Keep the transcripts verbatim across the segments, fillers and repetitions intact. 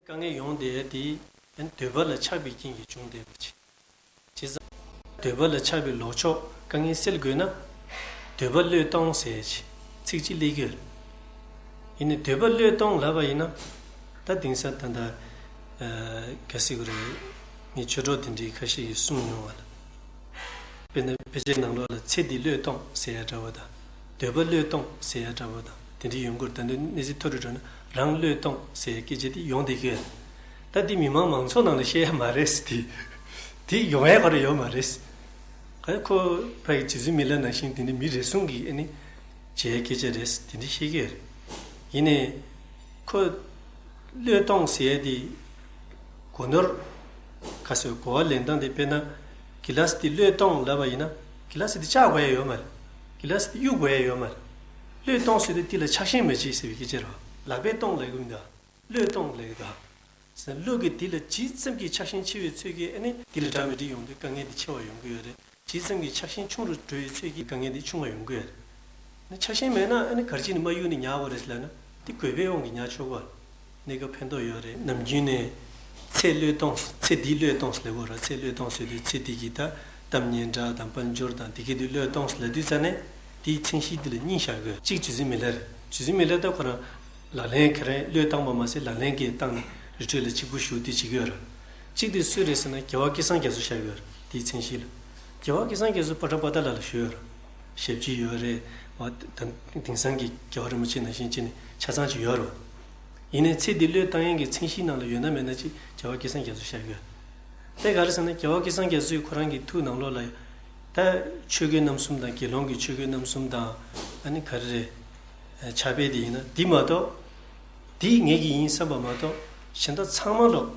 དཀའ་ངལ་ཡོང་བསྡད་ཡ་དེ་འདོད་པ་ལ་ཆགས་པའི་རྐྱེན་གྱིས་བྱུང་བསྡད་པ་ཅིག་བྱས་ཙང་། འདོད་པ་ལ་ཆགས་པའི་ལོག་ཕྱོགས་དཀའ་ངལ་སེལ་དགོས་ན། འདོད་པ་བློས་གཏོང་ཟེར་ཡ་ཅིག་ཚིག་གཅིག་སླེབས་ཀྱི་ཡོད་རེད། ཡིན་ནའི་འདོད་པ་བློས་གཏོང་ལབ་པ་ཡིན་ན། ད་དེང་སང་ད་ལྟ་ག་ཟེར་དགོས་རེད། ངས་ཆོས་གྲོགས་དེ་འདྲའི་ཁ་ཤས་ཀྱིས་གསུངས་མྱོང་བ་ལ། དཔེར་ན་ཕལ་ཆེར་ནང་ལོགས་ལ་ཚེ་འདི་བློས་གཏོང་ཟེར་ཡ་འདྲ་བོ་དང་། འདོད་པ་བློས་གཏོང་ཟེར་ཡ་འདྲ་བོ་དང་དེ་འདྲའི་ཡོང་གི་ཡོད་རེད། ད་དུང་གནས་ཚུལ་མཐོ་རུ་འགྲོ་ན་རང་བློས་གཏོང་ཟེར་ཡ་སྐད་ཆ་དེ་ཡོང་བསྡད་ཀྱི་ཡོད་རེད། ད་འདི་མི་མང་མང་ཚོགས་ནང་ལ་བཤད་ཡ་མ་རེད་ཟེར། དེ་དེ་ཡོང་ཡ་ག་རེ་ཡོད་མ་རེད། ག་ཁོ་ཕ་གི་རྗེ་བཙུན་མི་ལ་ནང་བཞིན་དེ་འདྲའི་མི་རེ་ཟུང་གིས་ཨ་ནི་བྱས་ཡ་སྐད་ཆ་རེད་ཟེར་དེ་འདྲ་བཤད་ཀྱི་ཡོད་རེད། ཡིན་ནའི་ཁོ་བློས་གཏོང་ཟེར་ཡ་དེ། སྒོ་ནོར། ཁ་སོའི་གོ་བ་ལེན་སྟངས་དེ་དཔེར་ན། གི་ལ་སི་དེ་བློས་གཏོང་ལབ་པ་ཡིན་ན། གི་ལ་སི་དེ་བཅག་དགོས་ཡ་ཡོད་མ་རེད། གི་ལ་སི་དེ་གཡུག་དགོས་ཡ་ཡོད་མ་རེད། བློས་གཏོང་ཟེར་དུས་དེ་ལ་ཆགས་ཞེན་མ་བྱེད་ཟེར་བའི་སྐད་ཆ་རེད་བ། ལག་པས་གཏོང་ལབ་ཀྱི་མི་འདུག་བློས་གཏོང་ལབ་ཀྱི་འདུག་ཟེར་ན་བློ་གི་དེ་ལ་ཇི་ཙམ་གྱིས་ཆགས་ཞེན་ཆེ་བའི་ཚོད་ཀྱིས་ཨ་ནི་དེ་ལ་འདྲ་མི་འདྲ་ཡོང་དུས་དཀའ་ངལ་དེ་ཆེ་བ་ཡོང་གི་ཡོད་རེད། ཇི་ཙམ་གྱིས་ཆགས་ཞེན་ཆུང་རུ་འགྲོ་བའི་ཚོད་ཀྱིས་དཀའ་ངལ་དེ་ཆུང་བ་ཡོང་གི་ཡོད་རེད། ནི་ཆགས་ཞེན་མེད་ན་ཨ་ནི་ག་རེ་བྱས་ནས་མ་གཡུག་ནས་ཉར་དགོས་རེད་ཟེར་ལབ་ན། དེ་དགོས་པའི་དབང་གིས་ཉར་ཆོག་གི་རེད། གནས་སྐབས་ཕན་ཐོགས་ཡོད་རེད། ནམ་རྒྱུན་ནས་ཚེ་བློས་གཏོང་ཚེ་འདི་བློས་གཏོང་ཟེར་ལབ་དགོས་རེད། ཚེ་བློས་གཏོང་ཟེར་དུས་ཚེ་འདི་གི་ད་གཏམ་སྙན་གྲགས་དང་དཔལ་འབྱོར་དང་དེ་གའི་དུས་བློས་གཏོང་ཟེར་ལབ་དུས་ཙ་ནས་དེའི་མཚན་གཞི་འདི་ལ་གཉིས་བཞག་དགོས། གཅིག་རྗེ་བཙུན་མི་ལ་རེད། རྗེ་བཙུན་མི་ལ་ད་ཁོ་རང་ལག་ལེན་ག་རེ་བློས་བཏང་བ་མ་ཟད་ལག་ལེན་གྱི་སྟེང་ནས་རི་ཁྲོད་ལ་གཅིག་པུ་བཞུགས་དུས་བྱེད་ཀྱི་ཡོད་རེད། གཅིག་དེ་སུ་རེད་ཟེར་ན་རྒྱལ་བ་སྐལ་བཟང་རྒྱ་མཚོ་ཤར་ཡོད་རེད། དེའི་མཚན་གཞི་ལ། རྒྱལ་བ་སྐལ་བཟང་རྒྱ་མཚོ་པ་ཊ་པ་ཏ་ལ་ལ་བཞུགས་ཡོད་རེད། ཞབས་ཕྱི་ཡོད་རེད། འོ་ད་དེང་སང་གི་རྒྱལ་བ་རིན་པོ་ཆེ་ནང་བཞིན་བྱས་ནས་ཆ་ཚང་ཅིག་ཡོད་རེད། ཡིན་ནའི་ཚེ་འདི་བློས་བཏང་ཡས་ཀྱི་མཚན་གཞིའི་ནང་ལ་ཡོད་ན་མེད་ན་ཅིག་རྒྱལ་བ་སྐལ་བཟང་རྒྱ་མཚོ་ཤར་ཡོད། དེ་ག་རེ་ཟེར་ན་རྒྱལ་བ་སྐལ་བཟང་རྒྱ་མཚོས་ཁོ་རང་གི་ཐུགས་ནང་ལོགས་ལ་ད་ཆོས་གོས་རྣམ་གསུམ་དང་དགེ་སློང་གི་ཆོས་གོས་རྣམ་གསུམ་དང་ཨ་ནི་ག་རེ་རེད། ཕྱག་དཔེ་དེ་ཡིན་ན་འདི་མ་གཏོགས། འདི་ངེད་ཀྱི་ཡིན་བསམ་པ་མ་གཏོགས། གཞན་དག་ཚང་མ་ལོག་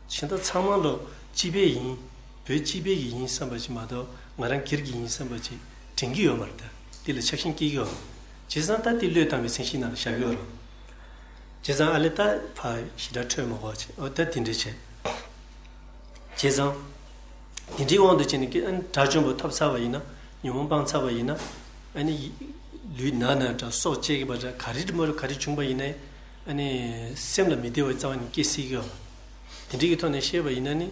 གཞན་དག་ཚང་མ་ལོག་སྤྱི་པའི་ཡིན། བོད་སྤྱི་པའི་གི་ཡིན་བསམ་པ་ཅིག་མ་གཏོགས་ང་རང་སྒེར་གྱི་ཡིན་བསམ་པ་ཅིག་དྲན་གྱི་ཡོད་མ་རེད་ད། འདི་ལ་ཆགས་ཞེན་སྐྱེ་གི་ཡོད་མ་རེད། བྱས་ཙང་ད་འདི་བློས་བཏང་བའི་མཚན་གཞིའི་ནང་ལ་བཞག་གི་ཡོད་རེད། བྱས་ཙང་ཨ་ལེ་ད་ཕ་ཞེ་དྲག་འཕྲོད་མ་གོ་བྱས་འོ་ད་དེ་འདྲས་བྱས། བྱས་ཙང་། དེ་འདྲའི་དབང་དུ་བྱས་ནས་ཀྱི་ཨ་ནི་དགྲ་བཅོམ་པ་ཐོབ་ཚར་བ་ཡིན་ན་ཉོན་མོངས་སྤངས་ཚར་བ་ཡིན་ན། ཨ་ནི་ལུས་ན་ན་འདྲ་སྲོག་བཅད་པ་འདྲ་ག་རེ་མ་རུ་ག་རེ་བྱུང་བ་ཡིན་ནའི་ཨ་ནི་སེམས་ལ་མི་བདེ་བ་རྩ་བ་ནས་སྐྱེ་སྲིད་ཀྱི་ཡོད། དེ་འདྲའི་གི་ཐོག་ནས་བཤད་པ་ཡིན་ན་ནི་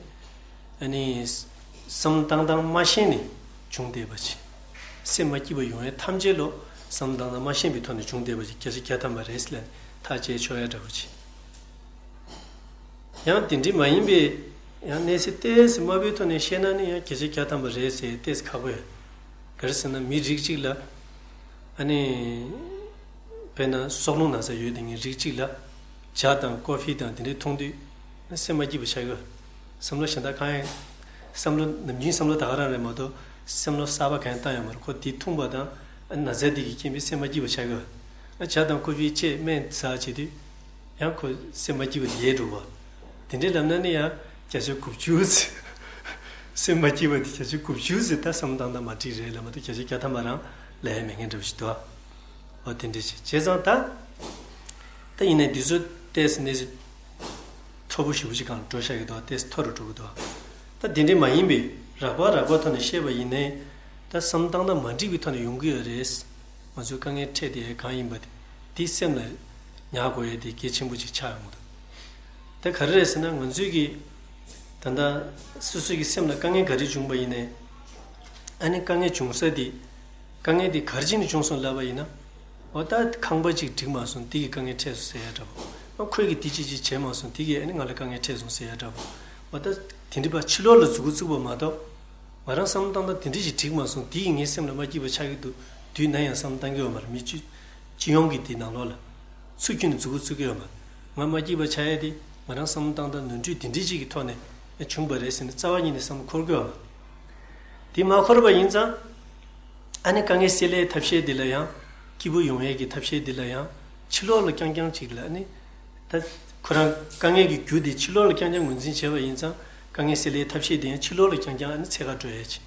ཨ་ནི་བསམ་བློ་བཏང་སྟངས་མ་ཤེས་ནས་བྱུང་བསྡད་པ་ཅིག་སེམས་མ་སྐྱིད་པ་ཡོང་ཡས་ཐམས་ཅད་ལོ་བསམ་བློ་བཏང་སྟངས་མ་ཤེས་པའི་ཐོག་ནས་བྱུང་བསྡད་པ་ཅིག་བརྒྱ་ཆ་བརྒྱ་ཐམ་པ་རེད་ཟེར་ལབ་ནས་ཐག་བཅད་ཆོག་ཡ་འདྲ་བོ་ཅིག་ཡང་དེ་འདྲ་མ་ཡིན་པའི་ཡང་གནས་ཚུལ་ཏོག་ཙམ་དམའ་པོའི་ཐོག་ནས་བཤད་ན་ནི་ཡང་བརྒྱ་ཆ་བརྒྱ་ཐམ་པ་རེད་ཟེར་ཏོག་ཙམ་ཁག་པོ་ཡོད། ག་རེ་ཟེར་ན་མི་རིགས་གཅིག་ལ་ཨ་ནི་དཔེར་ན་སྲོག་རླུང་ན་ཚ་ཡོད་དེ་ངའི་རིགས་གཅིག་ལ་ཇ་དང་ཀོ་ཧྥི་དང་དེ་འདྲ་འཐུང་དུས་སེམས་མ་སྐྱིད་པ་ཆགས་ཡོད། བསམ་བློ་གཞན་དག་གང་ཡང་བསམ་བློ་ནམ་རྒྱུན་བསམ་བློ་ད་ག་རང་རེད་མ་གཏོགས་བསམ་བློ་གསར་པ་གང་ཡང་བཏང་ཡོད་མ་རེད། ཁོ་དེ་འཐུང་བ་དང་ན་ཚ་དེ་གིས་རྐྱེན་པས་སེམས་མ་སྐྱིད་པ་ཆགས་ཡོད། ཇ་དང་ཀོ་ཧྥི་བཅས་སྨན་ཟ་བྱེད་དུས། ཡང་ཁོ་སེམས་མ་སྐྱིད་པ་དེ་ཡལ་འགྲོ་བ། དེ་འདྲའི་ལབ་ན་ནི་ཡང་བརྒྱ་ཆ་དགུ་བཅུ་ཟེར། སེམས་མ་སྐྱིད་པ་དེ་བརྒྱ་ཆ་དགུ་བཅུ་ཟེར་ད་བསམ་བློ་བཏང་སྟངས་མ་འགྲིག་རེད་ལབ་མ་གཏོགས་བརྒྱ་ཆ་བརྒྱ་ཐམ་པ་རང་ལབ་ཡ་མེད་མཁན་འདྲ་བོ་ཞིག་འདུག་འོ་དེ་འདྲ་ཞིག་བྱས་ཙང་ད། ད་ཡིན་ནའི་འདི་ཚོ་ཏོག་ཙམ་གནས་ཚུལ་མཐོ་པོ་ཞེ་པོ་ཅིག་སྒང་ལ་འགྲོ་བཞག་གི་འདུག་ཏོག་ཙམ་མཐོ་རུ་འགྲོ་གི་འདུག་ད་དེ་འདྲའི་མ་ཡིན་པའི་རགས་པ་རགས་པ་ཐོག་ནས་བཤད་པ་ཡིན་ནའི། ད་བསམ་བློ་བཏང་སྟངས་མ་འགྲིག་པའི་ཐོག་ནས་ཡོང་གི་ཡོད་རེད། ང་ཚོའི་དཀའ་ངལ་འཕྲད་དེ་གང་ཡིན་པ་དེ་དེ་སེམས་ལ་ཉར་དགོས་ཡས་དེ་གལ་ཆེན་པོ་ཅིག་ཆགས་ཡོང་གི་འདུག་ད་ག་རེ་རེད་ཟེར་ན་ང་ཚོའི་གི་ད་ལྟ་སོ་སོའི་གི་སེམས་ལ་དཀའ་ངལ་ག་རེ་བྱུང་པ་ཡིན་ནའི། ཨ་ནི་དཀའ་ངལ་བྱུང་ས་དེ་དཀའ་ངལ་དེ་ག་རེ་བྱས་ནས་བྱུང་སོང་ལབ་པ་ཡིན་ན། འོ་ད་ཁང་པ་ཅིག་འགྲིག་མ་སོང་དེ་གི་དཀའ་ངལ་འཕྲད་སོང་ཟེར་ཡ་འདྲ་པོ། ཨ་ཁོས་གི་དེ་ཅི་ཅི་བྱས་མ་སོང་དེ་གི་ཨ་ནི་ང་ལ་དཀའ་ངལ་འཕྲད་སོང་ཟེར་ཡ་འདྲ་པོ། འོ་ད་དེ་འདྲ་པ་ཕྱི་ལོགས་ལ་མཛུབ་གུ་བཙུགས་པ་མ་གཏོགས། ང་རང་བསམ་བློ་བཏང་སྟངས་དེ་འདྲ་ཞིག་འགྲིག་མ་སོང་དེ་ཡིས་ངའི་སེམས་ལ་མ་སྐྱིད་པ་ཆགས་ཀྱི་འདུག་དུས་ན་ཡང་བསམ་བློ་བཏང་གི་ཡོད་མ་རེད། མི་སྤྱི་སྤྱི་ཡོངས་ཀྱི་དེ་ནང་ལོགས་ལ་ཚུར་ཁྱོན་ནས་མཛུབ་གུ་བཙུགས་ཀྱི་ཡོད་མ་རེད། ང་མ་སྐྱིད་པ་ཆགས་ཡས་དེ་ང་རང་བསམ་བློ་བཏང་སྟངས་ནོར་འཁྲུལ་དེ་འདྲ་ཞིག་གི་ཐོག་ནས་བྱུང་བ་རེད་ཟེར་ནས་རྩ་བ་ཉིད་ནས་བསམ་བློ་འཁོར་གྱི་ཡོད་མ་རེད། དེ་མ་འཁོར་བ་ཡིན་ཙང་ཨ་ནི་དཀའ་ངལ་སེལ་ཡས་ཐབས་ཤེས་དེ་ལ་ཡང་སྐྱིད་པོ་ཡོང་ཡས་ཀྱི་ཐབས་ཤེས་དེ་ལ་ཡང་ཕྱི་ལོགས་ལ་རྐྱང་རྐྱང་ཅིག་ལ་ཨ་ནི། ད་ཁོ་རང་དཀའ་ངལ་གྱི་རྒྱུ་དེ་ཕྱི་ལོགས་ལ་རྐྱང་རྐྱང་ངོས་འཛིན་བྱས་པ་ཡིན་ཙང་དཀའ་ངལ་སེལ་ཡའི་ཐབས་ཤེས་དེ་ཡང་ཕྱི་ལོགས་ལ་རྐྱང་རྐྱང་ཨ་ནི་འཚོལ་ག་འགྲོ་ཡ་ཅིག་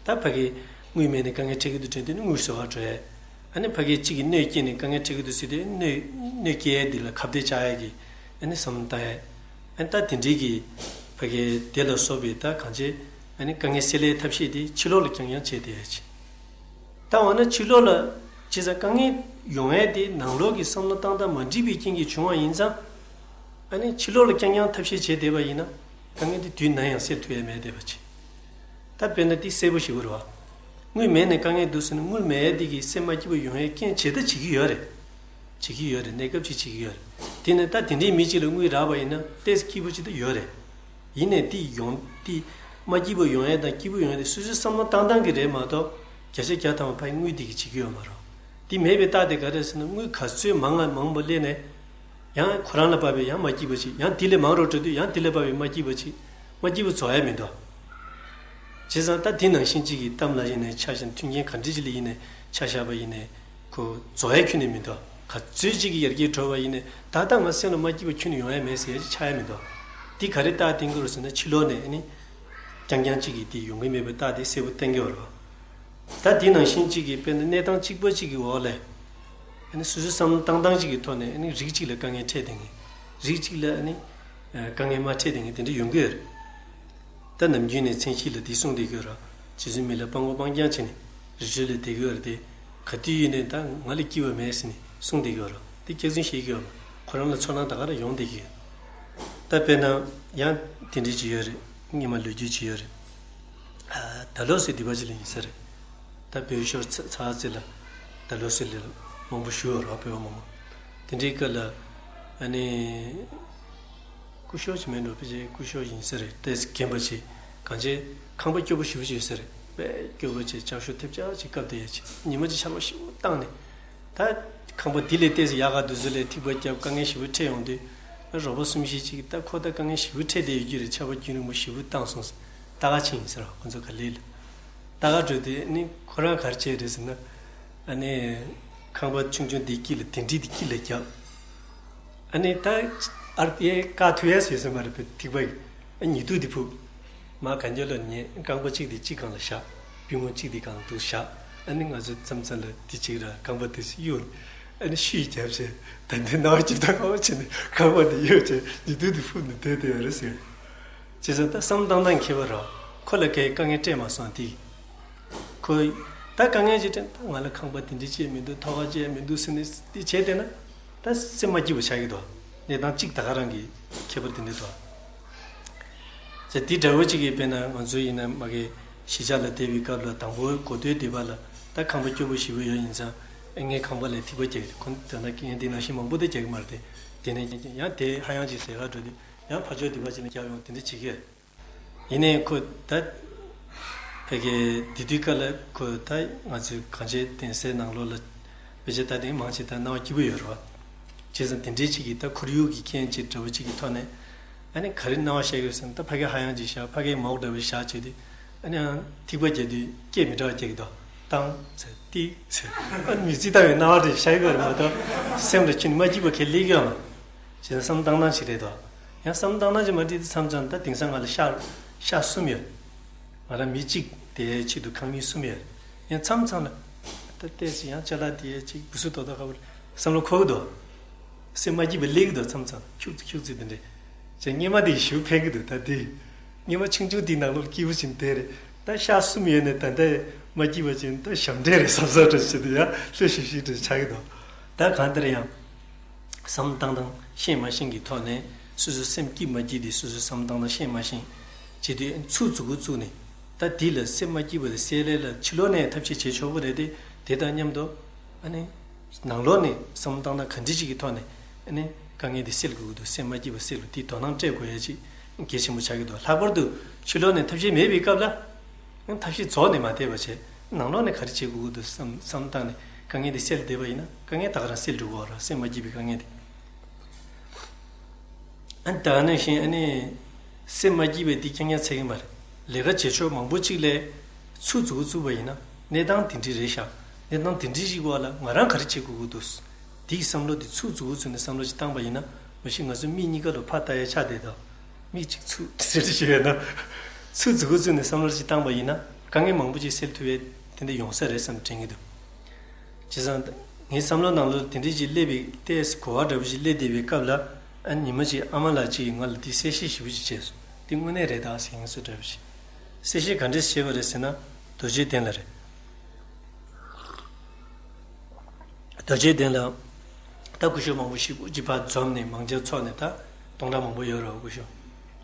ད་ཕ་གི་དངུལ་མེད་ནས་དཀའ་ངལ་འཕྲད་ཀྱི་འདུག་དྲན་དུས་ནི་དངུལ་བཟོ་ག་འགྲོ་ཡ། ཨ་ནི་ཕ་གི་གཅིག་གིས་སྣོད་སྐྱེས་ནས་དཀའ་ངལ་འཕྲད་ཀྱི་འདུག་ཟེར་དུས་སྣོད་སྣོད་སྐྱེལ་ཡ་འདི་ལ་ཁ་གཏད་བཅག་ཡ་གི་ཨ་ནི་བསམ་བློ་བཏང་ཡ། ཨ་ནི་ད་དེ་འདྲའི་གི་ཕ་གི་དེ་ལ་སོགས་པའི་ད་གང་ཅི་ཨ་ནི་དཀའ་ངལ་སེལ་ཡའི་ཐབས་ཤེས་དེ་ཕྱི་ལོགས་ལ་རྐྱང་རྐྱང་བྱས་བསྡད་ཡ་ཅིག་ད་འོ་ན་ཕྱི་ལོགས་ལ་བྱས་ཙང་དཀའ་ངལ་ཡོང་ཡས་དེ་ནང་ལོགས་ཀྱི་བསམ་བློ་བཏང་སྟངས་མ་འགྲིག་པའི་རྐྱེན་གྱིས་བྱུང་བ་ཡིན་ཙང་ ཨ་ནི་ཕྱི་ལོགས་ལ་རྐྱང་རྐྱང་ཐབས་ཤེས་བྱས་བསྡད་པ་ཡིན་ན། དཀའ་ངལ་དེ་དུས་ནམ་ཡང་སེལ་ཐུབ་ཡ་མེད་བསྡད་པ་ཅིག་ད་དཔེར་ན་དེ་གསལ་པོ་ཞིག་རེད་བ། དངུལ་མེད་ནས་དཀའ་ངལ་འདུག་ཟེར་ན། དངུལ་མེད་དེ་གིས་སེམས་མ་སྐྱིད་པོ་ཡོང་ཡའི་རྐྱེན་བྱེད་ད་བྱེད་ཀྱི་ཡོད་རེད། བྱེད་ཀྱི་ཡོད་རེད། གནས་སྐབས་ཅིག་བྱེད་ཀྱི་ཡོད་རེད། དེ་ནས་ད་དེ་འདྲའི་མི་གཅིག་ལ་དངུལ་རག་པ་ཡིན་ན་ཏོག་ཙམ་སྐྱིད་པོ་ཅིག་ད་ཡོད་རེད། ཡིན་ནའི་དེ་ཡོང་དེ་མ་སྐྱིད་པོ་ཡོང་ཡ་དང་སྐྱིད་པོ་ཡོང་ཡ་དེ་སོ་སོའི་བསམ་བློ་བཏང་སྟངས་ཀྱིས་རེད་མ་གཏོགས། བརྒྱ་ཆ་བརྒྱ་ཐམ་པ་ཕ་གི་དངུལ་དེ་གིས་བྱེད་ཀྱི་ཡོད་མ་རེད། དེ་མེད་པའི་རྟགས་དེ་ག་རེ་རེད་ཟེར་ན། དངུལ་ག་ཚོད་མང་ང་མང་པོ་སླེབས་ནས། ཡང་ཁོ་རང་ལ་བབས་པའི་ཡང་མ་སྐྱིད་པ་ཅིག་ཡང་དེ་ལས་མང་རུ་འགྲོ་དུས་ཡང་དེ་ལས་བབས་པའི་མ་སྐྱིད་པ་ཅིག་མ་སྐྱིད་པ་རྫོགས་ཡ་མི་འདུག་བྱས་ཙང་ད་དེ་ནང་བཞིན་གཅིག་གི་གཏམ་ལ་ཡིན་ནའི་ཆ་བཞག་ན། མཐུན་རྐྱེན་ག་འདྲ་ཅིག་ལ་ཡིན་ནའི་ཆ་བཞག་པ་ཡིན་ནའི་ཁོ་རྫོགས་ཡ་ཁྱོན་ནས་མི་འདུག་ག་ཚོད་ཅིག་གི་ཡར་རྒྱས་འགྲོ་བ་ཡིན་ནའི་ད་ལྟ་ང་སེམས་ལ་མ་སྐྱིད་པ་ཁྱོན་ནས་ཡོང་ཡ་མེད་ཟེར་ཡ་ཅིག་ཆགས་ཡ་མི་འདུག་དེ་ག་རེ་རྟགས་བསྟན་གྱི་རེད་ཟེར་ན། ཕྱི་ལོགས་ནས་ཨ་ནི་རྐྱང་རྐྱང་གཅིག་གིས་དེ་ཡོང་གི་མེད་པའི་རྟགས་དེ་གསལ་པོ་བསྟན་གྱི་ཡོད་རེད་བ། ད་དེ་ནང་བཞིན་གཅིག་གིས་དཔེར་ན་གནས་སྟངས་གཅིག་པ་གཅིག་གི་འོག་ལ། ཨ་ནི་སོ་སོའི་བསམ་བློ་བཏང་སྟངས་གཅིག་གི་ཐོག་ནས་ཨ་ནི་རིགས་གཅིག་ལ་དཀའ་ངལ་འཕྲད་བསྡད་མཁན། རིགས་གཅིག་ལ་ཨ་ནི་དཀའ་ངལ་མ་འཕྲད་བསྡད་མཁན་དེ་འདྲ་ཡོང་གི་ཡོད་རེད། ད་ནམ་རྒྱུན་ནས་མཚན་ཤས་ལ་དེ་གསུངས་བསྡད་ཀྱི་ཡོད་རེད། རྗེ་བཙུན་མི་ལ་སྤྲང་པོ་སྤྲང་རྐྱང་བྱས་ནས་རི་ཁྲོད་ལ་བསྡད་ཀྱི་ཡོད་རེད་དེ། ག་དུས་ཡིན་ནའི་ད་ང་ལ་སྐྱིད་པ་མེད་ཟེར་ནས་གསུངས་བསྡད་ཀྱི་ཡོད་རེད། དེ་སྐྱག་རྫུན་བཤད་ཀྱི་ཡོད་མ་རེད། ཁོ་རང་ལ་ཚོར་སྣང་ད་ག་རང་ཡོང་བསྡད་ཀྱི་ཡོད། ད་དཔེར་ན་ཡང་དེ་འདྲ་ཅིག་ཡོད་རེད། སྔོན་མ་ལོ་རྒྱུས་ཅིག་ཡོད་རེད། ཨ། ད་ལོ་སི་འདི་པ་ཅིག་ལ་ཡིན་ས་རེད། ད་བོད་ཤོར་ཚ་ཚ་ཚེ་ལ་ད་ལོ་སི་ལ་མང་པོ་ཞུ་བ་རོགས་བོད་པ་མང་པོ། དེ་འདྲའི་སྐབས་ལ་ཨ་ནི་སྐུ་ཞབས་ཅིག་མེད་འགྲོ། ཕལ་ཆེར་སྐུ་ཞབས་ཡིན་ས་རེད། ཏོག་ཙམ་རྒན་པ་ཅིག་གང་ཅི་ཁང་པ་སྐྱོ་པོ་ཞེ་པོ་ཅིག་ཡོད་ས་རེད། དཔེ་སྐྱོ་པོ་ཅིག་ལྕགས་ཤོག་ཐེབས་ཆག་ཅིག་བཀབ་བསྡད་ཡ་ཅིག་ཉི་མ་ཅིག་ཆར་པ་ཞེ་པོ་བཏང་ནས། ད་ཁང་པ་དེ་ལས་ཏོག་ཙམ་ཡག་ག་འདུག་ཚོད་ལ་ཐིགས་པ་བརྒྱབ། དཀའ་ངལ་ཞེ་པོ་འཕྲད་ཡོང་དུས། རོགས་པ་གསུམ་བཞི་ཅིག་གིས་ད་ཁོ་ད་དཀའ་ངལ་ཞེ་པོ་འཕྲད་བསྡད་ཡོད་རྒྱུ་རེད། ཆར་པ་རྒྱུན་རིང་པོ་ཞེ་པོ་བཏང་སོང་ཟེར། ལྟ་ག་ཕྱིན་ཡིན་ཟེར་བ། ཁོ་ཚོ་ག་ལེ་ལ། ལྟ་ག་འགྲོ་དུས་ཨ་ནི་ཁོ་རང་ག་རེ་བྱས་རེད་ཟེར་ན། ཨ་ནི་ཁང་པ་ཆུང་ཆུང་དེའི་དཀྱིལ་ལ་དེ་འདྲི་དེ་དཀྱིལ་ལ་བརྒྱབ། ཨ་ནི་ད་ཨར་ཨེ་བཀག་ཐུབ་ཡ་ཟེར་ས་མ་རེད་པས། ཐིགས་པ་ཡིས་ཨ་ཉི་གདུགས་དེ་ཕུབ། མར་གན་རྐྱལ་ལ་ཉལ། རྐང་པ་གཅིག་དེ་གཅིག་སྒང་ལ་བཞག་པུས་མོ་གཅིག་དེ་སྒང་ལ་འདུག་བཞག་ཨ་ནི་ང་ཚོ་མཚམས་མཚམས་ལ་དེ་གཅིག་ར་རྐང་པ་དེ་གཡུག་ནས་ཨ་ནི་ཤུད་བརྒྱབ་བྱས། ད་འདི་ནང་ཅིག་ད་ཁ་བ་བྱས་ནས་རྐང་པ་དེ་གཡུག་བྱས་ཉི་གདུགས་དེ་ཕུབ་ནས་བསྡད་བསྡད་ཡོད་རེད་ཟེར། བྱས་ཙང་ད་བསམ་བཏང་སྟངས་ཁྱད་པར་རོ། ཁོ་ལ་གའི་དཀའ་ངལ་སྤྲད་མ་སོང་དེ། ཁོ་ད་དཀའ་ངལ་ཅིག་སྤྲད། ད་ང་ལ་ཁང་པ་དེ་འདྲ་ཅིག་མི་འདུག་ཐོག་ཁ་ཅིག་མི་འདུག་ཟེར་ནས་དེ་བྱས་བསྡད་ན། ད་སེམས་མ་སྐྱིད་པོ་ཆགས་ཀྱི་འདུག་གནས་སྟངས་གཅིག་ད་ག་རང་གི་ཁྱད་པར་དེ་འདྲ་འདུག་ཟེར། དེ་འདྲ་བོ་ཅིག་གིས་དཔེར་ན་ང་ཚོ་ཡིན་ན་མ་གི་གཞིས་ཆགས་ལ་བསྡད་པའི་སྐབས་ལ་དང་པོ་འགོ་སྟོད་སྡོད་པ་ལ་ད་ཁང་པ་སྐྱོ་པོ་ཞེ་པོ་ཡོད་ཡིན་ཙང་། ངའི་ཁང་པ་ལ་ཐིགས་པ་རྒྱག་གི་རེད། ཁོ་ད་ལྟ་ངས་འདི་ནང་བཞིན་མང་པོ་ད་རྒྱག་གི་མ་རེད་དེ། དེ་ནས་ཡང་དེ་ཧ་ཡང་ཅིག་ཟེར་ག་འགྲོ་དུས་ཡང་ཕར་ཕྱོགས་སྡོད་པ་ཅིག་ནས་རྒྱག་ཡོང་། དེ་འདྲ་བྱེད་ཀྱི་ཡོད། ཡིན་ནའི་ཁོ་ད་ཕ་གི་དེ་དུས་སྐབས་ལ་ཁོ་ད་ང་ཚོའི་གངས་ཅན་གདན་སའི་ནང་ལོགས་ལ་ཕལ་ཆེར་ད་དེང་མང་ཆེ་ད་སྣང་བ་སྐྱིད་པོ་ཡོད་རེད་བ། བྱས་ཙང་དེ་འདྲའི་ཅིག་གིས་ད་ཁོར་ཡུག་གི་རྐྱེན་ཅིག་འདྲ་བོ་ཅིག་གི་ཐོག་ནས། ཨ་ནི་ག་རེ་སྣང་བ་ཤར་གྱི་ཡོད་ཟེར་ན། ད་ཕ་གི་ཧ་ཡང་ཅིག་བཞག་ཕ་གི་མོག་འདྲ་བོ་བཞག་བྱས་དུས། ཨ་ནི་ཡང་ཐིགས་པ་རྒྱག་དུས་སྐད་མི་འདྲ་བ་རྒྱག་གི་འདུག་ཏང་ཟེར། ཏི་ཟེར། ཨ་ནི་མི་ཚིག་ལྟ་བུའི་སྣང་བ་དེ་ཤར་གྱི་ཡོད་རེད་མ་གཏོགས། སེམས་ལ་ཁྱོན་ནས་མ་སྐྱིད་པ་གང་ཡང་སླེབས་ཀྱི་ཡོད་མ་རེད། བྱས་ན་བསམ་བཏང་སྟངས་ཤིག་རེད་དོ། ཡང་བསམ་བཏང་སྟངས་ཤིག་མ་འགྲིག་དུས་མཚམས་མཚམས་ད་དེང་སང་ང་ལ་ཤག་ཤག་གསུམ་ཡོད། ང་རང་མི་གཅིག་བསྡད་ཡའི་ཆེད་དུ་ཁང་མིག་གསུམ་ཡོད། ཡང་མཚམས་མཚམས་ལ་ད་ལྟས་ཅིག་ཡང་ཅ་ལག་དེ་ཡས་ཅིག་འུ་སུ་ཏོག་ཏོག་ཁ་བར་བསམ་བློ་འཁོར་གི་འདུག་སེམས་མ་སྐྱིད་པ་སླེབས་ཀྱི་འདུག་མཚམས་མཚམས་ཁྱུག་ཙིག་ཁྱུག་ཙིག་དེ་འདྲས། བྱས་སྔོན་མ་དེ་ཞེ་པོ་ཕན་གྱི་འདུག་ད་དེ་སྔོན་མ་ཆུང་ཆུང་དེའི་ནང་ལོགས་སྐྱིད་པོ་ཅིག་བསྡད་རེད། ད་ཤག་གསུམ་ཡོད་ནས་ད་ལྟ་མ་སྐྱིད་པ་ཅིག་ད་ཞབས་འདྲེན་རེད་བསམ་བསམ་འདྲ་བྱེད་དུས་ཡང་ལྷོད་ཤིག་ཤིག་འདྲ་ཆགས་ཀྱི་འདུག་ད་གང་ལྟར་ཡང་། བསམ་བཏང་སྟངས་ཤེས་མ་ཤེས་ཀྱི་ཐོག་ནས་སོ་སོའི་སེམས་སྐྱིད་མ་སྐྱིད་དེ་སོ་སོའི་བསམ་བཏང་སྟངས་ཤེས་མ་ཤེས་བྱེད་དུས་ཚུགས་རྫུ་འགོ་བཙུགས་ནས། ད་དེ་ལ་སེམས་མ་སྐྱིད་པ་དེ་སེལ་ཡས་ལ་ཕྱི་ལོགས་ནས་ཐབས་ཤེས་བྱེད་ཆོག་གི་རེད་དེ། དེ་དང་མཉམ་དུ་ཨ་ནི་ནང་ལོགས་ནས་བསམ་བཏང་སྟངས་ག་འདྲ་ཅིག་གི་ཐོག་ནས་ཨ་ནི་དཀའ་ངལ་དེ་སེལ་དགོས་ཀྱི་འདུག་སེམས་མ་སྐྱིད་པ་སེལ་དགོས་དེ་དོ་སྣང་སྤྲད་དགོས་ཡ་ཅིག་གལ་ཆེན་པོ་ཆགས་ཀྱི་འདུག་ལྷག་པར་དུ་ཕྱི་ལོགས་ནས་ཐབས་ཤེས་མེད་པའི་སྐབས་ལ། ཐབས་ཤེས་རྫོགས་ནས་མ་བསྡད་པ་བྱས། ནང་ལོགས་ནས་ག་རེ་བྱེད་དགོས་ཀྱི་འདུག་བསམ་བསམ་བཏང་ནས་དཀའ་ངལ་དེ་སེལ་བསྡད་པ་ཡིན་ན་དཀའ་ངལ་ད་ག་རང་སེལ་འགྲོ་གི་ཡོད་རེད། སེམས་མ་སྐྱིད་པའི་དཀའ་ངལ་དེ། ཨ་ནི་ད་ག་ནང་བཞིན་ཨ་ནི་སེམས་མ་སྐྱིད་པའི་དེ་རྐྱང་རྐྱང་ཚད་ཀྱི་མ་རེད། ལས་ཀ་བྱེད་ཕྱོགས་མང་པོ་གཅིག་ལ་ཚུགས་རྫུ་འགོ་བཙུགས་པ་ཡིན་ན། གནས་སྟངས་དེ་འདྲ་རེད་ཤག་གནས་སྟངས་དེ་འདྲ་ཞིག་གི་འོག་ལ་ང་རང་ག་རེ་བྱེད་དགོས་ཀྱི་འདུག་དེའི་བསམ་བློ་དེ་ཚུགས་རྫུ་འགོ་བཙུགས་ནས་བསམ་བློ་ཞིག་བཏང་པ་ཡིན་ན། མ་གཞི་ང་ཚོ་མིག་གཉིས་ཀ་ལ་ཕར་ལྟ་ཡ་ཆགས་བསྡད་དོ། མིག་གཅིག་ཚུགས་ཟེར་ཞུ་ཡ་ན། ཚུགས་རྫུ་འགོ་བཙུགས་ནས་བསམ་བློ་ཞིག་བཏང་པ་ཡིན་ན་དཀའ་ངལ་མང་པོ་ཅིག་སེལ་ཐུབ་ཡས་དེ་འདྲ་ཡོང་ས་རེད་བསམ་དྲན་གྱི་འདུག་བྱས་ཙང་ངའི་བསམ་བློ་ནང་ལ་དེ་འདྲ་ཅིག་སླེབས་པའི་ཏོག་ཙམ་གོ་བ་འདྲ་པོ་ཅིག་སླེབས་བསྡད་པའི་སྐབས་ལ། ཨ་ཉི་མ་ཅིག་ཨ་མ་ལགས་ཅིག་གིས་ང་ལ་དེ་གསལ་བཤད་ཞེ་པོ་ཅིག་བྱས་སོང་། དེ་དངོས་གནས་རེད་ད་ཟེར་མཁན་བཟོ་འདྲ་པོ་ཅིག་གསལ་བཤད་ག་འདྲས་བྱས་པ་རེད་ཟེར་ན། རྡོ་རྗེ་གདན་ལ་རེད། རྡོ་རྗེ་གདན་ལ་ད་སྐུ་ཞབས་མང་པོ་ཞིག་ཅིག་ཕར་འཛོམས་ནས་མང་ཇ་འཚོགས་ནས་ད་ སྟོང་ཕྲག་མང་པོ་ཡོད་རེད་སྐུ་ཞབས།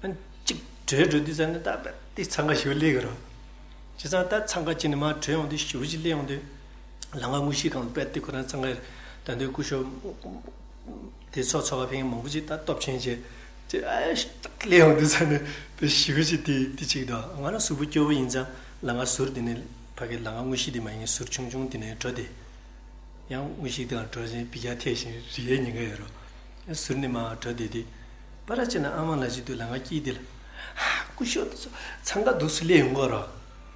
ཨ་ནི་གཅིག་བྲོས་འགྲོ་དུས་ཙམ་ནས་ད་དཔེ་དེ་འཚང་ཁ་ཞེ་པོ་སླེབས་ཀྱི་རེད། བྱས་ཙང་ད་འཚང་ཁ་བྱས་ནས་མར་བྲོས་ཡོང་དུས་ཞེ་པོ་ཅིག་སླེབས་ཡོང་དུས། ལམ་ཁ་དངོས་གཞིའི་སྒང་ལ་དཔེ་དེ་ཁོ་རང་འཚང་ཁ། ད་དུང་སྐུ་ཞབས་དེ་ཚོགས་ཚོགས་པ་ཕན་མང་པོ་ཅིག་ད་སྟོབས་ཆེན་བྱས། ཅེས་ཨ་ཞིག་སླེབས་ཡོང་དུས་ཙམ་ནས་དཔེ་ཞེ་པོ་ཅིག་དེ་དེ་གཅིག་དང་། ང་རང་གཟུགས་པོ་སྐྱོ་པོ་ཡིན་ཙང་ལམ་ཁ་ཟུར་དེ་ནས་ཕ་གི་ལམ་ཁ་དངོས་གཞི་དེ་མ་ཡིན་ཟུར་ཆུང་ཆུང་དེ་ནས་འགྲོ་དེ། ཡང་དངོས་གཞི་དེ་ལ་འགྲོ་བཞིན་པི་ཀ་ཐེ་བཞིན་རི་ཡའི་ཉེན་ཁ་ཡོད་རོ། ཟུར་ནས་མར་འགྲོ་བསྡད་དུས། པ་ར་ཅེ་ན་ཨ་མ་ལ་ཅི་དུས་ལ་ང་སྐྱིད་དེ་ལ། ཧ་སྐུ་ཞབས་དེ་ཚོ་འཚང་ཁ་འདུག་སུ་སླེབས་ཡོང་གོ་རོ།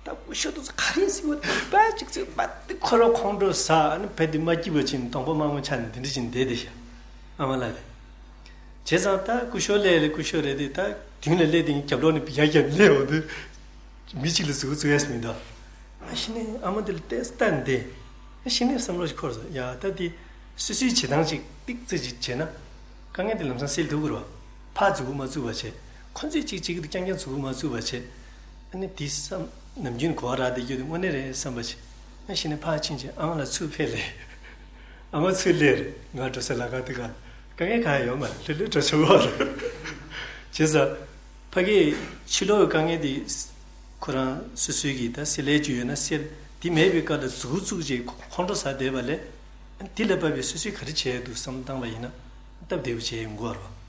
ད་སྐུ་ཞབས་དེ་ཚོ་ག་རེ་ཟེར་བ་པ་ཅིག་ཚོད་པ་དེ་ཁོ་རང་ཁོང་ཁྲོ་ཟ་ཨ་ནི་བས་དེ་མ་སྐྱིད་པ་ཕྱིན་གདོང་པ་དམར་མོ་ཆགས་ནས་དེ་འདྲ་བཞིན་བསྡད་དེ་ཤག་ཨ་མ་ལ་དེ། བྱས་ཙང་ད་སྐུ་ཞབས་སླེབས་ལ་སྐུ་ཞབས་རེད་དེ་ད་མདུན་ལ་སླེབས་དེ་རྒྱབ་ལོགས་ནས་བི་ཡ་རྒྱབ་སླེབས་འོང་དུས། མི་གཅིག་ལ་གཟུགས་བཙུགས་ཡས་མི་འདུག་ཨ་ཤི་ནས་ཨ་མ་དེ་ལ་ལྟས་ལྟ་འདི། ཨ་ཤི་ནས་བསམ་བློ་ཞིག་འཁོར་སོང་། ཡ་ད་དེ་སོ་སོའི་བྱེད་སྟངས་ཅིག་ཏིག་ཙི་ཅིག་བྱས་ན། དཀའ་ངལ་དེ་ལམ་སང་སེལ་ཐུབ་ཀྱི་རེད་བ། ཕར་མཛུབ་གུ་མ་བཙུགས་པ་བྱས། ཁོ་ཚོས་ཅིག་ཅིག་གི་རྐྱང་རྐྱང་མཛུབ་གུ་མ་བཙུགས་པ་བྱས། ཨ་ནི་དེ་བསམ་ནམ་རྒྱུན་གོ་བ་རག་བསྡད་རྒྱུ་དེ་དངོས་གནས་རེད་བསམ་པ་བྱས། ཨ་ཤི་ནས་ཕར་ཕྱིན་བྱས་ཨ་མ་ལ་ཚུར་ཕེབས་ལས། ཨ་མ་ཚུར་སླེབས་རེད། ང་འགྲོ་ས་ལམ་ཁ་དེ་ག་དཀའ་ངལ་གང་ཡང་ཡོད་མ་རེད། ལྷོད་ལྷོད་འགྲོ་ཆོག་གི་རེད། བྱས་ཙང་། ཕ་གིའི་ཕྱི་ལོགས་ཀྱི་དཀའ་ངལ་དེ། ཁོ་རང་སོ་སོའི་གི་ད་སེལ་ལས་ཅིག་ཡོད་ན་སེལ། དེ་མེད་པའི་སྐབས་ལ་མཛུབ་གུ་བཙུགས་བྱས་ཁོང་ཁྲོ་ཟ་བསྡད་པ་ལས། དེ་ལ་བབས་པའི་སོ་སོས་ག་རེ་བྱས་འདུག་བསམ་བཏང་བ་ཡིན་ན། སྟབས་བདེ་པོ་བྱས་ཡོང་གི་རེད་བ།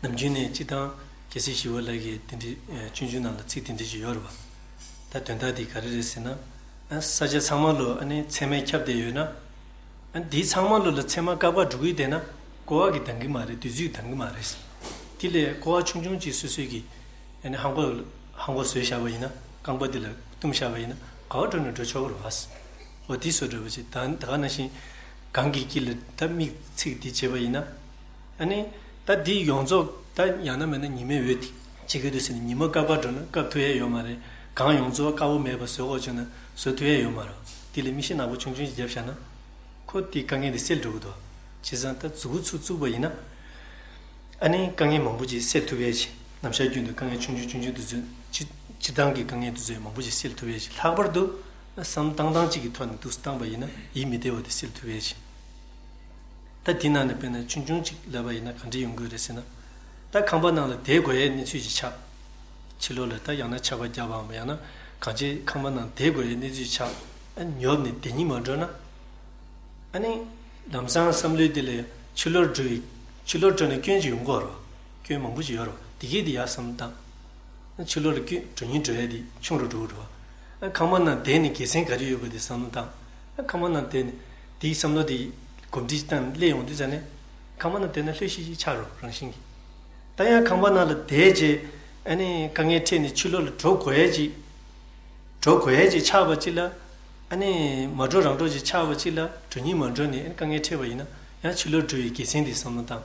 ནམ་རྒྱུན་ནས་སྤྱི་བཏང་རྒྱལ་སྲས་ཞི་བ་ལྷ་གིས་དེ་འདྲའི་ཆུང་ཆུང་ནང་ལ་ཚིག་དེ་འདྲ་ཞིག་ཡོད་རེད་བ། ད་དོན་དག་དེ་ག་རེ་རེད་ཟེར་ན། ས་ཆ་ཚང་མ་ལོ་ཨ་ནི་ཚེར་མས་ཁྱབ་བསྡད་ཡོད་ན། ཨ་ནི་དེའི་ཚང་མ་ལོ་ལ་ཚེར་མ་དཀར་པོ་འགྲོ་གི་བསྡད་ན། ཀོ་བ་གིས་འདང་གི་མ་རེད། དུས་ཚོད་འདང་གི་མ་རེད། དེ་ལས་ཀོ་བ་ཆུང་ཆུང་ཅིག་སོ་སོའི་གི་ཨ་ནི་ཧང་གོ་ཧང་གོ་བཟོས་བཞག་པ་ཡིན་ན། རྐང་པ་འདི་ལ་བཏུམས་བཞག་པ་ཡིན་ན་ག་པར་འགྲོ་ན་འགྲོ་ཆོག་གི་རེད་བ། འོ་དེ་བཟོ་འདྲ་པོ་ཅིག་ད་ད་ག་ནང་བཞིན་གངས་ཀྱི་དཀྱིལ་ལ་ད་མིག་ཚིག་འདི་བྱས་པ་ཡིན་ན། ཨ་ནི་ད་འདི་ཡོངས་རྫོགས་ད་ཡང་ན་མིན་ན་ཉི་མའི་འོད་ཅིག་གི་དུས་ཟིན་ཉི་མ་བཀབ་བཀབ་འགྲོ་ན་བཀབ་ཐུབ་ཡས་ཡོད་མ་རེད། གངས་ཡོངས་རྫོགས་དཀར་པོ་མེད་པ་བཟོ་དགོས་བྱུང་ན་བཟོ་ཐུབ་ཡས་ཡོད་མ་རེད། དེ་ལས་མིག་ཤེལ་ནག་པོ་ཆུང་ཆུང་ཞིག་བརྒྱབ་བཞག་ན། ཁོ་དེའི་དཀའ་ངལ་དེ་སེལ་འགྲོ་གི་འདུག་བྱས་ཙང་ད་མཛུབ་གུ་ཚུར་བཙུགས་པ་ཡིན་ན། ཨ་ནི་དཀའ་ངལ་མང་པོ་ཅིག་སེལ་ཐུབ་ཡས་ཅིག་ནམ་ཞག་རྒྱུན་དུ་དཀའ་ངལ་ཆུང་ཆུང་ཆུང་ཆུང་དུ་བཟོས་སྤྱི་སྤྱི་བཏང་གི་དཀའ་ངལ་དུ་བཟོས་མང་པོ་ཅིག་སེལ་ཐུབ་ཡས་ཅིག་ལྷག་པར་དུ་བསམ་བཏང་སྟངས་གཅིག་གི་ཐོག་ནས་འདུག་བཏང་པ་ཡིན་ན་ཡིད་མི་བདེ་བ་དེ་སེལ་ཐུབ་ཡས་ཅིག་ད་དེ་ནང་ནས་དཔེར་ན་ཆུང་ཆུང་ཅིག་ལབ་པ་ཡིན་ན་ག་འདྲ་ཡོང་གི་རེད་ཟེར་ན། ད་ཁང་པ་ནང་ལ་བསྡད་དགོས་ཡས་གནས་ཚུལ་ཅིག་ཆགས། ཕྱི་ལོགས་ལ་ད་ཡང་ན་ཆར་པ་བརྒྱབ་པའམ་ཡང་ན་གང་ཅིའི་ཁང་པ་ནང་བསྡད་དགོས་ཡས་གནས་ཚུལ་ཆགས། ཨ་ཉོབ་ནས་བསྡད་སྙིང་མ་འདོད་ན། ཨ་ནི། ལམ་སང་བསམ་བློའི་དེ་ལས་ཕྱི་ལོགས་འགྲོ་བའི་ཕྱི་ལོགས་འགྲོ་ནས་སྐྱོན་ཅིག་ཡོང་གི་ཡོད་རེད། སྐྱོན་མང་པོ་ཅིག་ཡོད་རེད། དེ་གས་དེ་ཡར་བསམ་བཏང་། ཨ་ཕྱི་ལོགས་ལ་སྐྱོན་འགྲོ་སྙིང་འདོད་ཡས་དེ་ཆུང་རུ་འགྲོ་གི་རེད། ཨ་ཁང་པ་ནང་བསྡད་ནས་དགེ་མཚན་ག་རེ་ཡོད་པ་དེ་བསམ་བློ་བཏང་། ཨ་ཁང་པ་ནང་བསྡད་ནས་དེའི་བསམ་བློ་དེ་གོམས་འདྲིས་བཏང་སླེབས་ཡོང་དུས་ཙ་ནས་ཁང་པ་ནང་བསྡད་ན་ལྷོད་ཤིག་ཤིག་ཆགས་རོགས་རང་བཞིན་གྱིས། ད་ཡང་ཁང་པ་ནང་ལ་བསྡད་རྗེས་ཨ་ནི་དཀའ་ངལ་འཕྲད་ནས་ཕྱི་ལོགས་ལ་འགྲོ་དགོས་ཡས་ཅིག་འགྲོ་དགོས་ཡས་ཅིག་ཆགས་པ་ཅིག་ལ། ཨ་ནི་མ་འགྲོ་རང་འགྲོ་ཅིག་ཆགས་པ་ཅིག་ལ་འགྲོ་སྙིང་མ་འདོད་ནས་ཨ་ནི་དཀའ་ངལ་འཕྲད་པ་ཡིན་ན་ཡང་ཕྱི་ལོགས་འགྲོ་བའི་དགེ་མཚན་དེ་བསམ་བློ་བཏང་།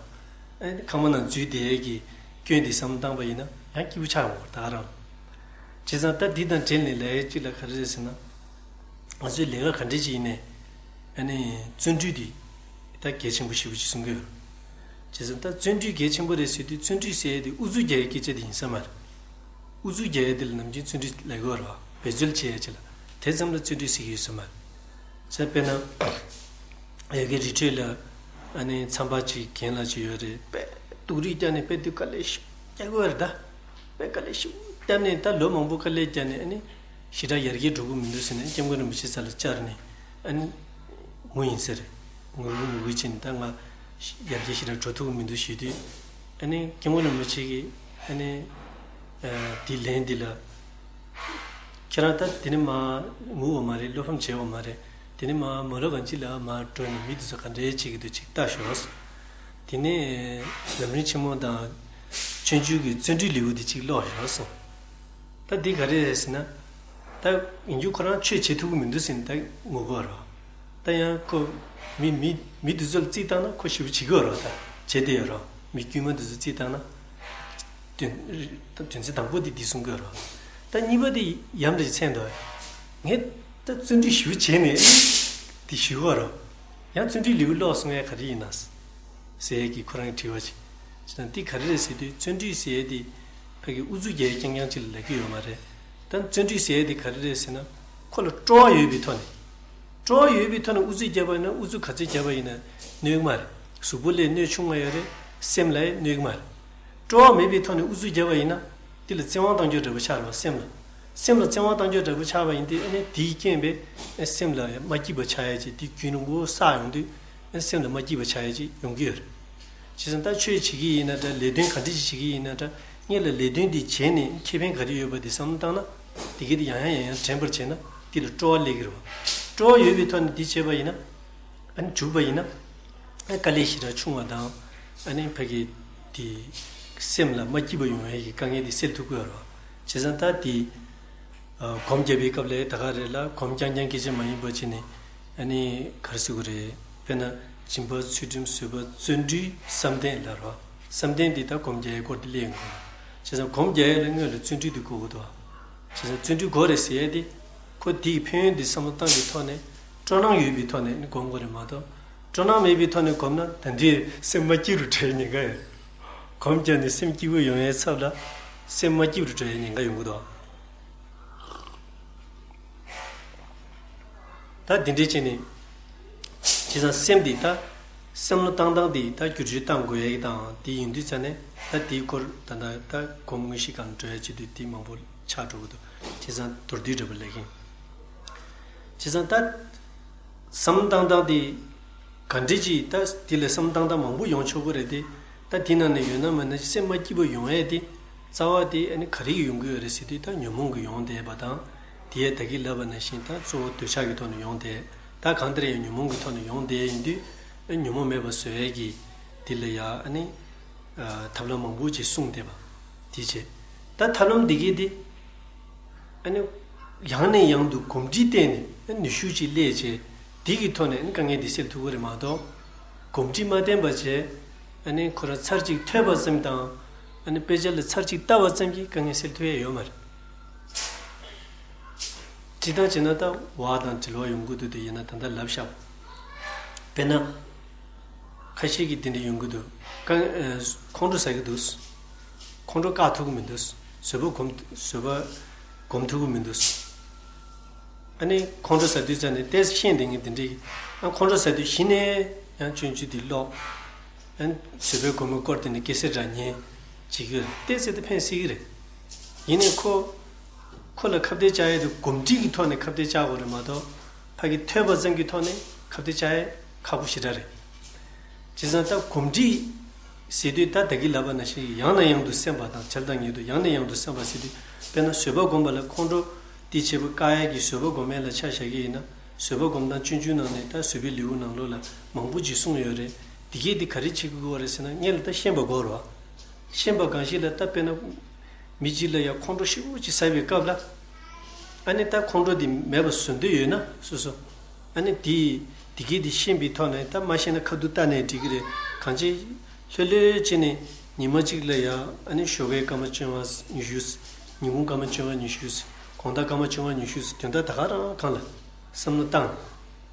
ཨ་ནི་ཁང་པ་ནང་འཛུལ་བསྡད་ཡས་ཀྱི་སྐྱོན་དེ་བསམ་བློ་བཏང་པ་ཡིན་ན་ཡང་སྐྱིད་པོ་ཆགས་ཡོང་བ་རེད་ད་ག་རང་། བྱས་ཙང་ད་འདི་དང་འབྲེལ་ནས་ལས་ཡས་ཅིག་ལ་ག་རེ་རེད་ཟེར་ན། ང་ཚོའི་ལས་ཀ་ག་འདྲ་ཅིག་ཡིན་ནའི། ཨ་ནི་བརྩོན་འགྲུས་དེ་ད་གལ་ཆེན་པོ་ཞེ་པོ་ཅིག་གསུང་གི་ཡོད། བྱས་ཙང་ད་བརྩོན་འགྲུས་གལ་ཆེན་པོ་རེད་ཟེར་དུས་བརྩོན་འགྲུས་ཟེར་ཡས་དེ་ཨུ་ཚུགས་རྒྱག་ཡས་སྐད་ཆ་དེ་ཡིན་ས་མ་རེད། ཨུ་ཚུགས་རྒྱག་ཡས་དེ་ལ་ནམ་རྒྱུན་བརྩོན་འགྲུས་ལབ་ཀྱི་ཡོད་རེད་བ། འབད་རྩོལ་བྱེད་ཡས་ཅིག་ལ་དེ་ཙམ་ལ་བརྩོན་འགྲུས་ཟེར་གྱི་ཡོད་ས་མ་རེད། ད་དཔེར་ན། ཡ་གི་རི་ཁྲོད་ལ་ཨ་ནི་མཚམས་པ་ཅིག་རྒན་ལགས་ཅིག་ཡོད་རེད། དཔེ་སྡུག་རུས་བརྒྱབ་ནས་དཔེ་དུས་དཀའ་ལས་ཤུགས་རྒྱག་གི་ཡོད་རེད་ད། དཔེ་དཀའ་ལས་ཤུགས་བརྒྱབ་ནས་ད་ལོ་མང་པོ་དཀའ་ལས་བརྒྱབ་ནས་ཨ་ནི་ཞེ་དྲག་ཡར་རྒྱས་འགྲོ་གི་མི་འདུག་ཟེར་ནས་སྐྱབས་མགོན་རིན་པོ་ཆེ་རྩ་ལ་བཅར་ནས་ཨ་ནི་ངུ་ཡིན་ཟེར། ངུ་གི་ངུ་གི་ཕྱིན་ད་ང་ཡར་རྒྱས་ཞེ་དྲག་འགྲོ་ཐུབ་ཀྱི་མི་འདུག་ཞུས་དུས་ཨ་ནི་སྐྱབས་མགོན་རིན་པོ་ཆེ་གིས་ཨ་ནི་དེ་ལན་འདི་ལ། ཁྱེད་རང་ད་དེ་ནས་མར་ངུ་བ་མ་རེད། བློ་ཕམ་བྱས་པ་མ་རེད། དེ་ནས་མར་མ་ལོ་གང་ཅི་ལ་མར་འགྲོ་ནས་མི་དེ་ཚོ་ག་འདྲའི་བྱེད་ཀྱི་འདུག་ཅིག་ལྟ་ཤོག་དེ་ནས་ལམ་རིམ་ཆེན་མོ་དང་སྤྱོད་འཇུག་གི་བརྩོན་འགྲུས་ལེའུ་དེ་གཅིག་ཀློག་ཤོག་གསུངས། ད་འདི་ག་རེ་རེད་ཟེར་ན། ད་ཡིན་རྒྱུ་ཁོ་རང་ཆོས་བྱེད་ཐུབ་ཀྱི་མི་འདུག་ཟེར་ནས་ད་ངུ་གི་ཡོད་རེད། ད་ཡང་ཁོ་མི་མི་མི་དེ་ཚོ་ལ་རྩིས་བཏང་ན་ཁོ་ཞེ་པོ་བྱེད་ཀྱི་ཡོད་རེད། ད་བྱེད་བསྡད་ཡོད་རེད། མི་དཀྱུས་མ་དེ་ཚོ་རྩིས་བཏང་ན། དོན་དོན་ཚན་དང་པོ་དེ་འདི་གསུང་གི་ཡོད་རེད། ད་གཉིས་པ་དེ་ཡ་འདྲ་ཅིག་མཚོན་འདུག་ངས་ད་བརྩོན་འགྲུས་ཞེ་པོ་བྱས་ནས་དེ་ཞུ་གི་ཡོད་རེད། ཡང་བརྩོན་འགྲུས་ལེའུ་ཀློག་གསུང་ཡས་ག་རེ་ཡིན་ན། ཟེར་ཡས་ཀྱི་ཁོ་རང་གི་དྲི་བ་ཅིག་བྱས་ཙང་འདི་ག་རེ་རེད་ཟེར་དུས་བརྩོན་འགྲུས་ཟེར་ཡས་དེ་ཕ་གི་ཨུ་ཚུགས་རྒྱག་ཡས་རྐྱང་རྐྱང་ཅིག་ལ་ལབ་ཀྱི་ཡོད་མ་རེད། ད་བརྩོན་འགྲུས་ཟེར་ཡས་དེ་ག་རེ་རེད་ཟེར་ན། ཁོ་ལ་སྤྲོ་བ་ཡོད་པའི་ཐོག་ནས། སྤྲོ་བ་ཡོད་པའི་ཐོག་ནས་ཨུ་ཚུགས་བརྒྱབ་པ་ཡིན་ན་ཨུ་ཚུགས་ག་ཚོད་བརྒྱབ་པ་ཡིན་ན་གནོད་ཀྱི་མ་རེད། གཟུགས་པོ་ལ་གནོད་ཆུང་བ་ཡོད་རེད། སེམས་ལ་གནོད་ཀྱི་མ་རེད། སྤྲོ་བ་མེད་པའི་ཐོག་ནས་ཨུ་ཚུགས་བརྒྱབ་པ་ཡིན་ན། དེ་ལ་བཙན་དབང་གཏོང་རྒྱུ་འདྲ་པོ་ཆགས་རེད་བ། སེམས་ལ། སེམས་ལ་བཙན་དབང་གཏོང་རྒྱུ་འདྲ་པོ་ཆགས་པ་ཡིན་དུས་ཨ་ནི་དེའི་རྐྱེན་པས་སེམས་ལ་མ་སྐྱིད་པ་ཆགས་ཡ་ཅིག་དེ་རྒྱུན་རིང་པོ་བསགས་ཡོང་དུས་སེམས་ལ་མ་སྐྱིད་པ་ཆགས་ཡ་ཅིག་ཡོང་གི་ཡོད་རེད། བྱས་ཙང་ད་ཆོས་བྱེད་ཀྱི་ཡིན་ན་འདྲ། ལས་དོན་ག་འདྲ་ཞིག་བྱེད་ཀྱི་ཡིན་ན་འདྲ། སྔོན་ལ་ལས་དོན་འདི་བྱས་ནས་ཁེ་ཕན་ག་རེ་ཡོད་པ་འདི་བསམ་བློ་བཏང་ན། དེ་གས་དེ་ཡང་ཡང་ཡང་ཡང་དྲན་པར་བྱས་ན་དེ་ལ་སྤྲོ་བ་སླེབས་ཀྱི་རེད་བ། སྤྲོ་བ་ཡོད་པའི་ཐོག་ནས་འདི་བྱས་པ་ཡིན་ན། ཨ་ནི་འཇུག་པ་ཡིན་ན། ཨ་དཀའ་ལས་ཞེ་དྲག་ཆུང་བ་དང་། ཨ་ནི་ཕ་གི་དེ་སེམས་ལ་མ་སྐྱིད་པ་ཡོང་ཡས་ཀྱི་དཀའ་ངལ་དེ་སེལ་ཐུབ་ཀྱི་ཡོད་རེད་བ། བྱས་ཙང་ད་དེ་སྒོམ་རྒྱབ་པའི་སྐབས་ལ་ད་ག་རེ་ལ་སྒོམ་རྐྱང་རྐྱང་སྐད་ཆ་མ་ཡིན་པ་བྱས་ནས། ཨ་ནི་ག་རེ་ཟེར་དགོས་རེད། དཔེར་ན་སྦྱིན་པ་ཚུལ་ཁྲིམས་བཟོད་པ་བརྩོན་འགྲུས་བསམ་གཏན་ལབ་རེད་བ། བསམ་གཏན་དེ་ད་སྒོམ་རྒྱག་ཡས་སྐོར་དེ་སླེབས་ཡོང་གི་རེད། བྱས་ཙང་སྒོམ་རྒྱག་ཡས་ལ་སྔོན་ལ་བརྩོན་འགྲུས་དེ་དགོས་ཀྱི་འདུག་བ། བྱས་ཙང་བརྩོན་འགྲུས་དགོས་རེད་ཟེར་ཡས་དེ། ཁོ་དེའི་ཕན་ཡོན་དེ་བསམ་བློ་བཏང་གི་ཐོག་ནས་སྤྲོ་སྣང་ཡོད་པའི་ཐོག་ནས་ནི་སྒོམ་དགོས་རེད་མ་གཏོགས། སྤྲོ་སྣང་མེད་པའི་ཐོག་ནས་སྒོམ་ན་ད་འདིར་སེམས་མ་སྐྱིད་རུ་འགྲོ་ཡའི་ཉེན་ཁ་ཡོད། སྒོམ་བརྒྱབ་ནས་སེམས་སྐྱིད་པོ་ཡོང་ཡའི་ཚབ་ལ་སེམས་མ་སྐྱིད་རུ་འགྲོ་ཡའི་ཉེན་ཁ་ཡོང་གི་འདུག་ད་འདི་འདྲས་བྱས་ནས། བྱས་ཙང་སེམས་འདི་ད་བསམ་བློ་བཏང་སྟངས་འདི་ད་བསྒྱུར་བཅོས་བཏང་དགོས་ཡ་གི་དང་དེ་ཡིན་དུས་ཙ་ནས་ད་དེའི་སྐོར་ད་ད་ད་སྒོམ་དངོས་གཞི་སྒང་འགྲོ་ཡ་བྱེད་དུས་དེ་མང་པོ་ཆགས་འགྲོ་གི་འདུག་བྱས་ཙང་མདོར་བསྡུས་འདྲ་པོ་ལབ་ཀྱིན། བྱས་ཙང་ད་བསམ་བློ་བཏང་སྟངས་འདི་ག་འདྲས་ཅིག་ད་དེ་ལ་བསམ་བློ་བཏང་སྟངས་མང་པོ་ཡོང་ཆོག་གི་རེད་དེ། ད་དེ་ནང་ནས་ཡོད་ན་མེད་ན་སེམས་མ་སྐྱིད་པོ་ཡོང་ཡ་དེ། རྩ་བ་དེ་ཨ་ནི་ག་རེ་གིས་ཡོང་གི་ཡོད་རེད་ཟེར་དུས་ད་ཉོན་མོངས་ཀྱིས་ཡོང་བསྡད་པ་དང་། དེ་ཡས་ད་གིན་ལབ་པ་ནང་བཞིན་ད་གཙོ་བོ་འདོད་ཆགས་ཀྱི་ཐོག་ནས་ཡོང་བསྡད། ད་གང་ལྟར་ཡང་ཉོན་མོངས་ཀྱི་ཐོག་ནས་ཡོང་བསྡད་ཡིན་དུས། ཨ་ཉོན་མོངས་མེད་པ་བཟོ་ཡས་ཀྱི་དེ་ལ་ཡ་ཨ་ནི་ཐབས་ལམ་མང་པོ་ཅིག་གསུངས་བསྡད་པ། དེ་བྱས། ད་ཐབས་ལམ་འདི་གས་དེ། ཨ་ནི་ཡང་ནས་ཡང་དུ་གོམས་འདྲིས་བསྟེན་ནས་ནུས་ཤུགས་ཅིག་སླེབས་བྱས། དེ་གི་ཐོག་ནས་ཨ་ནི་དཀའ་ངལ་འདི་སེལ་ཐུབ་ཀྱི་རེད་མ་གཏོགས། གོམས་འདྲིས་མ་བསྟེན་པ་བྱས། ཨ་ནི་ཁོ་རང་ཚར་གཅིག་ཐོས་པ་ཙམ་དང་། ཨ་ནི་དཔེ་ཆ་ལ་ཚར་གཅིག་ལྟ་བ་ཙམ་གྱིས་དཀའ་ངལ་སེལ་ཐུབ་ཡ་ཡོད་མ་རེད། སྤྱིར་བཏང་བྱས་ན་ད་བ་དང་འབྲེལ་བ་ཡོང་གི་འདུག་དེ་ཡིན་ན་ད་ལྟ་ལབ་ཤག་དཔེར་ན། ཁ་ཤས་ཀྱིས་དེ་འདྲ་ཡོང་གི་འདུག་ཀ་ཨ། ཁོང་ཁྲོ་ཟ་གི་འདུག་ཁོང་ཁྲོ་བཀག་ཐུབ་ཀྱི་མི་འདུག་བཟོད་པ་སྒོམ། བཟོད་པ་སྒོམ་ཐུབ་ཀྱི་མི་འདུག་ཨ་ནི་ཁོང་ཁྲོ་ཟ་དུས་ཙ་ནས་ཏོག་ཙམ་ཤེས་བསྡད་མཁན་དེ་འདྲས། ཨ་ཁོང་ཁྲོ་ཟ་དུས་གཞི་ནས་ཡང་སྤྱོད་འཇུག་འདི་ཀློག་ཨ་ནི་བཟོད་པ་སྒོམ་པའི་སྐོར་དེ་ནི་སྐད་ཆ་འདྲ་ཉན་བྱེད་ཀྱི་ཡོད་རེད། ཏོག་ཙམ་དེ་ཕན་སྲིད་ཀྱི་རེད། ཡིན་ནའི་ཁོ། ཁོ་ལ་ཁ་གཏད་བཅག་ཡས་དེ་གོམས་འདྲིས་ཀྱི་ཐོག་ནས་ཁ་གཏད་བཅག་དགོས་རེད་མ་གཏོགས། ཕ་གི་ཐོས་པ་ཙམ་གྱི་ཐོག་ནས་ཁ་གཏད་བཅག་ཡས་ཁག་པོ་ཞེ་དྲག་རེད། བྱས་ཙང་ད་གོམས་འདྲིས་ཟེར་དུས་ད་ད་གིན་ལབ་པ་ནང་བཞིན་ཡང་ནས་ཡང་དུ་སེམས་པ་དང་བྱས་དང་ཉིད་དུ་ཡང་ནས་ཡང་དུ་སེམས་པ་ཟེར་དུས། དཔེར་ན་བཟོད་པ་སྒོམ་པ་ལ་ཁོང་ཁྲོ་དེ་བྱེད་པ་བཀག་ཡས་ཀྱི་བཟོད་པ་སྒོམ་ཡས་ལ་ཆ་བཞག་གི་ཡིན་ན། བཟོད་པ་སྒོམ་སྟངས་སྤྱོད་འཇུག་ནང་ནས་ད་བཟོད་པའི་ལེའུ་ནང་ལོགས་ལ་མང་པོ་ཅིག་གསུངས་ཡོད་རེད། དེ་གས་དེ་ག་རེ་བྱེད་དགོས་རེད་ཟེར་ན་སྔོན་ལ་ད་ཤེས་པ་དགོས་རེད་བ། ཤེས་པ་གང་ཞིག་ལ་ད་དཔེར་ན། མི་གཅིག་ལ་ཡང་ཁོང་ཁྲོ་ཞེ་པོ་ཅིག་ཟ་བའི་སྐབས་ལ། ཨ་ནི་ད་ཁོང་ཁྲོ་འདི་མེད་པ་བཟོ་འདོད་ཡོད་ན་སོ་སོ། ཨ་ནི་དེ་དེ་གས་དེ་ཤེས་པའི་ཐོག་ནས་ད་མ་ཤེས་ན་ཁ་ཐུག་ལྟ་ནས་འགྲིག་གི་རེད། གང་ཅི། ལྷོད་ལྷོད་བྱས་ནས་ཉི་མ་གཅིག་ལ་ཡང་ཨ་ནི་ཞོགས་ཀའི་སྐར་མ་བཅོ་ལྔ་ཉི་ཤུ། ཉིན་གུང་སྐར་མ་བཅོ་ལྔ་ཉི་ཤུ། དགོང་དག་སྐར་མ་བཅོ་ལྔ་ཉི་ཤུ་དོན་དག་ད་ག་རང་གང་ལ་བསམ་བློ་བཏང་།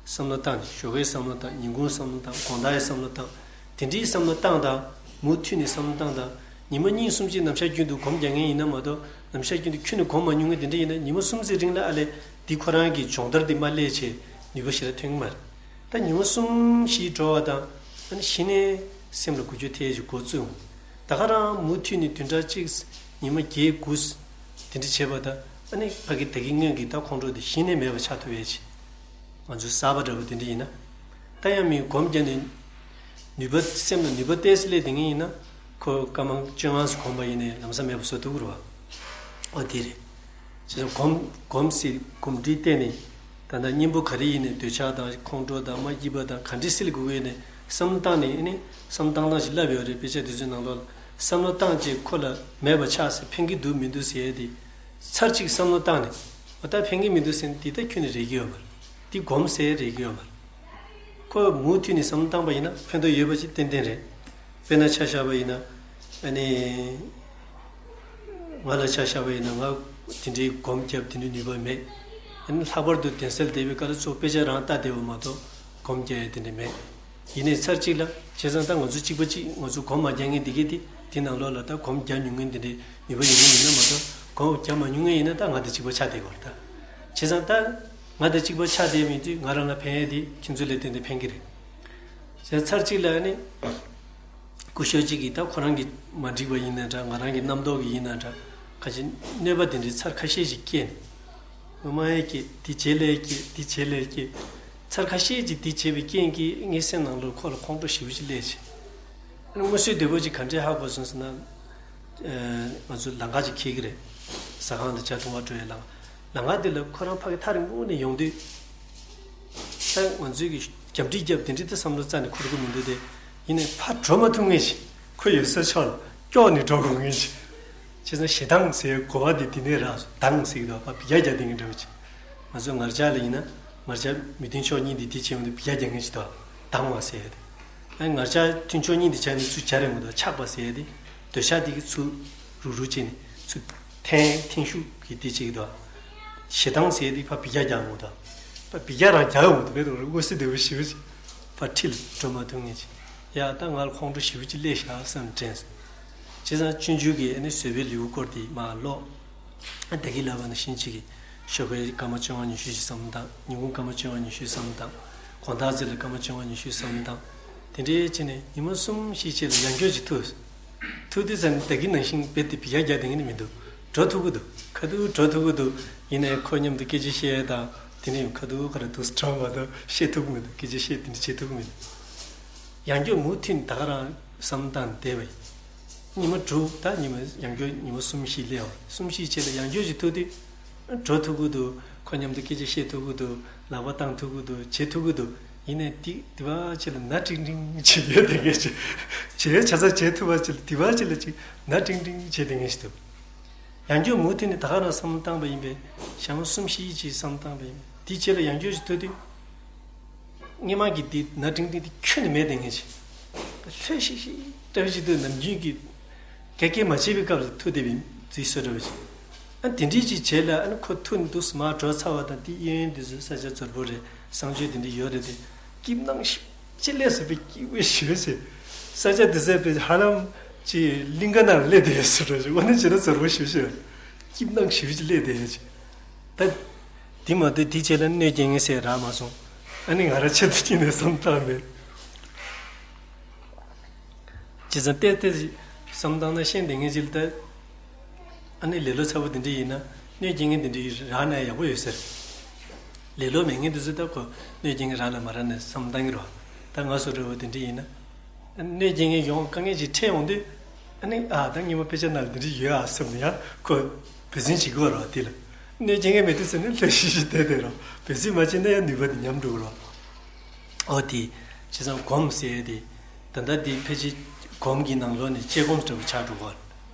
བསམ་བློ་བཏང་ནས་ཞོགས་ཀའི་བསམ་བློ་བཏང་། ཉིན་གུང་བསམ་བློ་བཏང་། དགོང་དག་ཡི་བསམ་བློ་བཏང་། དེ་འདྲའི་བསམ་བློ་བཏང་དང་། མུ་མཐུད་ནས་བསམ་བློ་བཏང་དང་། ཉི་མ་གཉིས་གསུམ་ཅིག་ནམ་ཞག་རྒྱུན་དུ་སྒོམ་རྒྱག་མཁན་ཡིན་ན་མ་གཏོགས། ནམ་ཞག་རྒྱུན་དུ་ཁྱོན་ནས་སྒོམ་མ་མྱོང་མཁན་དེ་འདྲ་ཡིན་ན་ཉི་མ་གསུམ་ཙམ་རིང་ལ་ཨ་ལས་འདི་ཁོ་རང་གི་སྦྱོང་བརྡར་འདི་མ་སླེབས་བྱས་ནུས་པ་ཞེ་དྲག་ཐོན་གྱི་མ་རེད། ད་ཉི་མ་གསུམ་བཞི་འགྲོ་བ་དང་། ཨ་ནི་གཞི་ནས་སེམས་ལ་འགུལ་སྐྱོད་ཐེབས་ཀྱི་འགོ་བཙུགས་འོང་། ད་ག་རང་མུ་མཐུད་ནས་བདུན་ཕྲག་གཅིག་ཉི་མ་བརྒྱད་དགུ་དེ་འདྲ་བྱས་པ་དང་། ཨ་ནི་ཕ་གི་ད་གིན་སྔོན་གྱི་ད་ཁོང་ཁྲོ་དེ་གཞི་ནས་མེད་པ་ཆགས་ཐུབ་ཡས་ཆེ། ང་ཚོའི་གསར་པ་འདྲ་པོ་དེ་འདྲ་ཡིན་ན། ད་ཡང་མི་སྒོམ་བརྒྱབ་ནས་ནུས་པ་སེམས་ལ་ནུས་པ་ཏོག་ཙམ་སླེབས་བསྡད་མཁན་ཡིན་ན། ཁོ་སྐར་མ་བཅོ་ལྔ་ཙམ་སྒོམ་པ་ཡིན་ནའི་ལམ་སང་མེད་པ་བཟོ་ཐུབ་ཀྱི་རེད་བ། ཨོ་དེ་རེད། བྱས་ཙང་སྒོམ་སྒོམ་ཟེར་གོམས་འདྲིས་བསྟེན་ནས། ད་ལྟ་གཉེན་པོ་ག་རེ་ཡིན་ནའི་འདོད་ཆགས་དང་ཁོང་ཁྲོ་དང་མ་སྐྱིད་པ་དང་ག་འདྲས་སེལ་དགོས་ཀྱི་ཡིན་ནའི་བསམ་བློ་བཏང་ནས། ཨ་ནི་བསམ་བློ་བཏང་སྟངས་ཤིག་བསླབས་ཡོད་རེད། དཔེ་ཆ་དེ་ཚོའི་ནང་ལོགས་ལ་བསམ་བློ་བཏང་རྗེས་ཁོ་ལ་མེད་པ་ཆགས་ཟེར། ཕན་གྱི་འདུག་མི་འདུག་ཟེར་ཡས་དེ། ཚར་གཅིག་བསམ་བློ་བཏང་ནས། འོ་ད་ཕན་གྱི་མི་འདུག་ཟེར་ན་དེ་ད་ཁྱོན་ནས་རེག་གི་ཡོད་མ་རེད། དེ་སྒོམ་ཟེར་རེག་གི་ཡོད་མ་རེད། ཁོ་མུ་མཐུད་ནས་བསམ་བློ་བཏང་པ་ཡིན་ན་ཕན་ཐོགས་ཡོད་པ་ཞིག་ཏན་ཏན་རེད། དཔེར་ན་ཆ་བཞག་པ་ཡིན་ན། ཨ་ནི། ང་ལ་ཆ་བཞག་པ་ཡིན་ན་ང་དེ་འདྲའི་སྒོམ་རྒྱབ་དེ་འདྲའི་ནུས་པ་མེད། ཨ་ནི་ལྷག་པར་དུ་གདན་སར་བསྡད་པའི་སྐབས་ལ་གཙོ་བོ་དཔེ་ཆ་རང་ལྟ་བསྡད་པ་མ་གཏོགས་སྒོམ་རྒྱག་ཡ་དེ་འདྲ་མེད། ཡིན་ནའི་ཚར་གཅིག་ལ། བྱས་ཙང་ད་ང་ཚོ་གཅིག་པ་གཅིག་ང་ཚོ་སྒོམ་མ་རྒྱག་མཁན་འདི་གས་དེ་དེ་ནང་ལོགས་ལ་ད་སྒོམ་རྒྱག་མྱོང་མཁན་དེ་འདྲའི་ནུས་པ་ཡོད་མཁན་ཡིན་ན་མ་གཏོགས། སྒོམ་རྒྱག་མ་མྱོང་མཁན་ཡིན་ན་ད་ང་དང་གཅིག་པ་ཆགས་བསྡད་དགོས་རེད་ད། བྱས་ཙང་ད་ང་དང་གཅིག་པ་ཆགས་བསྡད་མི་དུས་ང་རང་ལ་ཕན་ཡས་དེ་ཁྱེད་ཚོ་ལ་ཏན་ཏན་ཕན་གྱི་རེད། བྱས་ཚར་གཅིག་ལ་ཨ་ནི། སྐུ་ཞབས་གཅིག་གིས་ད་ཁོ་རང་གིས་མ་འགྲིག་པ་ཡིན་ན་འདྲ། ང་རང་གི་རྣམ་རྟོག་གིས་ཡིན་ན་འདྲ། ཁ་ཅིག་གནོད་པ་དེ་འདྲའི་ཚར་ཁ་ཤས་ཤིག་སྐྱེས་ནས། ངོ་མ་ཡས་སྐྱེས། དེ་བྱེད་ལས་སྐྱེས། དེ་བྱེད་ལས་སྐྱེས། ཚར་ཁ་ཤས་ཅིག་དེ་བྱས་པའི་རྐྱེན་གྱིས་ངའི་སེམས་ནང་ལོགས་ཁོ་ལ་ཁོང་ཁྲོ་ཞེ་པོ་ཅིག་སླེབས་བྱས། ཨ་ནི་མངོན་གསལ་དོད་པོ་ཅིག་ག་འདྲས་ཧ་གོ་སོང་ཟེར་ན། ཨ། ང་ཚོ་ལམ་ཁ་ཅིག་འཁེལ་གྱི་རེད། ཟ་ཁང་དང་ཇ་འཐུང་བར་འགྲོ་ཡའི་ལམ། ལམ་ཁ་དེ་ལ་ཁོ་རང་ཕ་གི་ཐག་རིང་པོ་ནས་ཡོང་དུས། ད་ང་ཚོས་ཀྱི་རྒྱབ་འདྲི་རྒྱབ་དེ་འདྲའི་ད་བསམ་བློ་རྩ་ནས་འཁོར་གྱི་མི་འདུག་སྟེ། ཡིན་ནའི་ཕར་འགྲོ་མ་ཐུབ་མཁན་ཞིག་ཁོ་ཡོད་ས་ཕྱོགས་ལ་ཀྱོག་ནས་འགྲོ་དགོས་མཁན་ཞིག་བྱས་ཙང་ཞེ་སྡང་ཟེར་གོ་བ་དེ་དེ་ནས་རག་སོང་། སྡང་ཟེར་གྱི་འདུག་པ། བི་ཡ་རྒྱག་བསྡད་མཁན་འདྲ་བོ་ཅིག་ང་ཚོ་ངར་ལྕགས་ལ་ཡིན་ན། ངར་ལྕགས་མི་མཐུན་ཕྱོགས་གཉིས་དེ་དེ་བྱས་ཡོང་དུས་བི་ཡ་རྒྱག་མཁན་ཞིག་འདུག་སྡང་བ་ཟེར་ཡ་དེ། ཨ། ངར་ལྕགས་མཐུན་ཕྱོགས་གཉིས་དེ་བྱས་ནས་ཚུར་སྦྱར་ཡོང་གི་འདུག་ཆགས་པ་ཟེར་ཡ་དེ། འདོད་ཆགས་དེ་གིས་ཚུར་རུག་རུག་བྱས་ནས་ཚུར་འཐེན་འཐེན་ཤུགས་ཀྱིས་དེ་བྱེད་ཀྱི་འདུག་ཞེ་སྡང་ཟེར་ཡ་དེ་ཕར་བི་ཡ་རྒྱག་ཡོང་གི་འདུག་ཕར་བི་ཡ་རང་རྒྱག་ཡོང་གི་འདུག་མེད་དུ་མངོན་གསལ་དོད་པོ་ཞེ་པོ་ཅིག་ཕར་འཁྲིས་ལ་འགྲོ་མ་ཐུབ་མཁན་ཅིག་ཡ། ད་ང་ལ་ཁོང་ཁྲོ་ཞེ་པོ་ཅིག་སླེབས་ཤག་བསམ་དྲན་སོང་། བྱས་ཙང་སྤྱོད་འཇུག་གི་ཨ་ནི་བཟོད་པའི་ལེའུ་སྐོར་དེ་མར་ཀློག་ཨ། ད་གིན་ལབ་པ་ནང་བཞིན་ཅིག་གིས་ཞོགས་ཀའི་སྐར་མ་བཅོ་ལྔ་ཉི་ཤུ་ཞིག་བསམ་བློ་བཏང་། ཉིན་གུང་སྐར་མ་བཅོ་ལྔ་ཉི་ཤུ་བསམ་བློ་བཏང་། དགོང་དག་ཅིག་ལ་སྐར་མ་བཅོ་ལྔ་ཉི་ཤུ་བསམ་བློ་བཏང་། དེ་འདྲའི་བྱས་ནས་ཉི་མ་གསུམ་བཞི་ཅིག་ལ་ཡང་བསྐྱར་ཅིག་ཐུག་ཐུག་དུས་ཙམ་ནས་ད་གིན་ནང་བཞིན་རྦད་དེ་བི་ཡ་རྒྱག་བསྡད་མཁན་ནི་མི་འདུག་འགྲོ་ཐུབ་ཀྱི་འདུག་ཁ་ཐུག་འགྲོ་ཐུབ་ཀྱི་འདུག་ཡིན་ནའི་ཁོ་མཉམ་དུ་སྐད་ཆ་བཤད་ཡ་དང་དེ་ནས་ཁ་ཐུག་ག་རེ་འདུག་སེ་འགྲོ་མ་གཏོགས་བཤད་ཐུབ་ཀྱི་མི་འདུག་སྐད་ཆ་བཤད་དེ་འདྲ་བྱེད་ཐུབ་ཀྱི་མི་འདུག་ཡང་བསྐྱར་མུ་མཐུད་ནས་ད་ག་རང་བསམ་བློ་བཏང་བསྡད་པ་ཡིན། ཉི་མ་དྲུག་ད་ཉི་མ་ཡང་བསྐྱར་ཉི་མ་གསུམ་བཞི་སླེབས་པ། གསུམ་བཞི་རྗེས་ལ་ཡང་བསྐྱར་ཅིག་ཐུག་དུས། འགྲོ་ཐུབ་ཀྱི་འདུག་ཁོ་མཉམ་དུ་སྐད་ཆ་བཤད་ཐུབ་ཀྱི་འདུག་ལག་པ་བཏང་ཐུབ་ཀྱི་འདུག་བྱེད་ཐུབ་ཀྱི་འདུག་ཡིན་ནའི་དེ་དེ་བ་ཅིག་ལ་ན་ཀྲིང་ཀྲིང་བྱེད་ཡོད་དེ་ངས་བྱེད་བྱེད་བྱ་ས་བྱེད་ཐུབ་པ་ཅིག་ལ་དེ་བ་ཅིག་ལ་ཅིག་ན་ཀྲིང་ཀྲིང་བྱེད་དེ་ངས་ཞིག་འདུག་ཡང་བསྐྱར་མུ་མཐུད་ནས་ད་ག་རང་བསམ་བློ་བཏང་པ་ཡིན་པས། ཞག་མ་གསུམ་བཞི་ཅིག་བསམ་བློ་བཏང་པ་ཡིན་པས། དེའི་རྗེས་ལ་ཡང་བསྐྱར་ཅིག་ཐུག་དུས། སྔོན་མ་གི་དེ་ན་ཀྲིང་ཀྲིང་དེ་ཁྱོན་ནས་མེད་དེ་ངས་བྱེད། ལྷོད་ཤིག་ཤིག་ལྟ་བུ་ཞིག་འདུག་ནམ་རྒྱུན་གྱི་ག་གེ་མ་བྱེད་པའི་སྐབས་ལ་ཐུག་བསྡད་པའི་རྫིས་སོ་འདྲ་བ་ཞིག་ཨ། དེ་འདྲའི་ཅིག་བྱས་ལ་ཨ་ནི་ཁོ་ཐུག་ནས་འདུག་སེ་མར་འགྲོ་ཚར་བ་དང་། དེ་གཡས་གཡོན་དེ་ཚོ་ས་ཆ་འཛོལ་པོ་རེད། གསང་སྤྱོད་དེ་འདྲ་ཡོད་རེད་དེ། སྐྱིད་སྣང་ཞིག་ཅི་སླེབས་ཟེར་བའི་སྐྱིད་པོ་ཞེ་པོ་ཅིག་ས་ཆ་དེ་ཚོ་དཔེ་ཧ་ལམ་ཅིག་གླིང་ག་ནང་སླེབས་བསྡད་ཡོད་བཟོ་འདྲ་ཞིག་འོ་ན་ཇི་འདྲ་འཛོལ་པོ་ཞེ་པོ་ཅིག་སྐྱིད་སྣང་ཞེ་པོ་ཅིག་སླེབས་བསྡད་ཡོད་ཅིག་ད་དེ་མ་གཏོགས་དེའི་རྗེས་ལ་གནོད་སྐྱེལ་མཁན་ཟེར་རག་མ་སོང་། ཨ་ནི་ང་རང་ཆེད་དུ་སྐྱིད་ནས་བསམ་བཏང་མེད། བྱས་ཙང་ཏོག་ཙམ་བསམ་བཏང་ན་ཤེས་བསྡད་མཁན་ཅིག་ལ་ད། ཨ་ནི་ལེ་ལོ་ཚ་པོ་དེ་འདྲ་ཡིན་ན་གནོད་སྐྱེལ་མཁན་དེ་འདྲ་རག་ན་ཡག་པོ་ཡོད་ཟེར། ལེ་ལོ་མེད་མཁན་དེ་ཚོ་ད་ཁོ་གནོད་སྐྱེལ་མཁན་རག་ན་མ་རག་ན་བསམ་བཏང་གི་རེད་བ། ད་ང་ཚོ་འདྲ་བོ་དེ་འདྲ་ཡིན་ན། གནོད་སྐྱེལ་མཁན་ཡོང་དཀའ་ངལ་ཅིག་འཕྲད་ཡོང་དུས། ཨ་ནི་ཨ་ད་སྔོན་མ་དཔེ་ཆ་ནང་ལ་འདི་འདྲ་ཡོད་ཨ་བསམ་ནས་ཡང་ཁོ་འབད་བརྩོན་བྱེད་དགོས་རེད་བ། དེ་ལ་གནོད་སྐྱེལ་མཁན་མེད་དུས་ཙམ་ནས་ལྷོད་ཤིག་ཤིག་བསྡད་བསྡད་རོགས། འབད་བརྩོན་མ་བྱས་ན་ཡང་ནུས་པ་དེ་ཉམས་འགྲོ་གི་རེད་བ། ཨོ་དེ། བྱས་ཙང་སྒོམ་ཟེར་ཡ་དེ། ད་ལྟ་འདི་ཕལ་ཆེར་སྒོམ་གྱི་ནང་ལོགས་ནས་དཔྱད་སྒོམ་འདྲ་བོ་ཆགས་འགྲོ་གི་རེད།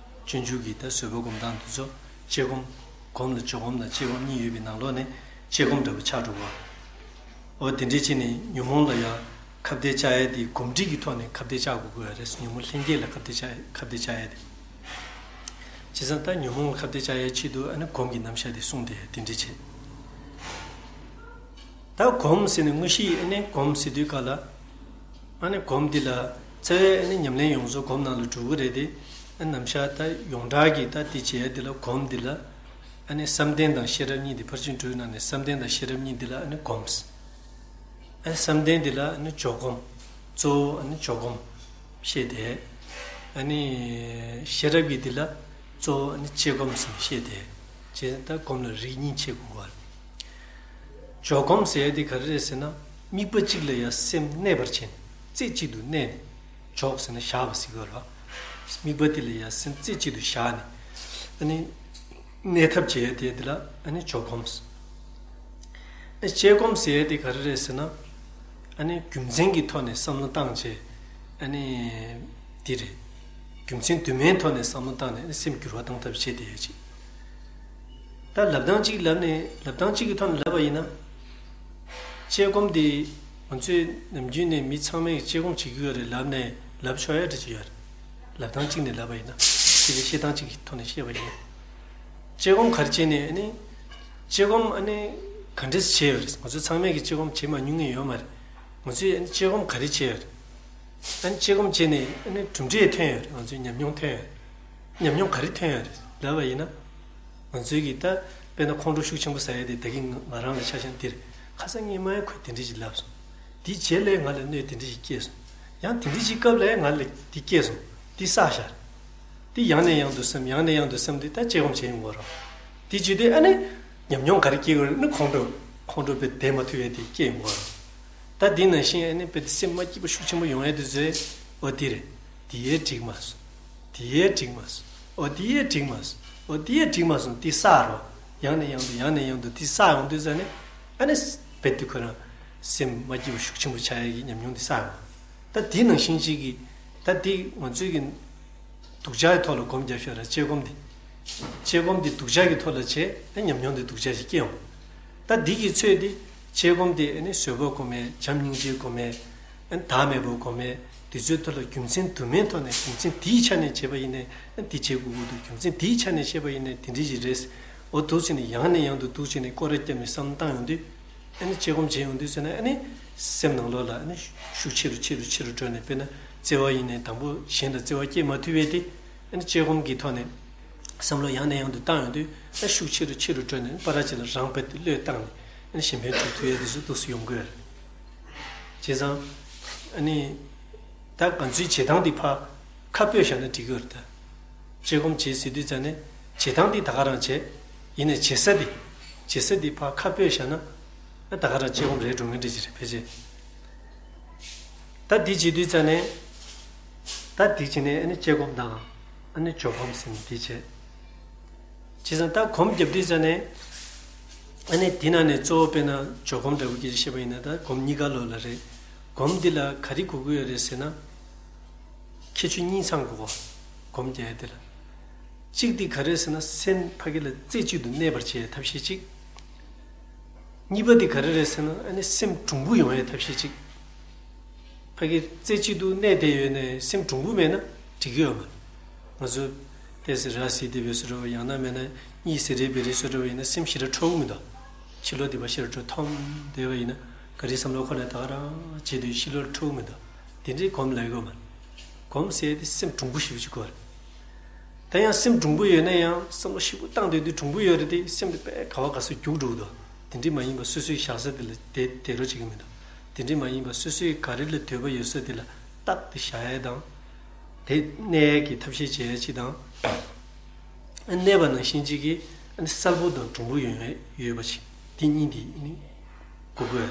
སྤྱོད་འཇུག་གི་ད་བཟོད་པ་སྒོམ་སྟངས་འདི་ཚོ་དཔྱད་སྒོམ། སྒོམ་ལ་སྤྱོད་སྒོམ་དང་དཔྱད་སྒོམ་གཉིས་ཡོད་པའི་ནང་ལོགས་ནས་དཔྱད་སྒོམ་འདྲ་བོ་ཆགས་འགྲོ་གི་རེད། འོ་དེ་འདྲའི་ཆེད་ནས་ཉོན་མོངས་ལ་ཡང་ཁ་གཏད་བཅག་ཡས་དེ་གོམས་འདྲིས་ཀྱི་ཐོག་ནས་ཁ་གཏད་བཅག་དགོས་ཀྱི་ཡོད་རེད། ཉོན་མོངས་ལྷན་སྐྱེས་ལ་ཁ་གཏད་བཅག་ཁ་གཏད་བཅག་ཡས་དེ། བྱས་ཙང་ད་ཉོན་མོངས་ལ་ཁ་གཏད་བཅག་ཡས་ཆེད་དུ་ཨ་ནི་སྒོམ་གྱི་རྣམ་གཞག་དེ་གསུངས་ཏེ་དེ་འདྲའི་བྱས། ད་སྒོམ་ཟེར་ནས་དངོས་གཞི་ཨ་ནི་སྒོམ་ཟེར་དུས་སྐབས་ལ། ཨ་ནི་སྒོམ་འདི་ལ་རྩ་བའི་ཨ་ནི་ཉམས་ལེན་ཡོངས་རྫོགས་སྒོམ་ནང་ལ་འགྲོ་གི་རེད་དེ། ཨ་རྣམ་གཞག་ད་ཡོངས་གྲགས་ཀྱི་ད་དེ་བྱས་འདི་ལ་སྒོམ་འདི་ལ། ཨ་ནི་བསམ་གཏན་དང་ཤེས་རབ་གཉིས་དེ་ཕར་ཕྱིན་དྲུག་ནང་ནས་བསམ་གཏན་དང་ཤེས་རབ་གཉིས་འདི་ལ་ཨ་ནི་སྒོམ། ཨ་ནི་བསམ་གཏན་འདི་ལ་ཨ་ནི་འཇོག་སྒོམ། གཙོ་བོ་ཨ་ནི་འཇོག་སྒོམ་བཤད་དེ། ཨ་ནི་ཤེས་རབ་ཀྱི་འདི་ལ་གཙོ་བོ་ཨ་ནི་དཔྱད་སྒོམ་ཟེར་ནས་བཤད་དེ། བྱས་ད་སྒོམ་ལ་རིགས་གཉིས་ཕྱེ་དགོས་པ། འཇོག་སྒོམ་ཟེར་ཡ་དེ་ག་རེ་རེད་ཟེར་ན། དམིགས་པ་གཅིག་ལ་ཡང་སེམས་གནས་པར་བྱས་ནས་རྩེ་གཅིག་ཏུ་གནས་ནས། འཇོག་ཟེར་ན་བཞག་པ་ཟེར་གྱི་ཡོད་རེད་བ། དམིགས་པ་དེ་ལ་ཡང་སེམས་རྩེ་གཅིག་ཏུ་བཞག་ནས། ཨ་ནི། གནས་ཐབས་བྱེད་ཡ་དེ་དེ་ལ་ཨ་ནི་འཇོག་སྒོམ་ཟེར། ཨ་དཔྱད་སྒོམ་ཟེར་ཡ་དེ་ག་རེ་རེད་ཟེར་ན། ཨ་ནི་རྒྱུ་མཚན་གྱི་ཐོག་ནས་བསམ་བློ་བཏང་བྱས། ཨ་ནི། འདི་རེད། རྒྱུ་མཚན་དུ་མའི་ཐོག་ནས་བསམ་བློ་བཏང་ནས་ཨ་ནི་སེམས་འགྱུར་བ་བཏང་ཐབས་བྱེད་དེ་ཡ་ཅིག་ད་ལབ་སྟངས་གཅིག་ལབ་ནས་ལབ་སྟངས་གཅིག་གི་ཐོག་ནས་ལབ་པ་ཡིན་ན། དཔྱད་སྒོམ་འདི་ང་ཚོས་ནམ་རྒྱུན་ནས་མི་ཚང་མས་དཔྱད་སྒོམ་བྱེད་ཀྱི་ཡོད་རེད་ལབ་ནས་ལབ་ཆོག་ཡ་འདྲ་ཅིག་ཡོད་རེད། ལབ་སྟངས་གཅིག་ནས་ལབ་པ་ཡིན་ན། དེ་ལས་བཤད་སྟངས་གཅིག་གི་ཐོག་ནས་བཤད་པ་ཡིན་ན། དཔྱད་སྒོམ་ག་རེ་བྱས་ནས་ཨ་ནི། དཔྱད་སྒོམ་ཨ་ནི། ག་འདྲས་བྱས་ཡོད་རེད། ང་ཚོ་ཚང་མས་ཀྱི་དཔྱད་སྒོམ་བྱེད་མ་མྱོང་མཁན་ཡོད་མ་རེད། ང་ཚོས་ཨ་ནི་དཔྱད་སྒོམ་ག་རེ་བྱས་ཡོད་རེད། ཨ་ནི་དཔྱད་སྒོམ་བྱས་ནས་ཨ་ནི་གྲུབ་འབྲས་ཐོན་ཡོད་རེད། ང་ཚོའི་ཉམས་མྱོང་ཐོན་ཡོད་རེད། ཉམས་མྱོང་ག་རེ་ཐོན་ཡོད་རེད་ལབ་པ་ཡིན་ན། ང་ཚོའི་གི་ད་དཔེར་ན་ཁོང་ཁྲོ་ཤུགས་ཆེན་པོ་ཟ་ཡ་དེ་ད་གིན་ང་རང་ལ་ཆ་བཞག་ན་འདིར་ཁ་སང་སྔོན་མ་ཡང་ཁོས་དེ་འདྲ་ཞིག་ལབ་སོང་། དེའི་རྗེས་ལ་ང་ལ་གནོད་དེ་འདྲ་ཞིག་སྐྱེས་སོང་། ཡང་དེ་འདྲའི་ཅིག་སྐབས་ལ་ང་ལ་འདི་སྐྱེས་སོང་། འདི་བསགས་ཤག་འདི་ཡང་ནས་ཡང་དུ་སེམས། ཡང་ནས་ཡང་དུ་སེམས། འདི་ད་དཔྱད་སྒོམ་བྱེད་ཡོང་གི་རེད། འདི་བྱེད་དུས་ཨ་ནི་ཉམས་མྱོང་ག་རེ་སྐྱེ་གི་རེད། ཨ་ནི་ཁོང་ཁྲོ། ཁོང་ཁྲོ་དཔེ་བསྡད་མ་ཐུབ་ཡས་དེ་སྐྱེ་ཡོང་གི་རེད། ད་འདི་ནང་བཞིན་ཨ་ནི་དཔེ་སེམས་མ་སྐྱིད་པ་ཤུགས་ཆེན་པོ་ཡོང་ཡས་དེ་ཚོས། འོ་འདི་རེད། འདི་ཡས་འགྲིག་མ་སོང་། འདི་ཡས་འགྲིག་མ་སོང་། འོ་འདི་ཡས་འགྲིག་མ་སོང་། འོ་འདི་ཡས་འགྲིག་མ་སོང་། འདི་བསགས་རོགས། ཡང་ནས་ཡང་དུ་ཡང་ནས་ཡང་དུ་འདི་བསགས་ཡོང་དུས་ཙ་ནས་ཨ་ནི་རྦད་དེ་ཁོ་རང་སེམས་མ་སྐྱིད་པ་ཤུགས་ཆེན་པོ་ཆགས་ཡས་ཀྱི་ཉམས་མྱོང་འདི་བསགས་ཡོང་། ད་འདི་ནང་བཞིན་ཅིག་གི། ད་འདི་ང་ཚོའི་གི་སྡུག་ཅག་གི་ཐོག་ལ་སྒོམ་རྒྱབ་ཤོག་ར། དཔྱད་སྒོམ་འདི། དཔྱད་སྒོམ་འདི་སྡུག་ཅག་གི་ཐོག་ལ་བྱས་ན་ཉམས་མྱོང་འདི་སྡུག་ཅག་ཞིག་སྐྱེ་ཡོང་། ད་འདི་གི་ཚོད་འདི། དཔྱད་སྒོམ་འདི་ཨ་ནི་བཟོད་པ་སྒོམ་ཡས། བྱམས་སྙིང་རྗེ་སྒོམ་ཡས། ཨ་ནི་བདག་མེད་པ་སྒོམ་ཡས། འདི་ཚོའི་ཐོག་ལ་རྒྱུ་མཚན་དུ་མའི་ཐོག་ནས། རྒྱུ་མཚན་འདིའི་ཆ་ནས་བྱས་པ་ཡིན་ནའི་ཨ་ནི་འདི་བྱེད་དགོས་ཀྱི་འདུག་རྒྱུ་མཚན་འདིའི་ཆ་ནས་བཤད་པ་ཡིན་ནའི་འདི་འདྲ་ཞིག་རེད། འོ་འདུག་བྱས་ནས་ཡང་ནས་ཡང་དུ་འདུག་བྱས་ནས་སྐོར་ར་བརྒྱབ་ནས་བསམ་བློ་བཏང་ཡོང་དུས། ཨ་ནི་དཔྱད་སྒོམ་བྱེད་ཡོང་དུས་ཟེར་ན། ཨ་ནི་སེམས་ནང་ལོགས་ལ་ཨ་ནི་ཤུགས་ཆེ་རུ་ཆེ་རུ་ཆེ་རུ་འགྲོ་ནས། དཔེར་ན་བརྩེ་བ་ཡིན་ནའི་དང་པོ་གཞན་ལ་བརྩེ་བ་སྐྱེས་མ་ཐུབ་པས་དེ། ཨ་ནི་དཔྱད་སྒོམ་གྱི་ཐོག་ནས་བསམ་བློ་ཡང་ནས་ཡང་དུ་བཏང་ཡོང་དུས། ཨ་ཤུགས་ཆེ་རུ་ཆེ་རུ་འགྲོ་ནས་པ་ར་ཅིག་ལ་རང་རྦད་དེ་བློས་བཏང་ནས། ཨ་ནི་གཞན་ཕན་སྒྲུབ་ཐུབ་ཡས་དེ་ཚོ་འདུག་སེ་ཡོང་གི་ཡོད་རེད། བྱས་ཙང་ཨ་ནི་ད་ང་ཚོའི་བྱེད་སྟངས་འདི་ཕར་ཁ་སྤོས་བཞག་ན་འགྲིག་གི་ཡོད་རེད་ད། དཔྱད་སྒོམ་བྱེད་ཟེར་དུས་ཙ་ནས་བྱེད་སྟངས་འདི་ད་ག་རང་བྱས། ཡིན་ནའི་བྱེད་ས་འདི། བྱེད་ས་འདི་ཕར་ཁ་སྤོས་བཞག་ན། ཨ་ད་ག་རང་དཔྱད་སྒོམ་རེད་འགྲོ་ངེས་འདྲ་ཅིག་རེད་ཕལ་ཆེར། ད་འདི་བྱེད་དུས་ཙ་ནས། ད་འདི་བྱས་ནས་ཨ་ནི་དཔྱད་སྒོམ་དང་། ཨ་ནི་འཇོག་སྒོམ་ཟེར་ནས་འདི་བྱས། བྱས་ཙང་ད་སྒོམ་རྒྱབ་དུས་ཙ་ནས། ཨ་ནི་འདི་ནང་ནས་གཙོ་བོ་དཔེར་ན་འཇོག་སྒོམ་འདྲ་བོ་སྐད་ཆ་བཤད་པ་ཡིན་ན། ད་སྒོམ་གཉིས་ཀ་ལོགས་ལ་རེད། སྒོམ་འདི་ལ་ག་རེ་དགོས་ཀྱི་ཡོད་རེད་ཟེར་ན། ཁྱད་ཆོས་གཉིས་ཚང་དགོས་གོ། སྒོམ་རྒྱག་ཡ་དེ་ལ། གཅིག་དེ་ག་རེ་ཟེར་ན། སེམས་ཕ་གི་ལ་རྩེ་གཅིག་ཏུ་གནས་པར་བྱེད་ཡ་ཐབས་ཤེས་གཅིག་གཉིས་པ་དེ་ག་རེ་རེད་ཟེར་ན། ཨ་ནི་སེམས་གྲུང་པོ་ཡོང་ཡ་ཐབས་ཤེས་གཅིག་ཕ་གི་རྩེ་གཅིག་ཏུ་གནས་བསྡད་ཡོད་ནའི་སེམས་གྲུང་པོ་མེད་ན་འགྲིག་གི་ཡོད་མ་རེད། ང་ཚོ་ཏོག་ཙམ་ར་བཟི་བསྡད་པའི་བཟོ་འདྲ་བོ། ཡང་ན་མེད་ན་གཉིད་སད་རན་པའི་རེད་བཟོ་འདྲ་བོ་ཡིན་ན། སེམས་ཞེ་དྲག་འཕྲོ་གི་མི་འདུག་ཕྱི་ལོགས་སྡིག་པ་ཞེ་དྲག་འཕྲོ་མཐོང་བསྡད་པ་ཡིན་ན། ག་རེ་བསམ་བློ་ཁོ་ནས་ད་ག་རང་བྱེད་དུས་ཕྱི་ལོགས་འཕྲོ་གི་མི་འདུག་དེ་འདྲའི་སྒོམ་ལ་ཡོད་མ་རེད། སྒོམ་ཟེར་དེ་སེམས་གྲུང་པོ་ཞེ་པོ་ཅིག་དགོས་རེད། ད་ཡང་སེམས་གྲུང་པོ་ཡོད་ན་ཡང་། བསམ་བློ་ཞིབ་པོ་བཏང་བསྡད་དུས་གྲུང་པོ་ཡོད་རེད་དེ། སེམས་དེ་དཔེ་ག་བ་ག་ས་རྒྱུག་འགྲོ་གི་འདུག་དེ་འདྲ་མ་ཡིན་པ་སོ་སོའི་བཞག་ས་དེ་ལ་བསྡད་བསྡད་རོགས་བྱེད་ཀྱི་མི་འདུག་དེ་འདྲ་མ་ཡིན་པ་སོ་སོའི་ག་རེ་ལ་འདོད་པ་ཡོད་ས་དེ་ལ་རྟག་ཏུ་བཞག་ཡས་དང་། དེ་གནས་ཡས་ཀྱི་ཐབས་ཤེས་བྱེད་ཡས་ཅིག་དང་། གནས་པ་ནང་བཞིན་ཅིག་གི་གསལ་པོ་དང་གྲུང་པོ་ཡོང་ཡས་ཡོད་པ་ཅིག་དེ་གཉིས་དེ་ནི་དགོས་དགོས།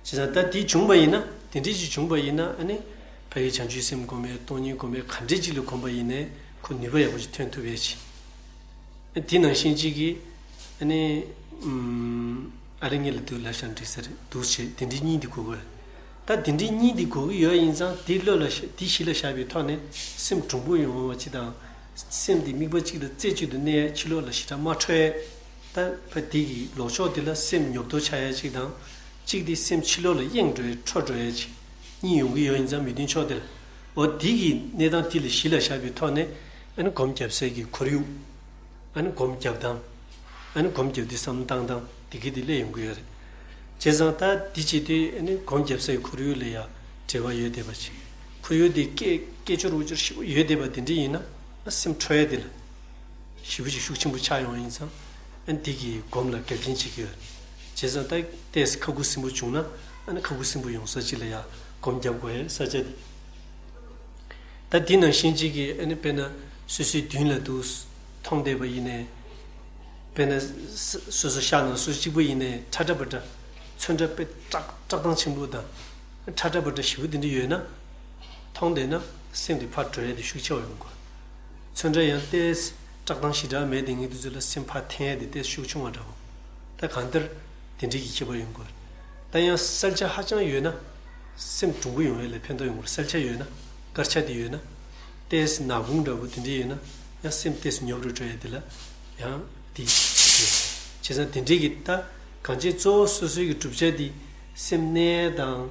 བྱས་ཙང་ད་དེ་བྱུང་བ་ཡིན་ན། དེ་འདྲ་ཅིག་བྱུང་བ་ཡིན་ན། ཨ་ནི་ཕ་གི་བྱང་ཆུབ་སེམས་སྒོམ་ཡས། སྟོང་ཉིད་སྒོམ་ཡས། ག་འདྲ་ཅིག་ལ་སྒོམ་པ་ཡིན་ནའི་ཁོ་ནུས་པ་ཡག་པོ་ཅིག་ཐོན་ཐུབ་ཡས་ཅིག་དེ་ནང་བཞིན་གཅིག་གིས་ཨ་ནི། ཨུམ། ཨ་རི་ངེད་ལ་འདུག་ལབ་བཞག་འགྲིག་ས་རེད། འདུག་བྱེད་དེ་འདྲའི་གཉིས་འདི་དགོས་དགོས། ད་དེ་འདྲའི་གཉིས་འདི་དགོས་ཀྱི་ཡོད་ཡིན་ཙང་། དེ་བློ་ལ་བཞག་དེ་གཞི་ལ་བཞག་པའི་ཐོག་ནས་སེམས་གྲུང་པོ་ཡོང་བ་ཅིག་དང་། སེམས་དེ་དམིགས་པ་གཅིག་ལ་རྩེ་གཅིག་ཏུ་གནས་ཡས། ཕྱི་ལོགས་ལ་ཞེ་དྲག་མ་འཕྲོ་ཡས། ད་ཕ་དེ་གི་ལོག་ཕྱོགས་དེ་ལ་སེམས་ཉོབ་ཏོ་ཆགས་ཡས་ཅིག་དང་། གཅིག་དེ་སེམས་ཕྱི་ལོགས་ལ་གཡེང་འགྲོ་ཡས། འཕྲོ་འགྲོ་ཡས་ཅིག་གཉིས་ཡོང་གི་ཡོད་ཡིན་ཙང་། མི་མཐུན་ཕྱོགས་དེ་ལ། འོ་དེ་གི་གནས་སྟངས་དེ་ལ་གཞི་ལ་བཞག་པའི་ཐོག་ནས། ཨ་ནི་སྒོམ་རྒྱབ་སའི་གི་ཁོར་ཡུག་ཨ་ནི་སྒོམ་རྒྱབ་སྟངས། ཨ་ནི་སྒོམ་རྒྱབ་དུས་བསམ་བློ་བཏང་སྟངས་དེ་གི་དེ་སླེབས་ཡོང་གི་ཡོད་རེད། བྱས་ཙང་ད་འདི་བྱེད་དུས་ཨ་ནི་སྒོམ་རྒྱབ་སའི་ཁོར་ཡུག་ལ་ཡང་འབྲེལ་བ་ཡོད་བསྡད་པ་ཅིག་ཁོར་ཡུག་དེ་སྐད་སྐད་ཅོར་འུ་ཅོར་ཞེ་པོ་ཡོད་བསྡད་པ་དེ་འདྲ་ཡིན་ན། ཨ་སེམས་འཕྲོ་ཡས་དེ་ལ་ཞེ་པོ་ཅིག་ཤུགས་ཆེན་པོ་ཆགས་ཡོང་ཡིན་ཙང་། ཨ་ནི་འདི་གི་སྒོམ་ལ་འགལ་རྐྱེན་བྱེད་ཀྱི་ཡོད་རེད། བྱས་ཙང་ད་ཏོག་ཙམ་ཁ་ཁུ་སིམ་པོ་བྱུང་ན། ཨ་ནི་ཁ་ཁུ་སིམ་པོ་ཡོང་ས་ཅིག་ལ་ཡང་སྒོམ་རྒྱབ་དགོས་ཡས་ས་ཆ་དེ། ད་དེ་ནང་བཞིན་གཅིག་གིས་ཨ་ནི་དཔེར་ན་སོ་སོའི་མདུན་ལ་འདུག་མཐོང་བསྡད་པ་ཡིན་ནའི། དཔེར་ན་ས་སོ་སོ་ཤག་ནང་སོ་སོ་གཅིག་པུ་ཡིན་ནའི། ཁྲ་ཁྲ་འབར་འབར། ཚོན་ཁྲ་དཔེ་བཀྲག་བཀྲག་མདངས་ཆེན་པོ་དང་། ཁྲ་ཁྲ་འབར་འབར་ཞེ་པོ་དེ་འདྲ་ཡོད་ན། མཐོང་བསྡད་ན་སེམས་དེ་ཕར་འགྲོ་ཡས་དེ་ཤུགས་ཆེ་བ་ཡོང་དགོས། ཚོན་ཁྲ་ཡང་ཏོག་ཙམ་བཀྲག་མདངས་ཞེ་དྲག་མེད་དེ་ངེས་དུས་ཚོད་ལ་སེམས་ཕར་འཐེན་ཡས་དེ་ཏོག་ཙམ་ཤུགས་ཆུང་བ་འདྲ་བོ། ད་གང་ལྟར་དེ་འདྲའི་གི་ཁྱད་པར་ཡོང་གི་རེད། ད་ཡང་གསལ་ཆ་ཧ་ཅང་ཡོད་ན་སེམས་གྲུང་པོ་ཡོང་ཡས་ལ་ཕན་ཐོགས་ཡོང་གི་རེད། གསལ་ཆ་ཡོད་ན། དཀར་ཆ་དེ་ཡོད་ན། ཏོག་ཙམ་ནག་ཁུང་འདྲ་བོ་དེ་འདྲ་ཡོད་ན་ཡང་སེམས་ཏོག་ཙམ་ཉོབ་རུ་འགྲོ་ཡས་དེ་ལ་ཡང་དེ་བྱེད་ཀྱི་ཡོད། བྱས་ཙང་དེ་འདྲའི་གི་ད་གང་ཅི་གཙོ་བོ་སོ་སོའི་གི་བསྒྲུབ་བྱ་དེ་སེམས་གནས་དང་།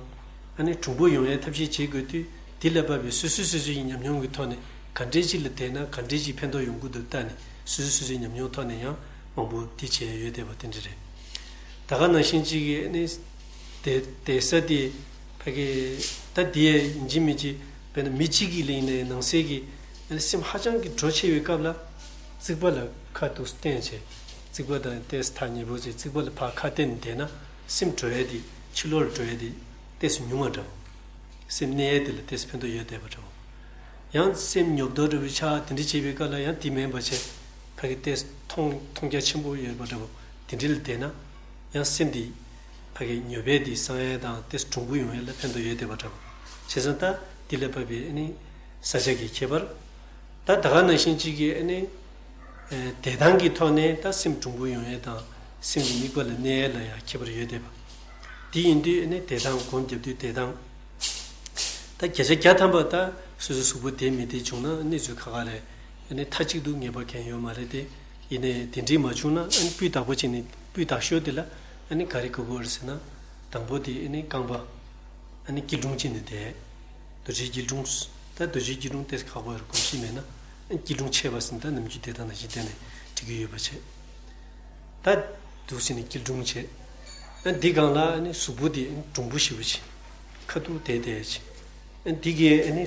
ཨ་ནི་གྲུང་པོ་ཡོང་ཡས་ཐབས་ཤེས་བྱེད་དགོས་དུས། དེ་ལ་བབས་པའི་སོ་སོ་སོ་སོའི་ཉམས་མྱོང་གི་ཐོག་ནས་ག་འདྲའི་ཅིག་ལ་བསྡད་ན་ག་འདྲའི་ཅིག་ཕན་ཐོགས་ཡོང་གི་འདུག་ལྟ་ནས། སོ་སོ་སོ་སོའི་ཉམས་མྱོང་ཐོག་ནས་ཡང་མང་པོ་དེ་བྱས་ཡོད་བསྡད་པ་དེ་འདྲ་རེད། ད་ག་ནང་བཞིན་ཅིག་གིས་ཨ་ནི་བསྡད་བསྡད་ས་དེ་ཕ་གི་ད་དེ་ཡིན་གཅིག་མིན་གཅིག་དཔེར་ན་མི་གཅིག་གིས་ལ་ཡིན་ནའི་ནང་གསེས་ཀྱི་ཨ་ནི་སེམས་ཧ་ཅང་གི་འགྲོ་ཆེ་བའི་སྐབས་ལ་རྩིག་པ་ལ་ཁ་ཐུག་བསྟན་བྱས། རྩིག་པ་དང་ཏོག་ཙམ་ཐག་ཉེ་པོ་ཟིག་རྩིག་པ་ལ་ཕར་ཁ་བསྟན་བསྡད་ན་སེམས་འགྲོ་ཡས་དེ་ཕྱི་ལོགས་ལ་འགྲོ་ཡས་དེ་ཏོག་ཙམ་ཉུང་བ་འདྲ་བོ། སེམས་གནས་ཡས་དེ་ལ་ཏོག་ཙམ་ཕན་ཐོགས་ཡོད་བསྡད་པ་འདྲ་བོ། ཡང་སེམས་ཉོབ་ཏོ་འདྲ་བོའི་ཆ་དེ་འདྲ་བྱེད་པའི་སྐབས་ལ་ཡང་དེ་མིན་པ་བྱས་ཕ་གི་ཏོག་ཙམ་མཐོང་མཐོང་རྒྱ་ཆེན་པོ་ཡོད་པ་འདྲ་བོ་དེ་འདྲ་ལ་བསྡད་ན་ཡང་སེམས་དེ་ཕ་གི་ཉོབ་པའི་དེ་སངས་ཡས་དང་ཏོག་ཙམ་གྲུང་པོ་ཡོང་ཡས་ལ་ཕན་ཐོགས་ཡོད་བསྡད་པ་འདྲ་བོ། བྱས་ཙང་ད་དེ་ལ་བབས་པའི་ཨ་ནི་བཟའ་བཅའ་གི་ཁྱད་པར། ད་ད་ག་ནང་བཞིན་གཅིག་གིས་ཨ་ནི། ཨེ། བསྡད་སྟངས་ཀྱི་ཐོག་ནས་ད་སེམས་གྲུང་པོ་ཡོང་ཡས་དང་སེམས་ཀྱི་དམིགས་པ་ལ་གནས་ཡས་ལ་ཡང་ཁྱད་པར་ཡོད་བསྡད་པ། དེ་ཡིན་དུས་ཨ་ནི་བསྡད་སྟངས་སྒོམ་རྒྱབ་དུས་བསྡད་སྟངས། ད་བརྒྱ་ཆ་བརྒྱ་ཐམ་པ་ད་སོ་སོའི་གཟུགས་པོ་བསྡད་མི་བསྡད་བྱུང་ན་གནས་ཚུལ་ཁག་ཁག་རེད། ཨ་ནི་མཐའ་གཅིག་ཏུ་ངེས་པ་གང་ཡོད་མ་རེད་དེ། ཡིན་ནའི་དེ་འདྲས་མ་བྱུང་ན་ཨ་ནི་སྤུས་དག་པོ་བྱས་ནས་སྤུས་དག་ཤོས་དེ་ལ་ཨ་ནི་ག་རེ་དགོས་ཀྱི་ཡོད་རེད་ཟེར་ན། དང་པོ་དེ་ཨ་ནི་རྐང་པ། ཨ་ནི་སྐྱིལ་ཀྲུང་བྱས་ནས་བསྡད། རྡོ་རྗེ་སྐྱིལ་ཀྲུང་། ད་རྡོ་རྗེ་སྐྱིལ་ཀྲུང་ཏོག་ཙམ་ཁག་པོ་ཡོད་རེད། གོམས་གཤིས་མེད་ན། ཨ་ནི་སྐྱིལ་ཀྲུང་ཆད་པ་ཟེར་ན་ད་ནམ་རྒྱུན་བསྡད་སྟངས་ནང་བཞིན་བསྡད་ནས་འགྲིག་གི་ཡོད་པ་བྱས། ད་འདུག་སེ་ནས་སྐྱིལ་ཀྲུང་བྱས། ཨ་ནི་འདི་སྒང་ལ་ཨ་ནི་གཟུགས་པོ་དེ་ཨ་ནི་གྲུང་པོ་ཞེ་པོ་བྱས། ཁ་ཐུག་བསྡད་བསྡད་བྱས། ཨ་ནི་འདི་གས་ཨ་ནི་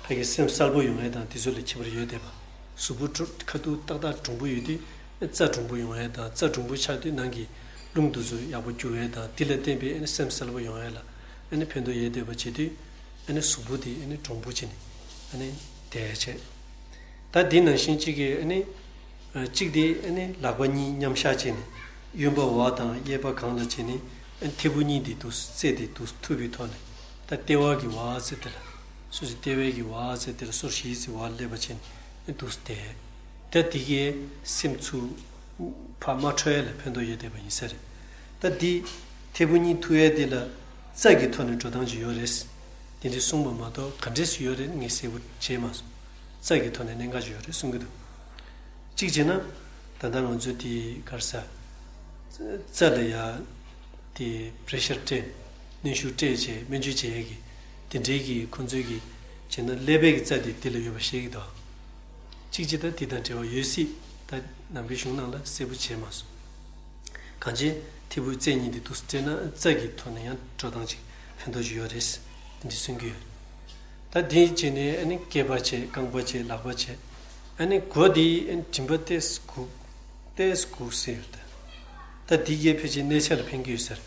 ཕ་གི་སེམས་གསལ་པོ་ཡོང་ཡས་དང་དེ་ཚོ་ལ་ཁྱད་པར་ཡོད་བསྡད་པ། གཟུགས་པོ་གྲུ་ཁ་ཐུག་ཏག་ཏག་གྲུང་པོ་ཡོད་དུས་ཨ་ནི་རྩ་གྲུང་པོ་ཡོང་ཡས་དང་རྩ་གྲུང་པོ་ཆགས་དུས་ནང་གི་རླུང་དེ་ཚོ་ཡག་པོ་རྒྱུ་ཡས་དང་དེ་ལ་བརྟེན་པའི་ཨ་ནི་སེམས་གསལ་པོ་ཡོང་ཡས་ལ་ཨ་ནི་ཕན་ཐོགས་ཡོད་བསྡད་པ་བྱེད་དུས། ཨ་ནི་གཟུགས་པོ་དེ་ཨ་ནི་གྲུང་པོ་བྱས་ནས་ཨ་ནི་བསྡད་བྱས། ད་འདི་ནང་བཞིན་གཅིག་གིས་ཨ་ནི། གཅིག་དེ་ཨ་ནི་ལག་པ་གཉིས་མཉམ་བཞག་བྱས་ནས་གཡོན་པ་འོག་དང་གཡས་པ་སྒང་ལ་བྱས་ནས་ཨ་ནི་མཐེ་བོ་གཉིས་དེ་འདུག་རྩེ་དེ་འདུག་ཐུབ་པའི་ཐོག་ནས་ད་ལྟེ་བ་གི་འོག་རྩེ་དེ་ལ། སོ་སོའི་ལྟེ་བའི་གི་འོག་རྩེ་དེ་ལ་སོར་བཞི་རྩེ་འོག་སླེབས་པ་བྱས་ནས་ཨ་ནི་འདུག་བསྡད། ད་དེ་གས་སེམས་ཚུར་ཕར་མ་འཕྲོ་ཡས་ལ་ཕན་ཐོགས་ཡོད་བསྡད་པ་ཡིན་ས་རེད། ད་འདི་མཐེ་བོ་གཉིས་ཐུག་ཡས་དེ་ལ་རྩ་གི་ཐོག་ནས་འགྲོ་སྟངས་ཅིག་ཡོད་རེད། དེ་འདྲའི་གསུངས་པ་མ་གཏོགས་ག་འདྲས་སུ་ཡོད་རེད་ངས་གསལ་པོ་བྱས་མ་སོང་། རྩ་གི་ཐོག་ནས་གནད་འགག་ཅིག་ཡོད་རེད་གསུང་གི་འདུག་གཅིག་བྱས་ན། ད་ལྟ་ང་ཚོས་དེ་ག་རེ་ཟ། རྩ་ལ་ཡ། དེ་པེ་རེ་ཤར་སྤྲད། གནོན་ཤུགས་སྤྲད་བྱས་སྨན་བཅོས་བྱེད་ཡས་ཀྱི། དེ་འདྲའི་གི་ཁོ་ཚོའི་གི། བྱས་ན་ཀླད་པའི་གི་རྩ་དེ་དེ་ལ་ཡོད་པ་ཤེས་ཀྱི་འདུག་གཅིག་བྱས་ད་དེ་དང་འབྲེལ་བ་ཡོད་སྲིད། ད་ནང་པའི་གཞུང་ནང་ལ་གསལ་པོ་བྱས་མ་སོང་། གང་ཅི། མཐེ་བོའི་རྩེ་གཉིས་དེ་འདུག་སྤྲད་ན་རྩ་གི་ཐོག་ནས་ཡང་འགྲོ་སྟངས་ཅིག་ཕན་ཐོགས་ཅིག་ཡོད་རེད། དེ་འདྲ་གསུང་གི་ཡོད། ད་དེ་བྱས་ནས་ཨ་ནི་སྐེད་པ་བྱས་རྐང་པ་བྱས་ལག་པ་བྱས། ཨ་ནི་མགོ་དེ་ཨ་ནི་མགྲིན་པ་ཏོག་ཙམ་སྒུག་ཏོག་ཙམ་སྒུག་ཟེར་ཡོད་ད། ད་དེ་གས་ཕལ་ཆེར་གནས་ཆ་ལ་ཕན་གི་ཡོད་ཟེར།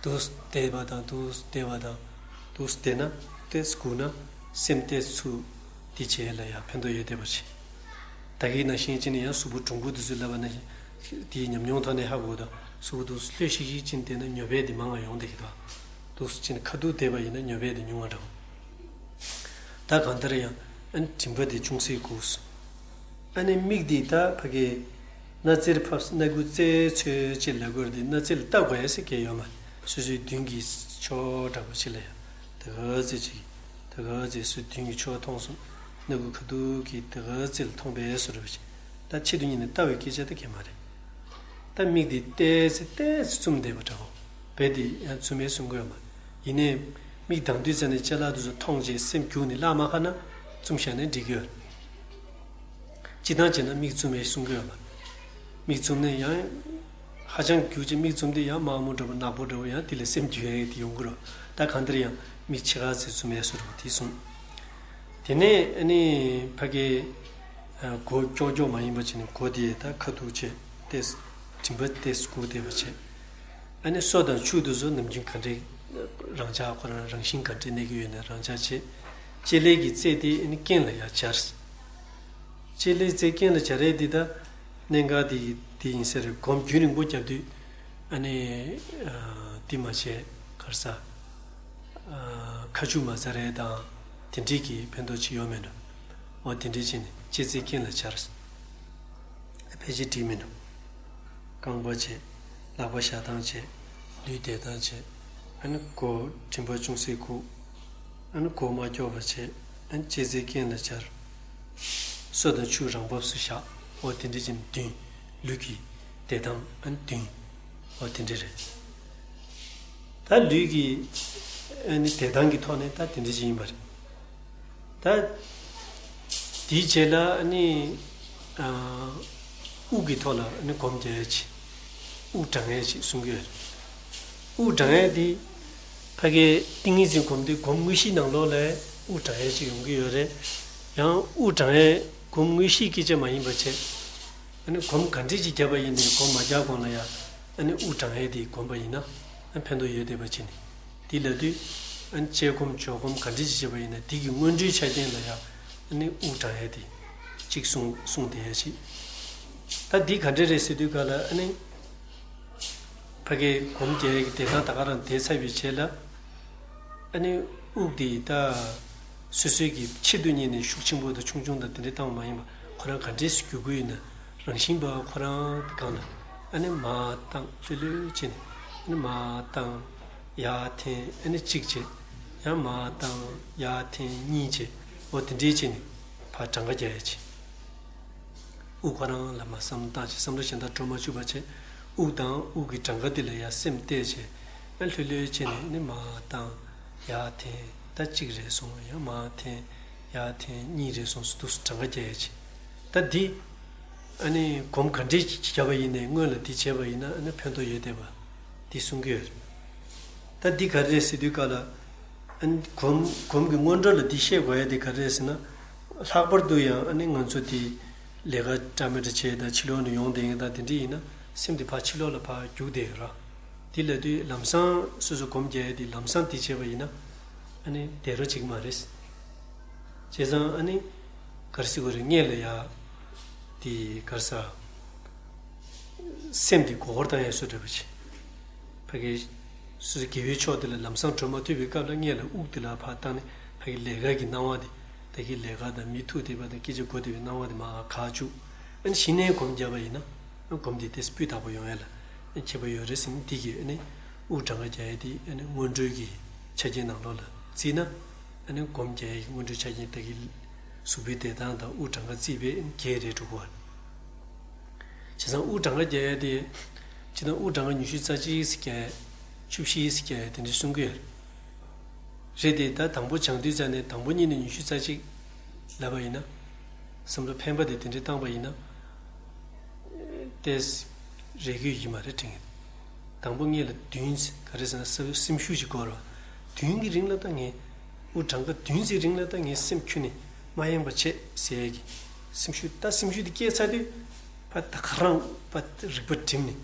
འདུག་བསྡད་པ་དང་འདུག་བསྡད་པ་དང་། འདུག་བསྡད་ན་ཏོག་ཙམ་སྒུག་ན་སེམས་ཏོག་ཙམ་ཚུར་དེ་བྱས་ལ་ཡང་ཕན་ཐོགས་ཡོད་བསྡད་པ་བྱས། ད་གིན་ནང་བཞིན་བྱས་ནས་ཡང་གཟུགས་པོ་གྲུང་པོ་དེ་ཚོས་ལབ་པ་ནང་བཞིན་དེའི་ཉམས་མྱོང་ཐོག་ནས་ཧ་གོ་དང་གཟུགས་པོ་འདུག་ལྷོད་ཤིག་ཤིག་བྱས་ནས་བསྡད་ན་ཉོབ་པ་དེ་མང་བ་ཡོང་བསྡད་ཀྱི་འདུག་འདུག་བྱས་ནས་ཁ་ཐུག་བསྡད་པ་ཡིན་ན་ཉོབ་པ་དེ་ཉུང་བ་འདྲ་བོ། ད་གང་ལྟར་ཡང་ཨ་ནི་མགྲིན་པ་དེ་ཅུང་ཟད་སྒུག་ཨ་ནི་མིག་འདི་ད་ཕ་གི་སྣ་རྩེར་ཕབ་སྣ་ཁུག་རྩེ་ཚོས་ཅེས་ལབ་དགོས་རེད། སྣ་རྩེ་ལ་ལྟ་དགོས་ཡ་ཟེར་གྱི་ཡོད་མ་རེད། སོ་སོའི་མདུན་གྱི་ཕྱོགས་འདྲ་པོ་ཅིག་ལ་ཡ་ད་ག་ཚོད་ཅིག་ད་ག་ཚོད་སོ་མདུན་གྱི་ཕྱོགས་མཐོང་སོང་། སྣ་ཁུག་ཁ་ཐུག་གི་ད་ག་ཚོད་ལ་མཐོང་པའི་བཟོ་འདྲ་པོ་ཅིག་ད་ཆེད་དུ་གཉེར་ནས་ལྟ་བའི་སྐད་ཆ་ད་གས་མ་རེད། ད་མིག་འདི་ཏོག་ཙམ་ཏོག་ཙམ་བཙུམས་བསྡད་པ་འདྲ་པོ། རྦད་དེ་ཡང་བཙུམ་མེད་གསུང་གི་ཡོད་མ་རེད། ཡིན་ནའི་མིག་གདངས་དུས་ཙམ་ནས་ཅ་ལག་དེ་ཚོ་མཐོང་བྱས་སེམས་རྒྱུག་ནས་བརླག་མ་ཁ་ན་བཙུམས་བཞག་ན་འགྲིག་གི་ཡོད་རེད། སྤྱིར་བཏང་བྱས་ན་མིག་བཙུམ་མེད་གསུང་གི་ཡོད་མ་རེད། མིག་བཙུམ་ནས་ཡང་ཧ་ཅང་རྒྱུག་ཅིག་མིག་བཙུམ་དུས་ཡང་དམར་མོ་འདྲ་པོ་ནག་པོ་འདྲ་པོ་ཡང་དེ་ལས་སེམས་རྒྱུག་ཡ་དེ་ཡོང་གི་རེད། ད་གང་ལྟར་ཡང་མིག་ཕྱེད་ཀ་ཙམ་བཙུམ་མེད་བཟོ་འདྲ་པོ་དེ་གསུངས། དེ་ནས་ཨ་ནི་ཕ་གི་མགོ་ཀྱོག་ཀྱོག་མ་ཡིན་པ་བྱས་ནས་མགོ་དེ་ད་ཁ་ཐུག་བྱས་ཏོག་ཙམ་མགྲིན་པ་ཏོག་ཙམ་སྒུར་བསྡད་པ་བྱས། ཨ་ནི་སོ་དང་ཕྱུགས་དེ་ཚོ་ནམ་རྒྱུན་ག་འདྲའི་རང་འཇགས་ཁོ་རང་རང་བཞིན་ག་འདྲའི་གནས་ཀྱི་ཡོད་ན་རང་འཇགས་བྱས། ལྕེ་ལེ་གི་རྩེ་དེ་ཨ་ནི་སྐེ་ལ་ཡར་སྦྱར། ལྕེ་ལེ་རྩེ་སྐེ་ལ་སྦྱར་ཡས་དེ་ད་གནད་འགག་དེ་དེ་ཡིན་ས་རེད། སྒོམ་རྒྱུན་རིང་པོ་བརྒྱབ་དུས་ཨ་ནི་དེ་མ་བྱས་ག་རེ་ཟ། ཁ་མཆུ་མ་ཟ་རེས་དང་དེ་འདྲས་ཀྱི་ཕན་ཐོགས་ཅིག་ཡོད་མེད་འགྲོ། འོ་དེ་འདྲས་བྱས་ནས་ལྕེ་རྩེ་སྐེ་ལ་སྦྱར། ཕལ་ཆེར་འགྲིག་མིན་འགྲོ། རྐང་པ་བྱས། ལག་པ་བཞག་སྟངས་བྱས། ལུས་བསྡད་སྟངས་བྱས། ཨ་ནི་མགོ་མགྲིན་པ་ཅུང་ཟད་སྒུར། ཨ་ནི་མགོ་མ་ཀྱོག་པ་བྱས། ཨ་ནི་ལྕེ་རྩེ་སྐེ་ལ་སྦྱར། སོ་དང་ཕྱུགས་རང་བབས་སུ་བཞག་འོ་དེ་འདྲས་བྱས་ནས་བསྡུས། ལུས་ཀྱི་བདེ་ཐང་ཨ་ནི་བསྟུན། འོ་དེ་འདྲ་རེད། ད་ལུས་ཀྱི་ཨ་ནི་བདེ་ཐང་གི་ཐོག་ནས་ད་དེ་འདྲ་ཞིག་ཡིན་པ་རེད། ད་དེའི་རྗེས་ལ་ཨ་ནི་ཨ་དབུགས་ཀྱི་ཐོག་ལ་ཨ་ནི་སྒོམ་རྒྱག་ཡས་ཅིག་དབུགས་གྲང་ཡས་ཅིག་གསུང་གི་ཡོད་རེད། དབུགས་གྲང་ཡས་དེ་ཕ་གིའི་ཏིང་ངེ་འཛིན་སྒོམ་དུས་སྒོམ་དངོས་གཞིའི་ནང་ལོགས་ལ་དབུགས་གྲང་ཡས་ཅིག་ཡོང་གི་ཡོད་རེད། ཡང་དབུགས་གྲང་ཡས་སྒོམ་དངོས་གཞིའི་སྐད་ཆ་མ་ཡིན་པ་བྱས། ཨ་ནི་སྒོམ་ག་འདྲས་ཅིག་བརྒྱབ་པ་ཡིན་ནའི་སྒོམ་མ་རྒྱག་གོང་ལ་ཡང་ཨ་ནི་དབུགས་གྲང་ཡས་དེ་སྒོམ་པ་ཡིན་ན་ཨ་ཕན་ཐོགས་ཡོད་བསྡད་པ་བྱས་ནས་དེ་ལབ་དུས། ཨ་ནི་དཔྱད་སྒོམ་འཇོག་སྒོམ་ག་འདྲ་ཞིག་བྱེད་པ་ཡིན་ན་དེ་གི་སྔོན་འགྲོའི་ཆ་རྐྱེན་ལ་ཡང་ཨ་ནི་དབུགས་བགྲང་ཡས་དེ་གཅིག་གསུངས་གསུངས་བསྡད་ཡས་ཅིག་ད་འདི་ག་འདྲ་རེད་ཟེར་དུས་ག་ལ་ཨ་ནི། ཕ་གིའི་སྒོམ་རྒྱག་ཡས་ཀྱི་བསྡད་སྟངས་ད་ག་རང་བསྡད་ཚར་བའི་རྗེས་ལ། ཨ་ནི་དབུགས་དེ་ད་སོ་སོའི་གི་ཕྱི་དུ་གཉེར་ནས་ཤུགས་ཆེན་པོ་དང་ཆུང་ཆུང་དང་དེ་འདྲ་བཏང་བ་མ་ཡིན་པ་ཁོ་རང་ག་འདྲས་སུ་རྒྱུག་གི་ཡོད་ན་རང་བཞིན་པ་ཁོ་རང་གི་སྒང་ལ་ཨ་ནི་མར་བཏང་ལྷོད་ལྷོད་བྱས་ནས་ཨ་ནི་མར་བཏང་ཡར་འཐེན་ཨ་ནི་གཅིག་བྱས་ཡང་མར་བཏང་ཡར་འཐེན་གཉིས་བྱས་འོ་དེ་འདྲས་བྱས་ནས་ཕར་གྲངས་ཀ་རྒྱག་ཡས་བྱས། དབུགས་ཁོ་རང་ལ་མར་བསམ་བློ་བཏང་བྱས་བསམ་བློ་གཞན་དག་འགྲོ་མ་བཅུག་པ་བྱས། དབུགས་དང་དབུགས་ཀྱི་གྲངས་ཀ་དེ་ལ་ཡར་སེམས་གཏད་བྱས། ཡང་ལྷོད་ལྷོད་བྱས་ནས་ནི་མར་བཏང་། ཡར་འཐེན། ད་གཅིག་རེད་སོང་། ཡང་མར་འཐེན། ཡར་འཐེན་གཉིས་རེད་སོང་། འདུག་སེ་གྲངས་ཀ་རྒྱག་ཡས་བྱས། ད་འདི་ཨ་ནི་སྒོམ་ག་འདྲས་བརྒྱབ་པ་ཡིན་ནའི་སྔོན་ལ་འདི་བྱས་པ་ཡིན་ན་ཨ་ནི་ཕན་ཐོགས་ཡོད་བསྡད་པ་འདི་གསུང་གི་ཡོད་རེད། ད་འདི་ག་རེ་རེད་ཟེར་དུས་ག་ལ། ཨ་ནི་སྒོམ་སྒོམ་གྱི་སྔོན་འགྲོ་ལ་འདི་ཤེས་དགོས་ཡ་དེ་ག་རེ་རེད་ཟེར་ན། ལྷག་པར་དུ་ཡང་ཨ་ནི་ང་ཚོ་དེ་ལས་ཀ་འདྲ་མི་འདྲ་བྱས་དང་ཕྱི་ལོགས་ནས་ཡོང་བསྡད་མཁན་དང་དེ་འདྲ་ཡིན་ན་སེམས་དེ་ཕར་ཕྱི་ལོགས་ལ་ཕར་རྒྱུག་བསྡད་ཡོད་ར། དེ་ལབ་དུས་ལམ་སང་སོ་སོ་སྒོམ་རྒྱག་ཡ་དེ་ལམ་སང་དེ་བྱས་པ་ཡིན་ན་ཨ་ནི་བདེ་རོགས་བྱེད་ཀྱི་མ་རེད། བྱས་ཙང་ཨ་ནི་ག་རེ་ཟེར་དགོས་རེད། སྔོན་ལ་ཡ་དེ་ག་རེ་ཟེར། སེམས་དེ་མགོ་སྐོར་བཏང་ཡས་བཟོ་འདྲ་པོ་ཅིག་ཕ་གི་སོ་སོ་དགེ་བའི་ཕྱོགས་དེ་ལ་ལམ་སང་འགྲོ་མ་ཐུབ་པའི་སྐབས་ལ་སྔོན་ལ་དབུགས་དེ་ལ་ཕར་བཏང་ནས་ཕ་གི་ལས་ཀ་གི་སྣང་བ་དེ་ད་གི་ལས་ཀ་དང་མི་ཐུག་བསྡད་པ་དང་སྐད་ཆ་གོ་བསྡད་པའི་སྣང་བ་དེ་མར་འགག་བཅུག་ཨ་ནི་གཞི་ནས་སྒོམ་བརྒྱབ་པ་ཡིན་ན་སྒོམ་དེ་ཏོག་ཙམ་སྤུས་དག་པོ་ཡོང་ཡས་ལ་ཁྱད་པར་ཡོད་རེད་ཟེར་ནས་འདི་གི་ཨ་ནི་དབུགས་གྲངས་ཀ་རྒྱག་ཡས་དེ་ཨ་ནི་སྔོན་འགྲོའི་གི་ཆ་རྐྱེན་ནང་ལོགས་ལ་བརྩིས་ན་ཨ་ནི་སྒོམ་རྒྱག་ཡས་ཀྱི་སྔོན་འགྲོའི་ཆ་རྐྱེན་ད་གི་གཟུགས་པོའི་བདེ་ཐང་དང་དབུགས་གྲངས་ཀ་བརྩིས་པའི་གལ་རེད་འགྲོ་གི་བ། བྱས་ཙང་དབུགས་གྲངས་ཀ་རྒྱག་ཡ་དེ། སྤྱིར་བཏང་དབུགས་གྲངས་ཀ་ཉི་ཤུ་རྩ་གཅིག་ཟེར་རྒྱག་ཡ། བཅུ་བཞི་ཟེར་རྒྱག་ཡ་དེ་འདྲ་གསུང་གི་ཡོད། རེད་དེ་ད་དང་པོ་སྦྱང་དུས་ཙ་ནས་དང་པོ་གཉིས་ནས་ཉི་ཤུ་རྩ་གཅིག་ལབ་པ་ཡིན་ན། བསམ་བློ་འཕེན་པ་དེ་དེ་འདྲ་བཏང་པ་ཡིན་ན། ཏོག་ཙམ་རེག་གི་ཡོད་ཀྱི་མ་རེད་དྲན་གི། དང་པོ་ངེད་ལ་བདུན་ཟེར་ག་རེ་ཟེར་ན་ས་སེམས་ཤུགས་ཤིག་དགོས་རེད་བ། བདུན་གྱི་རིང་ལ་ད་ངས་དབུགས་གྲངས་ཀ་བདུན་ཙམ་རིང་ལ་ད་ངས་སེམས་ཁྱོན་ནས་མ་ཡེངས་པ་བྱེད་ཟེར་ཡས་ཀྱི་སེམས་ཤུགས་ད་སེམས་ཤུགས་དེ་སྐྱེས་ཚར་དུས་ཕ་ད་ག་རང་ཕ་རིག་པ་སྒྲིམ་ནས་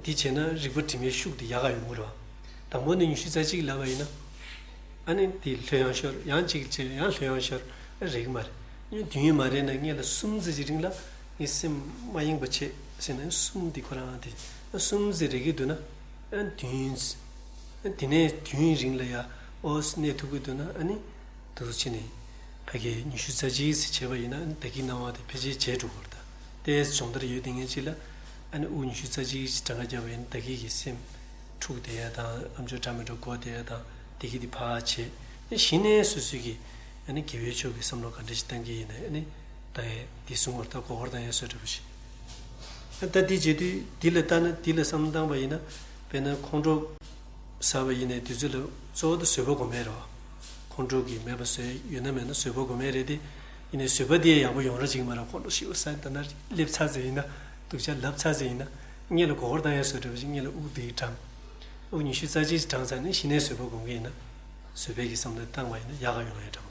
འདི་བྱས་ན་རིག་པ་སྒྲིམ་ཡས་ཤུགས་དེ་ཡག་ག་ཡོང་གི་རེད་བ། དང་པོ་ནས་ཉི་ཤུ་རྩ་གཅིག་ལབ་པ་ཡིན་ན་ཨ་ནི་དེ་ལྷོད་ཡངས་ཤོར་ཡང་གཅིག་བྱས་ཡང་ལྷོད་ཡངས་ཤོར་རེག་གི་མ་རེད། ཨ་ནི་བདུན་ཡོད་མ་རེད་ན་ངེད་ལ་གསུམ་ཙམ་གྱི་རིང་ལ་ངས་སེམས་མ་ཡེངས་པ་བྱེད་ཟེར་ན་གསུམ་དེ་ཁོ་རང་དེ་གསུམ་ཙམ་རེག་གི་འདུག་ན། ཨ་བདུན། ཨ་དེ་ནས་བདུན་རིང་ལ་ཡ་ཨོ་གནས་ཐུབ་ཀྱི་འདུག་ན་ཨ་ནི་འདུག་སེ་བྱས་ནས་ཕ་གི་ཉི་ཤུ་རྩ་གཅིག་ཙམ་བྱས་པ་ཡིན་ན་ཨ་ནི་ད་གིན་སྣང་བ་དེ་ཕལ་ཆེར་བརྗེད་འགྲོ་གི་རེད་ད། ཏོག་ཙམ་སྦྱོང་བརྡར་ཡོད་དེ་ངས་ཅིག་ལ་ཨ་ནི་དབུགས་ཉི་ཤུ་རྩ་གཅིག་ཙམ་གྲངས་ཀ་བརྒྱབ་པ་ཡིན་ན་ད་གིན་གྱི་སེམས་འཁྲུག་བསྡད་ཡ་དང་ཨམ་ཅོག་འདྲ་མི་འདྲ་གོ་བསྡད་ཡ་དང་དེ་གིན་དེ་ཕར་བྱས་ཨ་ནི་གཞི་ནས་སོ་སོའི་གི་ཨ་ནི་དགེ་བའི་ཕྱོགས་ཀྱི་བསམ་བློ་ག་འདྲ་ཞིག་བཏང་གི་ཡིན་ན་ཨ་ནི་ད་ཡ་དེ་གསུང་བར་ད་མགོ་སྐོར་བཏང་ཡ་བཟོ་འདྲ་པོ་ཞིག་ད་འདི་བྱེད་དུས་འདི་ལ་ལྟ་ན་འདི་ལ་བསམ་བློ་བཏང་པ་ཡིན་ན་དཔེར་ན་ཁོང་ཁྲོ་ཟ་བ་ཡིན་ནའི་དུས་ཚོད་ལ་གཙོ་བོ་དེ་བཟོད་པ་སྒོམ་ཡས་རེད་བ། ཁོང་ཁྲོ་གི་མེད་པ་བཟོས་ཡོད་ན་མེད་ན་བཟོད་པ་སྒོམ་ཡས་རེད་དེ། ཡིན་ནའི་བཟོད་པ་དེ་ཡག་པོ་ཡོང་ར་ཅིག་མ་རེད། ཁོང་ཁྲོ་ཞེ་པོ་ཟ་ད་ན་སླེབས་ཚར་ཟེར་ཡིན་ན་སྡུག་ཅག་ལབ་ཚར་ཟེར་ཡིན་ན་སྔོན་ལ་མགོ་སྐོར་བཏང་ཡས་བཟོ་འདྲ་བ་ཞིག་སྔོན་ལ་དབུགས་དེ་བགྲང་། དབུགས་ཉི་ཤུ་རྩ་གཅིག་བགྲང་ཚར་ནས་གཞི་ནས་བཟོད་པ་སྒོམ་གི་ཡིན་ན་བཟོད་པའི་གི་བསམ་བློ་བཏང་བ་ཡིན་ན་ཡག་ག་ཡོང་ཡས་འདྲ་པོ།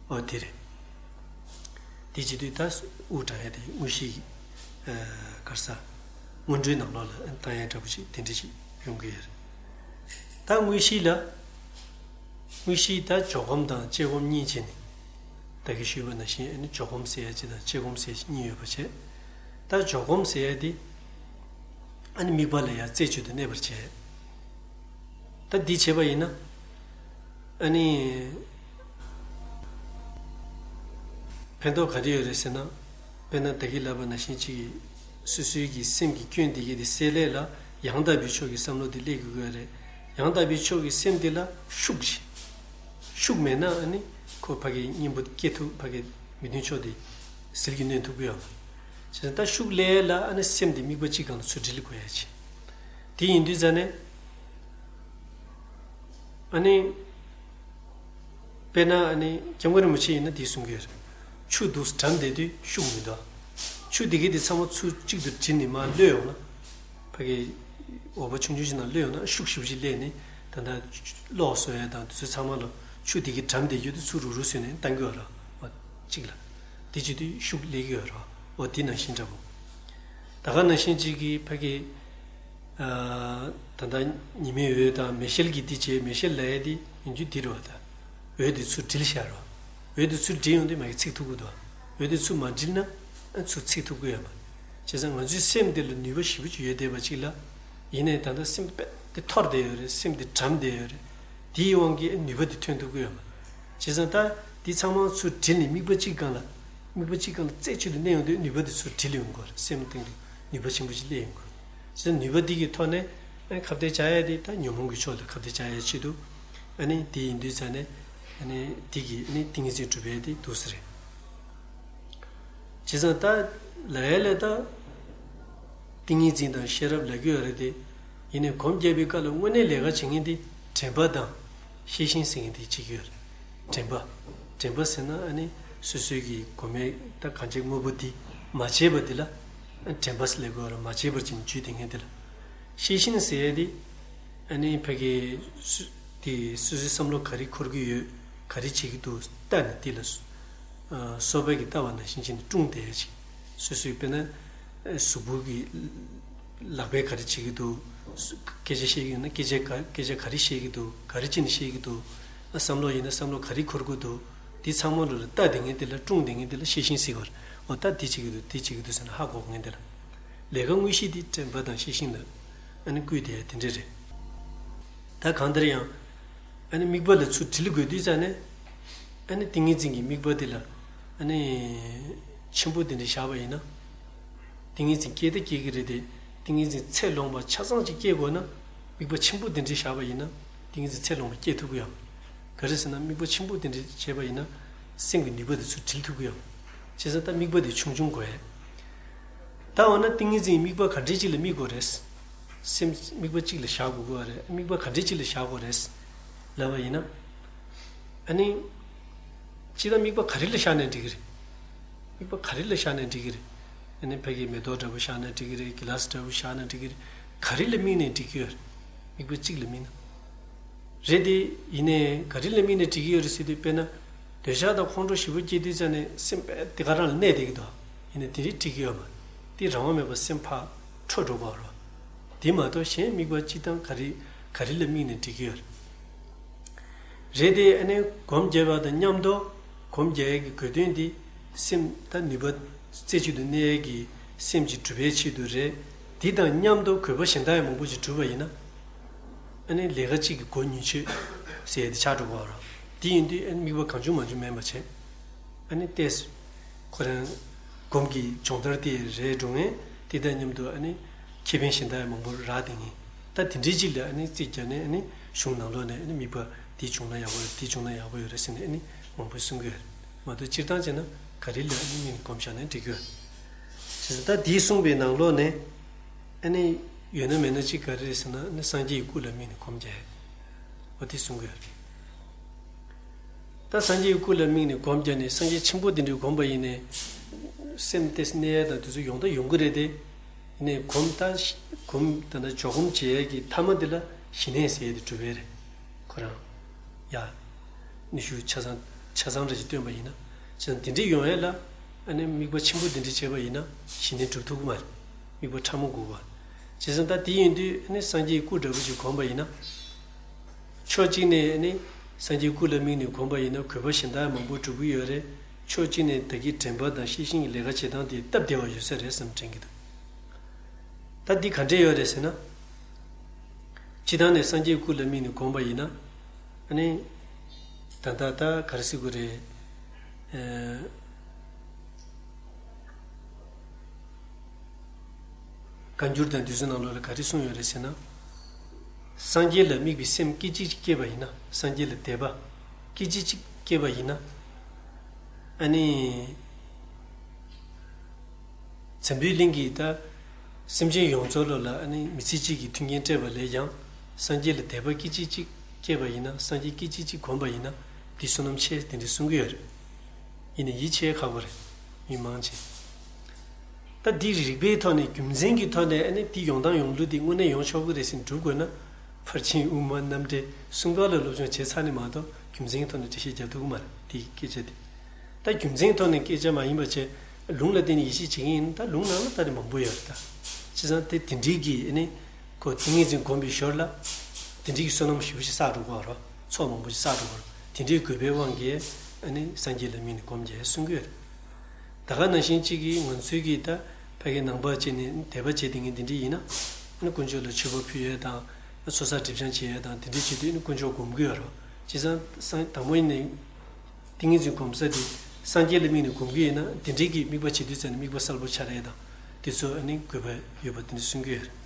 ཨོ་དེ་རེད། དེ་བྱེད་དུས་ད་དབུགས་བགྲང་ཡས་དེ་དངོས་གཞི་གི་ག་རེ་ཟ། སྔོན་འགྲོའི་ནང་ལོགས་ལ་བཏང་ཡས་འདྲ་པོ་ཞིག་དེ་འདྲ་ཞིག་ཡོང་གི་ཡོད་རེད། ད་དངོས་གཞི་ལ། དངོས་གཞི་ད་འཇོག་སྒོམ་དང་དཔྱད་སྒོམ་གཉིས་བྱས་ནས། ད་གིན་ཞུས་པ་ནང་བཞིན་ཨ་ནི་འཇོག་སྒོམ་ཟེར་ཡས་གཅིག་དང་དཔྱད་སྒོམ་ཟེར་ཡས་གཉིས་ཡོད་པ་བྱས། ད་འཇོག་སྒོམ་ཟེར་ཡས་དེ། ཨ་ནི་དམིགས་པ་ལ་ཡང་རྩེ་གཅིག་ཏུ་གནས་པར་བྱས། ད་འདི་བྱས་པ་ཡིན་ན། ཨ་ནི། ཕན་ཐོགས་ག་རེ་ཡོད་རེད་ཟེར་ན། དཔེར་ན་ད་གིན་ལབ་པ་ནང་བཞིན་གཅིག་གིས་སོ་སོའི་གི་སེམས་ཀྱི་སྐྱོན་དེ་གའི་དེ་སེལ་ཡས་ལ་ཡང་དག་པའི་ཕྱོགས་ཀྱི་བསམ་བློ་དེ་སླེབས་དགོས་ཀྱི་ཡོད་རེད། ཡང་དག་པའི་ཕྱོགས་ཀྱི་སེམས་དེ་ལ་ཤུགས་ཤིག་ཤུགས་མེད་ན་ཨ་ནི་ཁོ་ཕ་གིའི་གཉེན་པོ་སྐྱེ་ཐུབ་ཕ་གིའི་མི་མཐུན་ཕྱོགས་དེ་ཟིལ་གྱིས་གནོན་ཐུབ་ཀྱི་ཡོད་མ་རེད། བྱས་ཙང་ད་ཤུགས་སླེབས་ཡས་ལ་ཨ་ནི་སེམས་དེ་དམིགས་པ་གཅིག་སྒང་ལ་ཚུར་སྒྲིལ་དགོས་ཡ་ཆེ། དེ་ཡིན་དུས་ཙ་ནས། ཨ་ནི། དཔེར་ན་ཨ་ནི་སྐྱབས་མགོན་རིན་པོ་ཆེ་ཡིན་ན་འདི་གསུང་གི་ཡོད་རེད། ཆུ་འདུག་སེ་འགྲམ་བསྡད་དུས་ཤུགས་མི་འདུག་ཆུ་དེ་གའི་དེ་ཚང་མ་ཚུར་གཅིག་ཏུ་དྲིལ་ནས་མར་གློད་ཡོང་ན། ཕ་གི་འོག་པ་ཆུང་ཆུང་ཞིག་ནང་གློད་ཡོང་ན་ཤུགས་ཞེ་པོ་ཅིག་སླེབས་ནས་ད་ལྟ་གློག་བཟོ་ཡས་དང་དེ་ཚོ་ཚང་མ་ལ་ཆུ་དེ་གའི་འགྲམ་བསྡད་ཡོད་དུས་ཚུར་རུག་རུག་བཟོས་ནས་བཏང་གི་ཡོད་རེད། འོ་གཅིག་ལ། དེ་བྱེད་དུས་ཤུགས་སླེབས་ཀྱི་ཡོད་རེད། འོ་དེ་ནང་བཞིན་འདྲ་པོ། ད་ག་ནང་བཞིན་གཅིག་གིས་ཕ་གི། ད་ལྟ་ཉི་མའི་འོད་དང་མེ་ཤེལ་གྱི་འདི་བྱས། མེ་ཤེལ་ལབ་ཡ་འདི་ཡིན་རྒྱུ་འདི་རེད་བ། ད་འོད་འདི་ཚུར་སྒྲིལ་བཞག་རོགས། འོད་འདི་ཚུར་སྒྲིལ་ཡོང་དུས་མ་གི་ཚིག་ཐུབ་ཀྱི་འདུག་འོད་འདི་ཚུར་མ་སྒྲིལ་ན་ཨ་ཚུར་ཚིག་ཐུབ་ཀྱི་ཡོད་མ་རེད། བྱས་ཙང་ང་ཚོའི་སེམས་འདི་ལ་ནུས་པ་ཞེ་པོ་ཅིག་ཡོད་བསྡད་པ་ཅིག་ལ། ཡིན་ནའི་ད་ལྟ་སེམས་དཔེ་འདི་འཐོར་བསྡད་ཡོད་རེད། སེམས་འདི་གྲམ་བསྡད་ཡོད་རེད། དེའི་དབང་གིས་ནུས་པ་འདི་ཐོན་ཐུབ་ཀྱི་ཡོད་མ་རེད། བྱས་ཙང་ད་འདི་ཚང་མ་ཚུར་སྒྲིལ་ནས་དམིགས་པ་གཅིག་སྒང་ལ། དམིགས་པ་གཅིག་སྒང་ལ་རྩེ་གཅིག་ཏུ་གནས་ཡོང་དུས་ནུས་པ་འདི་ཚུར་སྒྲིལ་ཡོང་གི་ཡོད་རེད། སེམས་སྟེང་དུ་ནུས་པ་ཆེན་པོ་ཅིག་སླེབས་ཡོང་གི་ཡོད་རེད། བྱས་ཙང་ནུས་པ་འདི་གི་ཐོག་ནས་ཨ་ཁ་གཏད་བཅག་ཡ་དེ་ད་ཉོན་མོངས་ཀྱི་ཕྱོགས་ལ་ཁ་གཏད་བཅག་ཡ་ཆེད་དུ། ཨ་ནི་དེ་ཡིན་དུས་ཙང་ནས་ཨ་ནི་དེ་གི་ཨ་ནི་ཏིང་ངེ་འཛིན་སྒྲུབ་ཡ་དེ་འདུག་སེ་རེད། བྱས་ཙང་ད་ལ་ཡ་ལས་ད་ཏིང་ངེ་འཛིན་དང་ཤེས་རབ་ལབ་ཀྱི་ཡོད་རེད་དེ། ཡིན་ནའི་སྒོམ་རྒྱག་པའི་སྐབས་ལ་དངོས་གནས་ལས་ཀ་བྱེད་མཁན་དེ་དྲན་པ་དང་ཤེས་བཞིན་ཟེར་མཁན་དེ་བྱེད་ཀྱི་ཡོད་རེད། དྲན་པ། དྲན་པ་ཟེར་ན་ཨ་ནི་སོ་སོའི་གི་གོ་མའི་ད་གང་བྱེད་དངོས་པོ་འདི་མ་བྱས་པ་འདི་ལ་ཨ་དྲན་པ་ཟེར་ལབ་ཀྱི་ཡོད་རེད། མ་བྱས་པར་ཅིག་འཇུས་བསྡད་མཁན་དེ་ལ། ཤེས་བཞིན་ཟེར་ཡ་དེ་ཨ་ནི་ཕ་གི་སུ་དེ་སོ་སོའི་བསམ་བློ་ག་རེ་འཁོར་གྱི་ཡོད། ག་རེ་བྱེད་ཀྱི་འདུག་ལྟ་ནས་དེ་ལ་སོ་སོ་པའི་གི་ལྟ་བ་ནང་བཞིན་བྱས་ནས་སྲུང་བསྡད་ཡ་ཅིག་སོ་སོའི་དཔེར་ན་གཟུགས་པོ་གི་ལག་པས་ག་རེ་བྱེད་ཀྱི་འདུག་སྐད་ཆ་བཤད་ཀྱི་ཡོད་ན་སྐད་ཆ་ག་སྐད་ཆ་ག་རེ་བཤད་ཀྱི་འདུག་ག་རེ་བྱས་ནས་བཤད་ཀྱི་འདུག་བསམ་བློ་ཡིན་ན་བསམ་བློ་ག་རེ་འཁོར་གྱི་འདུག་འདི་ཚང་མ་ལོ་ལ་ལྟ་བསྡད་མཁན་དེ་ལ་སྲུང་བསྡད་མཁན་དེ་ལ་ཤེས་བཞིན་ཟེར་གྱི་ཡོད་རེད། འོ་ད་འདི་བྱེད་ཀྱི་འདུག་འདི་བྱེད་ཀྱི་འདུག་ཟེར་ནས་ཧ་གོ་མཁན་དེ་ལ། ལས་ཀ་དངོས་གཞི་འདི་དྲན་པ་དང་ཤེས་བཞིན་ལ་ཨ་ནི་བསྐུལ་བསྡད་ཡ་དེ་འདྲ་རེད། ད་གང་ལྟར་ཡང་ཨ་ནི་དམིགས་པ་ལ་ཚུར་དྲིལ་དགོས་དུས་ཙང་ནས་ཨ་ནི་ཏིང་ངེ་འཛིན་གྱི་དམིགས་པ་དེ་ལ་ཨ་ནི་ཆེན་པོ་དེ་འདྲ་བཞག་པ་ཡིན་ན། ཏིང་ངེ་འཛིན་སྐྱེ་ད་སྐྱེ་གི་རེད་དེ། ཏིང་ངེ་འཛིན་ཚད་ལོངས་པ་ཆ་ཚང་ཅིག་སྐྱེ་དགོས་ན། དམིགས་པ་ཆེན་པོ་དེ་འདྲ་བཞག་པ་ཡིན་ན། ཏིང་ངེ་འཛིན་ཚད་ལོངས་པ་སྐྱེ་ཐུབ་ཀྱི་ཡོད་མ་རེད། ག་རེ་ཟེར་ན་དམིགས་པ་ཆེན་པོ་དེ་འདྲ་བྱས་པ་ཡིན་ན། སེམས་ཀྱི་ནུས་པ་དེ་ཚུར་དྲིལ་ཐུབ་ཀྱི་ཡོད་མ་རེད། བྱས་ཙང་ད་དམིགས་པ་དེ་ཆུང་ཆུང་དགོས་ཡ། ད་འོ་ན་ཏིང་ངེ་འཛིན་དམིགས་པ་ག་འདྲས་ཅིག་ལ་དམིགས་དགོས་རེད། སེམས་དམིགས་པ་གཅིག་ལ་བཞག་དགོས་ཀྱི་རེད། དམིགས་པ་ག་འདྲས་ཅིག་ལ་བཞག་དགོས་རེད་ལབ་པ་ཡིན་ན། ཨ་ནི། སྤྱིར་བཏང་དམིགས་པ་ག་རེ་ལ་བཞག་ནས་འགྲིག་གི་རེད། དམིགས་པ་ག་རེ་ལ་བཞག་ནས་འགྲིག་གི་རེད། ཨ་ནི་ཕ་གི་མེ་ཏོག་འདྲ་པོ་བཞག་ན་འགྲིག་གི་རེད། གི་ལ་སི་འདྲ་པོ་བཞག་ན་འགྲིག་གི་རེད། ག་རེ་ལ་དམིགས་ནས་འགྲིག་གི་ཡོད་རེད། དམིགས་པ་གཅིག་ལ་དམིགས་ན། རེད་དེ། ཡིན་ནའི་ག་རེ་ལ་དམིགས་ནས་འགྲིག་གི་ཡོད་རེད་ཟེར་དུས་དཔེར་ན། འདོད་ཆགས་དང་ཁོང་ཁྲོ་ཞེ་པོ་སྐྱེ་དུས་ཙང་ནས་སེམས་དཔེ་དེ་ག་རང་ལ་གནས་བསྡད་ཀྱི་འདུག་ཡིན་ནའི་དེ་རིགས་འགྲིག་གི་ཡོད་མ་རེད། དེ་རང་དབང་མེད་པར་སེམས་ཕར་འཕྲོ་འགྲོ་གི་རེད། དེ་མ་གཏོགས་གཞན་དམིགས་པ་སྤྱིར་བཏང་ག་རེ་ག་རེ་ལ་དམིགས་ནས་འགྲིག་གི་ཡོད་རེད། རེད་དེ། ཨ་ནི་སྒོམ་རྒྱག་པ་དང་མཉམ་དུ་སྒོམ་རྒྱག་ཡས་ཀྱི་དགོས་དོན་དེ་སེམས་ད་ནུས་པ་རྩེ་གཅིག་ཏུ་གནས་ཡས་ཀྱི་སེམས་ཅིག་སྒྲུབ་པའི་ཆེད་དུ་རེད། དེ་དང་མཉམ་དུ་དགོས་པ་གཞན་དག་ཡང་མང་པོ་ཅིག་སྒྲུབ་པ་ཡིན་ན། ཨ་ནི་ལས་ཀ་གཅིག་གི་སྒོ་ཉིད་ཆོད་ཟེར་ཡས་དེ་ཆགས་འགྲོ་གི་རེད། དེ་ཡིན་དུས་ཨ་ནི་དམིགས་པ་གང་བྱུང་མང་བྱུང་མེད་པ་བྱས། ཨ་ནི་ཏོག་ཙམ་ཁོ་རང་སྒོམ་གྱི་སྦྱོང་བརྡར་དེ་རེད་འགྲོ་ངེས། དེ་དང་མཉམ་དུ་ཨ་ནི་ཁེ་ཕན་གཞན་དག་མང་པོ་རག་བསྡད་ངེས། ད་དེ་འདྲའི་ཅིག་ལ་ཨ་ནི་རྩིས་བརྒྱབ་ནས་ཨ་ནི་གཞུང་ནང་ལོགས་ནས་ཨ་ནི་དམིགས་པ་འདི་བྱུང་ན་ཡག་པོ་ཡོད་རེད། འདི་བྱུང་ན་ཡག་པོ་ཡོད་རེད་ཟེར་ནས་ཨ་ནི་མང་པོ་གསུང་གི་ཡོད་རེད། མ་གཏོགས་སྤྱིར་བཏང་བྱས་ན་ག་རེ་ལ་ཨ་ནི་དམིགས་ནས་སྒོམ་བཞག་ན་འགྲིག་གི་ཡོད་རེད། བྱས་ཙང་ད་འདི་གསུངས་པའི་ནང་ལོགས་ནས་ཨ་ནི་ཡོད་ན་མེད་ན་ཅིག་ག་རེ་རེད་ཟེར་ན། ཨ་ནི་སངས་རྒྱས་ཀྱི་སྐུ་ལ་དམིགས་ནས་སྒོམ་རྒྱག་ཡས། འོ་དེ་གསུང་གི་ཡོད་རེད། ད་སངས་རྒྱས་ཀྱི་སྐུ་ལ་དམིགས་ནས་སྒོམ་རྒྱག་ནས་སངས་རྒྱས་ཆེན་པོ་དེ་འདྲའི་བསྒོམས་པ་ཡིན་ནའི། སེམས་དེ་གནས་ཡ་དང་དེ་ཚོ་ཡོང་ད་ཡོང་གི་རེད་དེ། ཡིན་ནའི་སྒོམ་ད་སྒོམ་ད་ལྟ་འཇོག་སྒོམ་བྱེད་ཡ་གི་ཐ་མ་འདི་ལ་ཞི་གནས་ཟེར་ཡ་དེ་གྲུབ་པ་རེད། ཁོ་རང་ཡ། ནུས་ཤུགས་ཆ་ཚང་ཆ་ཚང་འདྲ་ཞིག་བཏོན་པ་ཡིན་ན། བྱས་ཙང་དེ་འདྲའི་ཡོང་ཡ་ལ་ཨ་ནི་དམིགས་པ་ཆེན་པོ་དེ་འདྲ་བྱས་པ་ཡིན་ན་ཞི་གནས་གྲུབ་ཐུབ་ཀྱི་མ་རེད། དམིགས་པ་ཕྲ་མོ་དགོས་པ། བྱས་ཙང་ད་དེ་ཡིན་དུས་ཨ་ནི་སངས་རྒྱས་ཀྱི་སྐུ་འདྲ་པོ་ཞིག་བསྒོམས་པ་ཡིན་ན། ཕྱོགས་གཅིག་ནས་ནི་སངས་རྒྱས་སྐུ་ལ་དམིགས་ནས་བསྒོམས་པ་ཡིན་ན་དགོས་པ་གཞན་དག་མང་པོ་འགྲུབ་ཀྱི་ཡོད་རེད། ཕྱོགས་གཅིག་ནས་ད་གིན་དྲན་པ་དང་ཤེས་བཞིན་གྱི་ལས་ཀ་བྱེད་སྟངས་དེ་སྟབས་བདེ་བ་ཡོད་ས་རེད་བསམ་དྲན་གྱི་འདུག་ད་འདི་ག་འདྲས་ཡོད་རེད་ཟེར་ན། སྤྱིར་བཏང་ནས་སངས་རྒྱས་སྐུ་ལ་དམིགས་ནས་བསྒོམས་པ་ཡིན་ན། ཨ་ནི། ད་ལྟ་ད་ག་རེ་ཟེར་དགོས་རེད། ཨེ། བཀའ་འགྱུར་དང་འདི་ཚོའི་ནང་ལོགས་ལ་ག་རེ་གསུངས་ཡོད་རེད་ཟེར་ན། སངས་རྒྱས་ལ་དམིགས་པའི་སེམས་སྐད་ཅིག་ཅིག་སྐྱེས་པ་ཡིན་ན། སངས་རྒྱས་ལ་དད་པ་སྐད་ཅིག་ཅིག་སྐྱེས་པ་ཡིན་ན། ཨ་ནི། འཛམ་བུའི་གླིང་གི་ད་སེམས་ཅན་ཡོངས་རྫོགས་ལ་ལ་ཨ་ནི་མི་ཚེ་གཅིག་གི་མཐུན་རྐྱེན་སྤྲད་པ་ལས་ཀྱང་། སངས་རྒྱས་ལ་དད་པ་སྐད་ཅིག་ཅིག་སྐྱེས་པ་ཡིན་ན། སངས་རྒྱས་སྐད་ཅིག་ཅིག་བསྒོམས་པ་ཡིན་ན། འདི་བསོད་ནམས་ཆེ་དེ་འདྲ་གསུང་གི་ཡོད་རེད། ཡིན་ནའི་ཡིད་ཆེས་ཁག་པོ་རེད། མི་མང་ཆེ། ད་འདི་རིགས་པའི་ཐོག་ནས་རྒྱུ་མཚན་གྱི་ཐོག་ནས་ཨ་ནི་འདི་ཡོང་སྟངས་ཡོང་ལུགས་འདི་དངོས་གནས་ཡོང་ཆོག་གི་རེད་ཟེར་སྒྲུབ་དགོས་ན། ཕར་ཕྱིན་དབུ་མ་རྣམ་འགྲེལ་གསུམ་ཀ་ལ་སློབ་སྦྱོང་བྱས་ཚར་ནས་མ་གཏོགས་རྒྱུ་མཚན་གྱི་ཐོག་ནས་འགྲེལ་བཤད་རྒྱག་ཐུབ་ཀྱི་མ་རེད། འདི་སྐད་ཆ་འདི། ད་རྒྱུ་མཚན་ཐོག་ནས་སྐད་ཆ་མ་ཡིན་པ་བྱས། ལུང་ལ་བརྟེན་ནས་ཡིད་ཆེས་བྱེད་མཁན་ཡིན་ན་ད་ལུང་ནང་ལ་ད་རེ་མང་པོ་ཡོད་རེད་ད། བྱས་ཙང་དེ་དེ་འདྲའི་གི་ཨ་ནི་ ཁོ་ཏིང་ངེ་འཛིན་སྒོམ་པའི་ཞོར་ལ་དེ་འདྲའི་བསོད་ནམས་ཞེ་པོ་ཅིག་བསགས་འགྲོ་གི་ཡོད་རེད། ཚོགས་མང་པོ་ཅིག་བསགས་འགྲོ་གི་ཡོད་རེད། དེ་འདྲའི་དགོས་པའི་དབང་གིས་ཨ་ནི་སངས་རྒྱས་ལ་དམིགས་ནས་སྒོམ་རྒྱག་གསུང་གི་ཡོད་རེད། ད་ག་ནང་བཞིན་གཅིག་གིས་ང་ཚོའི་གི་ད་ཕ་གི་ནང་པ་བྱས་ནས་དད་པ་བྱས་བསྡད་མཁན་དེ་འདྲ་ཡིན་ན། ཨ་ནི་དཀོན་མཆོག་ལ་མཆོད་པ་ཕུལ་ཡས་དང་། ཚོགས་བསགས་སྒྲིབ་སྦྱང་བྱེད་ཡས་དང་དེ་འདྲ་བྱེད་དུས་ཨ་ནི་དཀོན་མཆོག་སྒོམ་གྱི་ཡོད་རེད། བྱས་ཙང་སང་དང་པོ་ཡིན་ནའི་ཏིང་ངེ་འཛིན་སྒོམ་ས་དེ་སངས་རྒྱས་ལ་དམིགས་ནས་སྒོམ་གྱི་ཡིན་ན། དེ་འདྲའི་གི་དམིགས་པ་བྱེད་དུས་ཙམ་ནས་དམིགས་པ་གསལ་པོ་འཆར་ཡས་དང་དེ་ཚོ་ཨ་ནི་དགོས་པ་ཡོད་པ་དེ་འདྲ་གསུང་གི་ཡོད་རེད།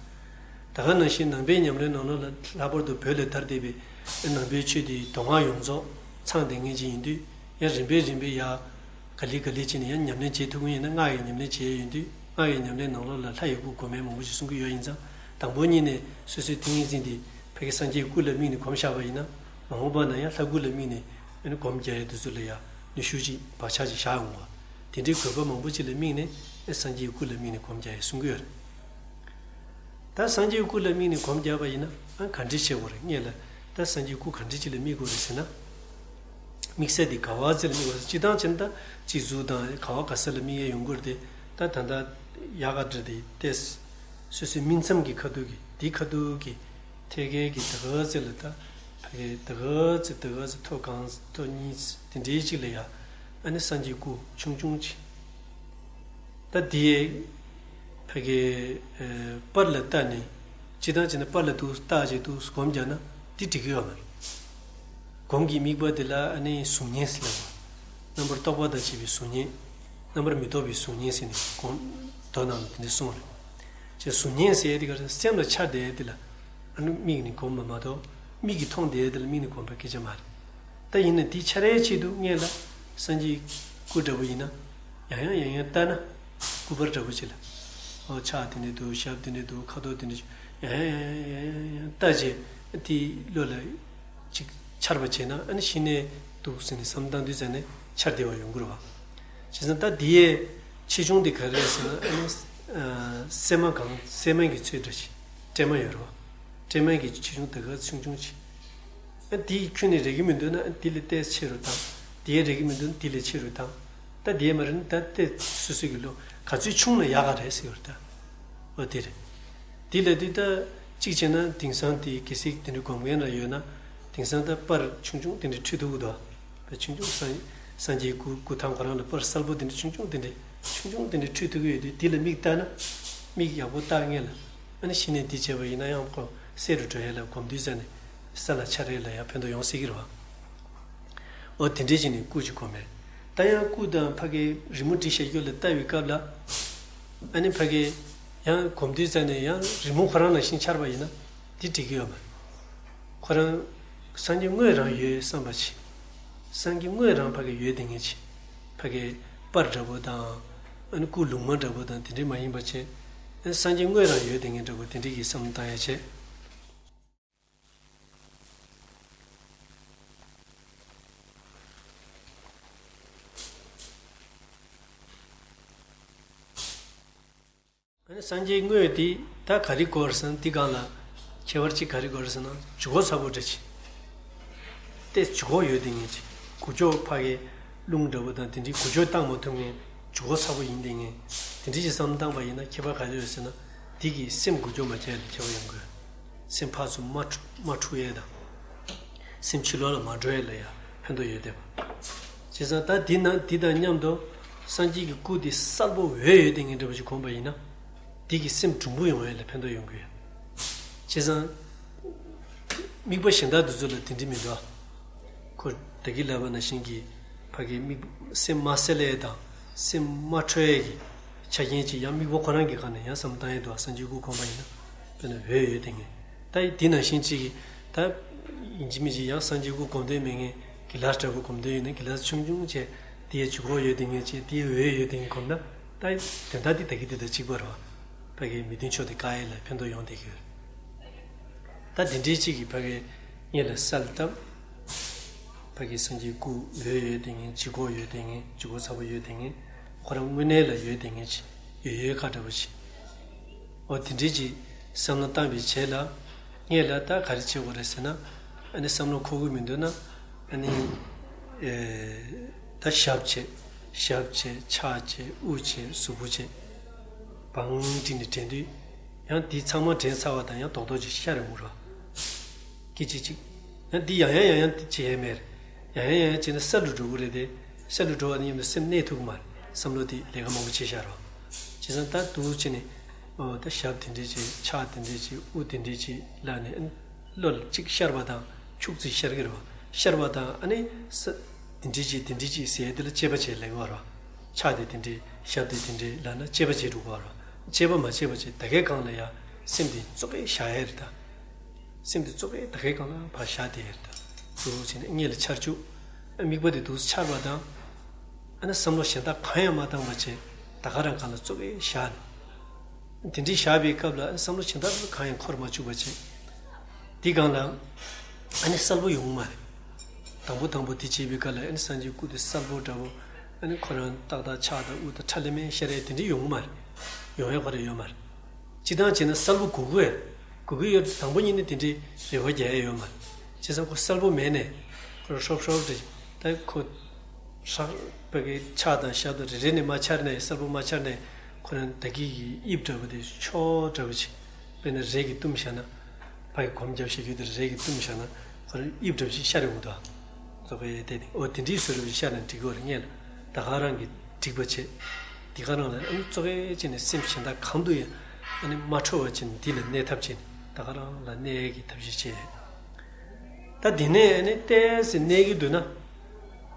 ད་ག་ནང་བཞིན་ནང་པའི་ཉམས་ལེན་ནང་ལོགས་ལ་ལྷག་པར་དུ་བོད་ལ་དར་བསྡད་པའི་ནང་པའི་ཆོས་དེ་མདོ་སྔགས་ཡོངས་རྫོགས་ཚང་བསྡད་མཁན་ཅིག་ཡིན་དུས། ཡང་རིམ་པས་རིམ་པས་ཡར་ག་ལེ་ག་ལེ་བྱས་ནས་ཡང་ཉམས་ལེན་བྱེད་ཐུབ་མཁན་ཡིན་ན་སྔགས་ཀྱི་ཉམས་ལེན་བྱེད་ཡས་ཡིན་དུས། སྔགས་ཀྱི་ཉམས་ལེན་ནང་ལོགས་ལ་ལྷ་ཡི་སྐུ་སྒོམ་ཡས་མང་པོ་ཞིག་གསུང་གི་ཡོད། ཡིན་ཙང་དང་པོ་ཉིད་ནས་སོ་སོའི་ཏིང་ངེ་འཛིན་དེ་ཕ་གི་སངས་རྒྱས་སྐུ་ལ་དམིགས་ནས་སྒོམ་བཞག་པ་ཡིན་ན། མ་འོངས་པ་ན་ཡང་ལྷ་སྐུ་ལ་དམིགས་ནས་ཨ་ནི་སྒོམ་རྒྱག་ཡས་དེ་ཚོ་ལ་ཡང་ནུས་ཤུགས་ཅིག་བག་ཆགས་ཅིག་བཞག་ཡོང་བ། དེ་འདྲའི་དགོས་པ་མང་པོ་ཅིག་ལ་དམིགས་ནས་ཨ་སངས་རྒྱས་སྐུ་ལ་དམིགས་ནས་སྒོམ་རྒྱག་ཡས་གསུང་གི་ཡོད་རེད། ད་སངས་རྒྱས་སྐུ་ལ་དམིགས་ནས་སྒོམ་རྒྱག་པ་ཡིན་ན་ཨ་ག་འདྲ་བྱེད་དགོས་རེད། སྔོན་ལ་ད་སངས་རྒྱས་སྐུ་ག་འདྲ་ཅིག་ལ་དམིགས་དགོས་རེད་ཟེར་ན། དམིགས་ས་དེ་ག་བ་ཅིག་ལ་དམིགས་དགོས་རེད། སྤྱིར་བཏང་བྱས་ན་ད་སྤྱི་གཙུག་དང་ག་བ་ག་ས་ལ་དམིགས་ཡས་ཡོང་གི་རེད་དེ། ད་ད་ལྟ་ཡག་ག་འདྲ་དེ་ཏེས། སོ་སོའི་སྨིན་མཚམས་ཀྱི་ཁ་ཐུག་གི་དེའི་ཁ་ཐུག་གི་ཐད་ཀའི་གི་ད་ག་ཚོད་ལ་ད་ཕ་གི་ད་ག་ཚོད་ད་ག་ཚོད་ཐོ་གང་ཐོ་གཉིས་དེ་འདྲའི་ཅིག་ལ་ཡ་ཨ་ནི་སངས་རྒྱས་སྐུ་ཆུང་ཆུང་ཅིག་ད་དེའི་ཕ་གི་ཨ་པར་ལ་བལྟས་ནས་སྤྱིར་བཏང་བྱས་ན་པར་ལ་འདུག་བལྟས་བྱས་འདུག་སྒོམ་རྒྱག་ན་དེ་འགྲིག་གི་ཡོད་མ་རེད། སྒོམ་གྱི་དམིགས་པ་དེ་ལ་ཨ་ནི་གཟུགས་བརྙན་ཟེར་ལབ་པ། རྣམ་པར་རྟོག་པ་དང་བཅས་པའི་གཟུགས་བརྙན། རྣམ་པར་མི་རྟོག་པའི་གཟུགས་བརྙན་ཟེར་ནས་སྒོམ་མདོ་ནང་ལ་དེ་འདྲ་གསུངས་རེད། ཅེས་གཟུགས་བརྙན་ཟེར་ཡས་དེ་ག་རེ། སེམས་ལ་འཆར་བསྡད་ཡས་དེ་ལ་ཨ་ནི་དམིགས་ནས་སྒོམ་པ་མ་གཏོགས། མིག་གིས་མཐོང་བསྡད་ཡས་དེ་ལ་དམིགས་ནས་སྒོམ་པ་སྐད་ཆ་མ་རེད། ད་ཡིན་ན་དེ་འཆར་ཡས་ཆེད་དུ་སྔོན་ལ་སངས་རྒྱས་སྐུ་འདྲ་པོ་ཡིན་ན་ཡང་ཡང་ཡང་ཡང་བལྟས་ན། སྐུ་པར་འདྲ་པོ་ཅིག་ལ། ཨོ་ཕྱག་དེ་འདྲ་འདུག་ཞབས་དེ་འདྲ་འདུག་ཁ་དོག་དེ་འདྲ་ཅིག་ཡང་ཡང་ཡང་ཡང་ཡང་ཡང་བལྟས་བྱས་དེ་བློ་ལ་ཅིག་འཆར་བ་བྱས་ན། ཨ་ནི་གཞི་ནས་འདུག་ཟེར་ནས་བསམ་བཏང་དུས་ཙམ་ནས་འཆར་བདེ་བ་ཡོང་གི་རེད་བ། བྱས་ཙང་ད་དེ་ཡས་ཆེ་ཆུང་དེ་ག་རེ་རེད་ཟེར་ན། ཨ་ནི་ཨ་སྲན་མ་གང་སྲན་མ་གི་ཚོད་འདྲ་ཞིག་སྲན་མ་ཡོད་རེད་བ། སྲན་མ་གི་ཆེ་ཆུང་དེ་ག་ཆུང་ཆུང་ཞིག་ཨ་དེ་ཁྱོན་ནས་རེག་གི་མི་འདུག་ན་ཨ་དེ་ལས་ཏོག་ཙམ་ཆེ་རུ་བཏང་། དེ་རེག་གི་མི་འདུག་ན་དེ་ལས་ཆེ་རུ་བཏང་། ད་དེ་མ་རེད་ན་ད་ཏོག་ཙམ་སོ་སོ་གི་བློ་ག་ཚོད་ཆུང་ན་ཡག་ག་རེད་ཟེར་བ་རེད་ད། ཨོ་དེ་རེད། དེ་ལ་དུས་ད་གཅིག་བྱས་ན་དེང་སང་དེ་གལ་སྲིད་དེ་འདྲའི་སྒོམ་མཁན་རང་ཡོད་ན། དེང་སང་ད་པར་ཆུང་ཆུང་དེ་འདྲ་འཁྲིད་ཐུབ་ཀྱི་འདུག་པ་ཆུང་ཆུང་སངས་སངས་རྒྱས་སྐུ་སྐུ་ཐང་ཁོ་རང་ལ་པར་གསལ་པོ་དེ་འདྲ་ཆུང་ཆུང་དེ་འདྲ་ཆུང་ཆུང་དེ་འདྲ་འཁྲིད་ཐུབ་ཀྱི་ཡོད་དུས། དེ་ལ་མིག་བལྟས་ན། མིག་ཡག་པོ་བལྟས་སྔོན་ལ་ཨ་ནི་གཞི་ནས་དེ་བྱས་པ་ཡིན་ན་ཡང་ཁོ་གསལ་རུ་འགྲོ་ཡས་ལ་སྒོམ་དུས་ཙམ་ནས་ས་ལ་འཆར་ཡས་ལ་ཡང་ཕན་ཐོགས་ཡོང་སྲིད་ཀྱི་རེད་བ། འོ་དེ་འདྲའི་བྱས་ནས་སྐུ་ཅིག་སྒོམ་མེད། ད་ཡང་སྐུ་དང་ཕ་གི་རི་མོ་བྲིས་བཞག་རྒྱུ་ལ་ལྟ་བའི་སྐབས་ལ། ཨ་ནི་ཕ་གི་ཡང་སྒོམ་དུས་ཙམ་ནས་ཡང་རི་མོ་ཁོ་རང་ནང་བཞིན་འཆར་བ་ཡིན་ན་དེ་འགྲིག་གི་ཡོད་མ་རེད། ཁོ་རང་སངས་རྒྱས་དངོས་རང་ཡོད་བསམ་པ་ཅིག་སངས་རྒྱས་དངོས་རང་ཕ་གི་ཡོད་དེ་ངེས་ཅིག་ཕ་གི་པར་འདྲ་པོ་དང་། ཨ་ནི་སྐུ་ལུང་མ་འདྲ་པོ་དང་དེ་འདྲའི་མ་ཡིན་པ་བྱས། ཨ་ནི་སངས་རྒྱས་དངོས་རང་ཡོད་དེ་ངེས་འདྲ་པོ་དེ་འདྲའི་གི་བསམ་བློ་བཏང་ཡ་བྱས། ཨ་ནི་སངས་རྒྱས་དངོས་དེ་ད་ག་རེ་དགོས་རེད་ཟེར་ན། འདི་སྒང་ལ་ཁྱད་པར་གཅིག་ག་རེ་དགོས་རེད་ཟེར་ན། ལྗིད་ཁོག་ཚ་པོ་འདྲ་ཅིག་ཏེ་ལྗིད་ཁོག་ཡོད་དེ་ངེས་ཅིག་གུ་ཅོ་ཕ་གི་རླུང་འདྲ་པོ་དང་དེ་འདྲའི་གུ་ཅོ་བཏང་མ་ཐུབ་མཁན་ལྗིད་ཁོག་ཚ་པོ་ཡིན་དེ་ངེས། དེ་འདྲའི་ཅིག་བསམ་བཏང་པ་ཡིན་ན་ཁྱད་པར་ག་རེ་ཡོད་ཟེར་ན། དེ་གིས་སེམས་གུ་ཅོ་མ་རྒྱག་ཡ་ལ་ཁྱད་པར་ཡོང་གི་ཡོད། སེམས་ཕར་ཚུར་མ་འཁྲུག་མ་འཁྲུག་ཡ་དང་། སེམས་ཕྱི་ལོགས་ལ་མ་འགྲོ་ཡ་ལ་ཡ་ཕན་ཐོགས་ཡོད་བསྡད་པ། བྱས་ཙང་ད་འདི་ན་འདི་དང་མཉམ་དུ་སངས་རྒྱས་ཀྱི་སྐུ་འདི་གསལ་པོ་འོད་ཡོད་དེ་ངེས་འདྲ་པོ་ཞིག་གོན་པ་ཡིན་ན། འདི་གིས་སེམས་གྲུང་པོ་ཡོང་ཡ་ལ་ཕན་ཐོགས་ཡོང་གི་ཡོད། བྱས་ཙང་། དམིགས་པ་གཞན་དག་འདི་ཚོ་ལ་དེ་འདྲ་མི་འདུག་ཁོ་ད་གིན་ལབ་པ་ནང་བཞིན་གྱི་ཕ་གི་དམིགས་སེམས་མ་གསལ་ཡས་དང་། སེམས་མ་འཕྲོད་ཡས་ཀྱི་ཆ་རྐྱེན་ཅིག་ཡང་དམིགས་པ་ཁོ་རང་གི་སྒང་ནས་ཡང་བསམ་བཏང་ཡས་འདུག་སངས་རྒྱས་སྐུ་གོན་པ་ཡིན་ན། དཔེར་ན་འོད་ཡོད་དེ་ངེས། ད་དེ་ནང་བཞིན་གཅིག་གིས་ད་ཡིན་གཅིག་མིན་གཅིག་ཡང་སངས་རྒྱས་སྐུ་གོན་འདོད་མེད་མཁན་གྱི་ལཱ་འདྲ་པོ་གོན་འདོད་ཡོད་ན། གི་ལཱ་ཆུང་ཆུང་བྱས་དེའི་ལྗིད་ཁོག་ཡོད་དེ་ངེས་བྱས། དེའི་འོད་ཡོད་དེ་ངེས་གོན་ན། ད་དོན་དག་དེ་ད་གིན་དེ་དང་གཅིག་པ་རེད་བ། ཕ་གི་མི་མཐུན་ཕྱོགས་དེ་བཀག་ཡས་ལ་ཕན་ཐོགས་ཡོང་བསྡད་ཀྱི་ཡོད། ད་དེ་འདྲའི་གཅིག་གིས་ཕ་གི་སྔོན་ལ་གསལ་བཏབ། ཕ་གི་སངས་རྒྱས་སྐུ་འོད་ཡོད་དེ་ངེས། ལྗིད་ཁོག་ཡོད་དེ་ངེས། ལྗིད་ཁོག་ཚ་པོ་ཡོད་དེ་ངེས། ཁོ་རང་དངོས་གནས་ལ་ཡོད་དེ་ངེས་ཅིག་ཡོད་ཡོད་ཁ་འདྲ་པོ་ཅིག་འོ་དེ་འདྲའི་ཅིག་བསམ་བློ་བཏང་བའི་རྗེས་ལ། སྔོན་ལ་ད་ག་རེ་བྱེད་དགོས་རེད་ཟེར་ན། ཨ་ནི་བསམ་བློ་འཁོར་གི་མི་འདུག་ན། ཨ་ནི་ཨེ་ད་ཞབས་བྱས། ཞབས་བྱས། ཕྱག་བྱས། དབུ་བྱས། གཟུགས་པོ་བྱས། བང་བསྒྲིགས་ནས་དྲན་དུས། ཡང་དེ་ཚང་མ་དྲན་ཚར་བ་དང་ཡང་རྡོག་རྡོག་ཅིག་ཤར་ཡོང་གི་རེད་བ། སྐད་ཅིག་ཅིག་ཡང་འདི་ཡང་ཡང་ཡང་ཡང་དེ་བྱེད་ཡས་མེད་རེད། ཡང་ཡང་ཡང་ཡང་བྱས་ན་གསལ་རུ་འགྲོ་གི་རེད་དེ། གསལ་རུ་འགྲོ་བ་དང་མཉམ་དུ་སེམས་གནས་ཐུབ་ཀྱི་མ་རེད། བསམ་བློ་དེ་ལས་ཀ་མང་པོ་བྱས་བཞག་རོགས། བྱས་ཙང་ད་འདུག་བྱས་ནས། ཨོ་ད་ཞབས་དེ་འདྲས་བྱས། ཕྱག་དེ་འདྲས་བྱས། དབུ་དེ་འདྲས་བྱས་ལབ་ནས་ཨ་ནི་བློ་ལ་གཅིག་ཤར་བ་དང་ཁྱུག་ཙམ་ཤར་གྱི་རེད་བ། ཤར་བ་དང་ཨ་ནི་ས་དེ་འདྲས་བྱས་དེ་འདྲས་བྱས་ཟེར་ཡས་དེ་ལ་དཔྱད་པ་བྱས་ལབ་ཀྱི་བ་རེད་བ། ཕྱག་དེ་དེ་འདྲས། ཞབས་དེ་དེ་འདྲས་ལབ་ན་དཔྱད་པ་བྱས་འགྲོ་གི་བ་རེད་བ། དཔྱད་པ་མ་བྱས་པ་བྱས་ད་གའི་སྒང་ལ་ཡ་སེམས་དེ་ཙོག་གེ་བཞག་ཡས་རེད་ད། སེམས་དེ་ཙོག་གེ་ད་གའི་སྒང་ལ་ཕར་བཞག་བསྡད་ཡས་རེད་ད། འདུག་བྱས་ནས་སྔོན་ལ་འཆར་བཅུག་དམིགས་པ་དེ་འདུག་སེ་འཆར་བ་དང་། ཨ་ནི་བསམ་བློ་གཞན་དག་གང་ཡང་མ་བཏང་བ་བྱས། ད་ག་རང་སྒང་ལ་ཙོག་གེ་བཞག་ནས། དེ་འདྲའི་བཞག་པའི་སྐབས་ལ་ཨ་ནི་བསམ་བློ་གཞན་དག་གང་ཡང་འཁོར་མ་བཅུག་པ་བྱས། དེ་སྒང་ལ་ཨ་ནི་གསལ་པོ་ཡོང་གི་མ་རེད། དང་པོ་དང་པོ་དེ་བྱེད་པའི་སྐབས་ལ་ཨ་ནི་སངས་རྒྱས་སྐུ་དེ་གསལ་པོ་འདྲ་པོ། ཨ་ནི་ཁོ་རང་ཏག་ཏག་ཕྱག་དང་དབུ་དང་ཁྲ་ལམ་མེ་ཤར་ཡས་དེ་འདྲའི་ཡོང་གི་མ་རེད། ཡོང་ཡས་ཁོ་རང་ཡོད་མ་རེད། སྤྱིར་བཏང་བྱས་ན་གསལ་པོ་དགོས་ཀྱི་ཡོད། དགོས་ཀྱི་ཡོད་དེ་དང་པོ་ཉིད་ནས་དེ་འདྲའི་རེ་བ་རྒྱག་ཡས་ཡོད་མ་རེད། བྱས་ཙང་ཁོ་གསལ་པོ་མེད་ནས་ཁོ་རང་ཧྲོབ་ཧྲོབ་རེད། ད་ཁོ་ཧྲག་པ་གི་ཕྱག་དང་ཞབས་དང་རེ་རེ་ནས་མ་འཆར་ནས། གསལ་པོ་མ་འཆར་ནས་ཁོ་རང་ད་གིན་གི་དབྱིབས་འདྲ་པོ་དེ་ཕྱོགས་འདྲ་པོ་ཅིག་དཔེར་ན་རས་ཀྱིས་བཏུམས་བཞག་ན། ཕ་གི་སྒོམ་རྒྱབ་བྱེད་རྒྱུ་དེ་རས་ཀྱིས་བཏུམས་བཞག་ན་ཁོ་རང་དབྱིབས་འདྲ་པོ་ཅིག་ཤར་ཡོང་གི་འདུག་ཙོག་གེ་བལྟས་ཏེ། ཨོ་དེ་འདྲའི་བཟོ་འདྲ་པོ་ཅིག་ཤར་ན་འགྲིག་གི་རེད། སྔོན་ལ་ད་ག་རང་གིས་འགྲིག་པ་བྱེད། དེ་ག་རང་ལ་ཨ་ནི་ཙོག་གེ་བྱས་ནས་སེམས་གཞན་དག་གང་དུ་ཡང་ཨ་ནི་མ་འཕྲོ་བ་བྱས་ནས་འདི་ལ་གནས་ཐབས་བྱས་ནས་ད་ག་རང་ལ་གནས་ཀྱི་ཐབས་ཤེས་བྱེད། ད་འདི་ནས་ཨ་ནི་ཏོག་ཙམ་གནས་ཀྱི་འདུག་ན།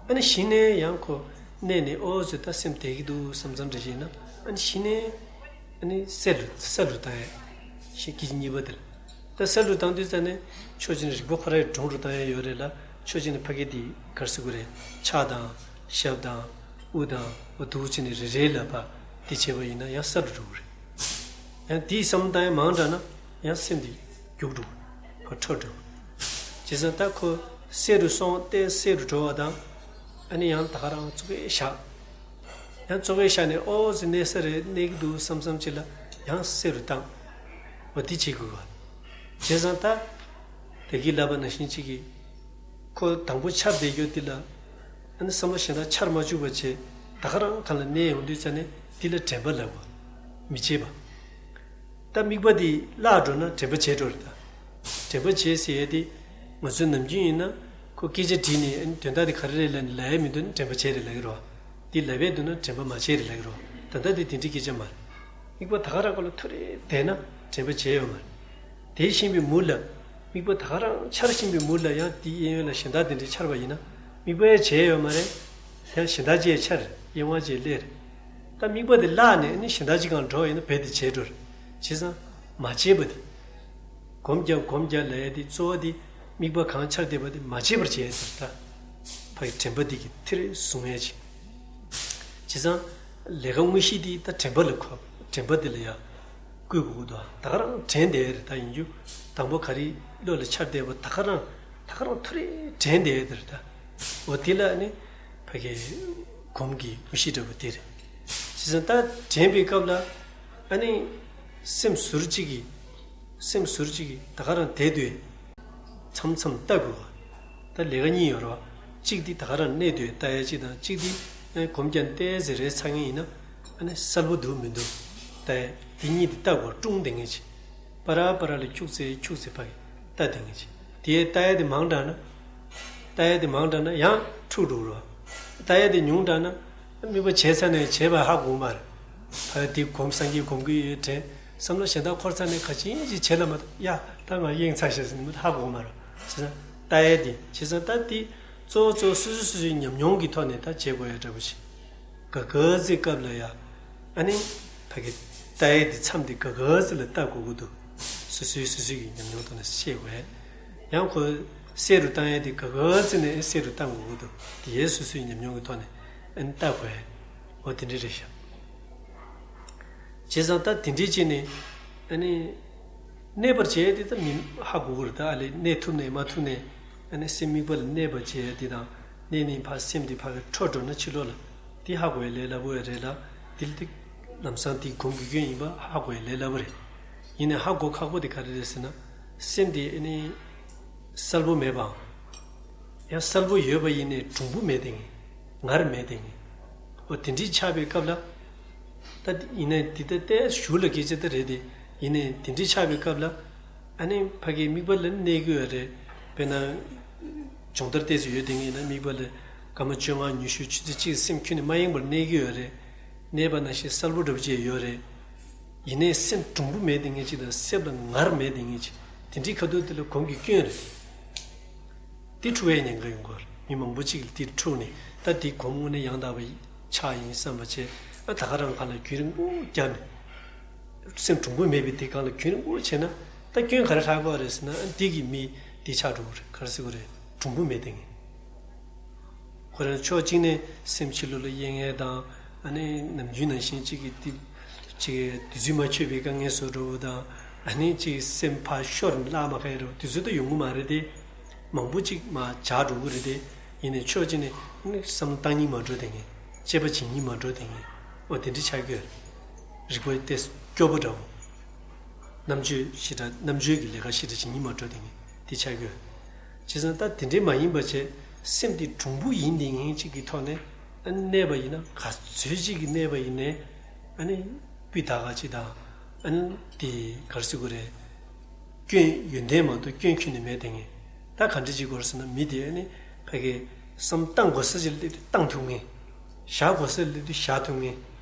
ཨ་ནི་གཞི་ནས་ཡང་ཁོ་གནས་ནས་ཨོ་ཟེར་ད་སེམས་བདེ་གི་འདུག་བསམ་བསམ་འདྲ་བྱས་ན། ཨ་ནི་གཞི་ནས་ཨ་ནི་གསལ་རུ་གསལ་རུ་བཏང་ཡས་ཞེས་སྐད་ཅིག་གཉིས་པ་དེ་ལ། ད་གསལ་རུ་བཏང་དུས་ཙ་ནས་ཕྱོགས་གཅིག་ནས་རིག་པ་ཁོ་རང་ཡང་གྲུང་རུ་བཏང་ཡས་ཡོད་རེད་ལ། ཕྱོགས་གཅིག་ནས་ཕ་གི་དེ་ག་རེ་ཟེར་དགོས་རེད། ཕྱག་དང་ཞབས་དང་དབུ་དང་འོ་འདུག་བྱས་ནས་རེ་རེ་ལ་ཕར་དེ་བྱས་པ་ཡིན་ན་ཡང་གསལ་རུ་འགྲོ་གི་རེད། ཡང་དེའི་བསམ་བློ་བཏང་ཡས་མང་དྲགས་ན་ཡང་སེམས་དེ་རྒྱུག་འགྲོ་གི་རེད། ཕར་འཕྲོ་འགྲོ་གི་རེད། བྱས་ཙང་ད་ཁོ་གསལ་རུ་སོང་སྟེ་གསལ་རུ་འགྲོ་བ་དང་། ཨ་ནི་ཡང་ད་ག་རང་ཙོག་གེ་བཞག་ཡང་ཙོག་གེ་བཞག་ནས་ཨོ་ཙི་གནས་ས་རེད། གནས་ཀྱི་འདུག་བསམ་བསམ་ཅིག་ལ་ཡང་གསལ་རུ་བཏང་། འོ་འདི་བྱེད་དགོས་པ། བྱས་ཙང་ད་ད་གིན་ལབ་པ་ནང་བཞིན་ཅིག་གིས་ཁོ་དང་པོ་འཆར་བསྡད་རྒྱུ་འདི་ལ་ཨ་ནི་བསམ་བློ་གཞན་དག་འཆར་མ་བཅུག་པ་བྱས། ད་ག་རང་སྒང་ལ་གནས་ཡོང་དུས་ཙ་ནས་འདི་ལ་དྲན་པ་ལབ་དགོས། མི་བརྗེད་པ། ད་དམིགས་པ་འདི་བརླག་འགྲོ་ན་དྲན་པ་བརྗེད་འགྲོ་རེད་ད། དྲན་པ་བརྗེད་ཟེར་ཡས་དེ་ང་ཚོའི་ནམ་རྒྱུན་ཡིན་ན་ཁོ་སྐད་ཆ་དྲིས་ནས་ཨ་ནི་དོན་དག་དེ་ག་རེ་རེད་ལབ་ནས་ལབ་ཡས་མི་འདུག་ན་དྲན་པ་བརྗེད་རེད་ལབ་ཀྱི་རེད་བ། དེ་ལབ་ཡས་འདུག་ན་དྲན་པ་མ་བརྗེད་རེད་ལབ་ཀྱི་རེད་བ། ད་ལྟ་དེ་དེ་འདྲའི་སྐད་ཆ་མ་རེད། དམིགས་པ་ད་ག་རང་སྒང་ལ་ཐུག་རེ་བསྡད་ན་དྲན་པ་བརྗེད་ཡོད་མ་རེད། དེ་བཞིན་པའི་མུ་ལ། དམིགས་པ་ད་ག་རང་འཆར་བཞིན་པའི་མུ་ལ་ཡང་དེའི་གཡས་གཡོན་ལ་གཞན་དག་དེ་འདྲའི་འཆར་བ་ཡིན་ན་དམིགས་པ་ཡང་བརྗེད་ཡོད་མ་རེད། ཡང་གཞན་དག་ཅིག་འཆར། གཡེང་བ་ཅིག་སླེབས། ད་དམིགས་པ་དེ་བརླག་ནས་ནི་གཞན་དག་ཅིག་སྒང་འགྲོ་ཡིན་ན་རྦད་དེ་བརྗེད་འགྲོ་རེད། བྱས་ཙང་མ་བརྗེད་པ་དེ། སྒོམ་རྒྱབ་སྒོམ་རྒྱབ་ལབ་ཡས་དེ་གཙོ་བོ་དེ་དམིགས་པ་གང་འཆར་བསྡད་པ་དེ་མ་བརྗེད་པར་བྱས་ཏེ་ད། ཕ་གི་དྲན་པ་འདི་གིས་མཐིལ་བཟུང་ཡས་ཅིག་བྱས་ཙང་ལས་ཀ་དངོས་གཞི་དེ་ད་དྲན་པ་ལ་གོ། དྲན་པ་དེ་ལ་ཡ་བསྐུལ་དགོས་ཀྱི་འདུག་ད་ག་རང་དྲན་བསྡད་ཡས་རེད། ད་ཡིན་རྒྱུ་དང་པོ་ག་རེ་བློ་ལ་འཆར་བསྡད་པ་ད་ག་རང་ད་ག་རང་ཐུག་རེ་དྲན་བསྡད་ཡས་དེ་རེད་ད། འོ་དེ་ལ་ནི་ཕ་གི་སྒོམ་གྱི་དངོས་གཞི་འདྲ་པོ་དེ་རེད། བྱས་ཙང་ད་དྲན་པའི་སྐབས་ལ་ཨ་ནི་སེམས་ཟུར་གཅིག་གིས། སེམས་ཟུར་གཅིག་གིས་ད་ག་རང་བསྡད་དུས་མཚམས་མཚམས་ལྟ་དགོས་པ། ད་ལས་ཀ་གཉིས་ཡོད་རེད་བ། གཅིག་འདི་ད་ག་རང་གནས་དུས་ལྟ་ཡས་གཅིག་དང་། གཅིག་འདི་སྒོམ་རྒྱབ་ཏོག་ཙམ་རེ་ཚ་མཁན་ཡིན་ན་ཨ་ནི་གསལ་པོ་འདུག་མི་འདུག་ལྟ་ཡས་འདི་གཉིས་འདི་ལྟ་དགོས། ཀྲུང་བསྡད་མཁན་ཅིག་པ་ར་པ་ར་ལ་ཁྱུག་ཙེ་ཁྱུག་ཙེ་ཕ་གི་ལྟ་བསྡད་མཁན་ཅིག་དེ་ལྟ་ཡས་དེ་མང་དྲགས་ན། ལྟ་ཡས་དེ་མང་དྲགས་ན་ཡང་འཁྲུག་འགྲོ་རོ། ལྟ་ཡས་དེ་ཉུང་དྲགས་ན་དམིགས་པ་བྱས་ཚར་ནས་བྱས་པ་ཧ་གོ་མ་རེད། ཕ་གི་དེ་སྒོམ་སངས་རྒྱས་སྒོམ་གྱི་ཡོད་དྲན། བསམ་བློ་གཞན་དག་འཁོར་ཚར་ནས་ག་ཅིན་ཅིག་བྱས་ལ་མ་གཏོགས་ཡ་ད་ང་གཡེང་ཚར་ཤག་ཟེར་ནས་མི་ཧ་གོ་མ་རེད། བྱས་ཙང་ལྟ་ཡས་དེ་བྱས་ཙང་ད་དེ་གཙོ་བོ་གཙོ་བོ་སོ་སོ་སོ་སོའི་ཉམས་མྱོང་གི་ཐོག་ནས་ད་བྱེད་དགོས་ཡ་འདྲ་པོ་ཞིག་ག་ག་ཚོད་སྐབས་ལ་ཡ། ཨ་ནི་ཕ་གི་ལྟ་ཡས་དེ་མཚམས་དེ་ག་ག་ཚོད་ལ་ལྟ་དགོས་ཀྱི་འདུག་སོ་སོའི་སོ་སོའི་གི་ཉམས་མྱོང་ཐོག་ནས་ཤེས་དགོས། ཡང་ཁོ་གསལ་རུ་བཏང་ཡས་དེ་ག་ག་ཚོད་ནས་གསལ་རུ་བཏང་དགོས་ཀྱི་འདུག་དེ་ཡས་སོ་སོའི་ཉམས་མྱོང་གི་ཐོག་ནས་ཨ་ནི་ལྟ་དགོས། འོ་དེ་འདྲ་རེད་ཤག་བྱས་ཙང་ད་དེ་འདྲའི་བྱས་ནས་ཨ་ནི། གནས་པར་བྱེད་ཡས་དེ་ད་མི་ཧ་གོ་གི་རེད། ད་ཨ་ལས་གནས་ཐུབ་ནས་མ་ཐུབ་ནས་ཨ་ནི་སེམས་དམིགས་པ་ལ་གནས་པར་བྱེད་ཡས་དེ་དང་། གནས་ནས་ཕར་སེམས་དེ་ཕ་གི་འཕྲོ་འགྲོ་ན་ཕྱི་ལོགས་ལ་དེ་ཧ་གོ་ཡས་ལས་སླ་པོ་ཡས་རེད་ལ། དེ་ལ་དེ་ལམ་སང་དེ་སྒོམ་དགོས་ཀྱི་ཡིན་པ་ཧ་གོ་ཡས་ལས་སླ་པོ་རེད། ཡིན་ནའི་ཧ་གོ་ཁག་པོ་དེ་ག་རེ་རེད་ཟེར་ན། སེམས་དེ་ཨ་ནི་གསལ་པོ་མེད་པའམ། ཡང་གསལ་པོ་ཡོད་པ་ཡིན་ནའི་གྲུང་པོ་མེད་དེ་ངེས། ངར་མེད་དེ་ངེས། འོ་དེ་འདྲའི་ཆགས་པའི་སྐབས་ལ། ད་ཡིན་ནའི་འདི་ལྟ་ལྟའི་གཞུག་ལ་སྐད་ཆ་ད་རེད་དེ། ཡིན་ནའི་དེ་འདྲའི་ཆགས་པའི་སྐབས་ལ། ཨ་ནི་ཕ་གིའི་དམིགས་པ་ལ་གནས་ཀྱི་ཡོད་རེད། དཔེར་ན། སྦྱོང་བརྡར་ཏོག་ཙམ་ཡོད་དེ་ངེས་ན་དམིགས་པ་ལ་སྐར་མ་བཅོ་ལྔ་ཉི་ཤུ་ཆུ་ཚོད་གཅིག་སེམས་ཁྱོན་ནས་མ་ཡེངས་པར་གནས་ཀྱི་ཡོད་རེད། གནས་པ་ནང་བཞིན་གསལ་པོ་འདྲ་པོ་ཅིག་ཡོད་རེད། ཡིན་ནའི་སེམས་གྲུང་པོ་མེད་དེ་ངེས་ཅིག་དང་སེམས་ལ་ངར་མེད་དེ་ངེས་ཅིག་དེ་འདྲའི་ཁ་ཐུག་དེ་ལ་གོམས་ཀྱི་སྐྱོན་རེད། དེ་འཁྲུག་པའི་ཉེན་ཁ་ཡོང་གི་རེད། མི་མང་པོ་ཅིག་ལ་དེ་འཁྲུག་ནས་ད་དེ་གོམས་དངོས་གནས་ཡང་དག་པ་ཆགས་ཡིན་བསམ་པ་བྱས། ཨ་ད་ག་རང་གང་ལ་རྒྱུན་རིང་པོ་བརྒྱབ་ནས། སེམས་གྲུང་པོ་མེད་པའི་དེ་གང་ལ་རྒྱུན་རིང་པོ་བྱས་ན། ད་སྐྱོན་ག་རེ་ལྷག་གི་རེད་ཟེར་ན། ཨ་འདི་གི་མི་དེ་ཆགས་འགྲོ་གི་རེད། ག་རེ་ཟེར་དགོས་རེད། གྲུང་པོ་མེད་དེ་ངེས། ཁོ་རང་ཕྱོགས་གཅིག་ནས་སེམས་ཕྱི་ལོགས་ལ་གཡེང་ཡས་དང་། ཨ་ནི་ནམ་རྒྱུན་ནང་བཞིན་གཅིག་གི་དེ་གཅིག་དུས་ཚོད་མ་ཆོད་པའི་དཀའ་ངལ་བཟོ་འགྲོ་བ་དང་། ཨ་ནི་གཅིག་སེམས་ཕར་ཤོར་ནས་བརླག་མ་ཁ་ཡ་རོ་དུས་ཚོད་ད་ཡོང་གི་མ་རེད་དེ། མང་པོ་གཅིག་མར་འཇགས་འགྲོ་གི་རེད་དེ། ཡིན་ནའི་ཕྱོགས་གཅིག་ནས་ཨ་ནི་བསམ་བློ་བཏང་སྙིང་མ་འདོད་དེ་ངེས། དཔྱད་པ་བྱེད་སྙིང་མ་འདོད་དེ་ངེས། འོ་དེ་འདྲ་ཆགས་ཀྱི་ཡོད་རེད། རིག་པ་ཏོག་ཙམ་སྐྱོ་པོ་འདྲ་བོ། རྣམ་དཔྱོད་ཞེ་དྲག་རྣམ་དཔྱོད་ཀྱི་ལས་ཀ་ཞེ་དྲག་བྱེད་སྙིང་མ་འདོད་དེ་ངེས། དེ་ཆགས་ཀྱི་ཡོད། བྱས་ཙང་ད་དེ་འདྲའི་མ་ཡིན་པ་བྱས། སེམས་དེ་གྲུང་པོ་ཡིན་དེ་ངེས་ཅིག་གི་ཐོག་ནས་ཨ་ནི་གནས་པ་ཡིན་ན། ག་ཚོད་ཅིག་གི་གནས་པ་ཡིན་ནའི་ཨ་ནི་སྤུས་དག་ག་ཅིག་དང་། ཨ་ནི་དེ་ག་རེ་ཟེར་དགོས་རེད། སྐྱོན་ཡོན་ཏན་མ་གཏོགས་སྐྱོན་ཁྱོན་ནས་མེད་དེ་ངེས། ད་ག་འདྲ་ཅིག་དགོས་རེད་ཟེར་ན། མི་དེ་ཨ་ནི་ཕ་གི་བསམ་བཏང་དགོས་ས་ཅིག་སླེབས་དུས་བཏང་ཐུབ་མཁན། བཞག་དགོས་ས་སླེབས་དུས་བཞག་ཐུབ་མཁན་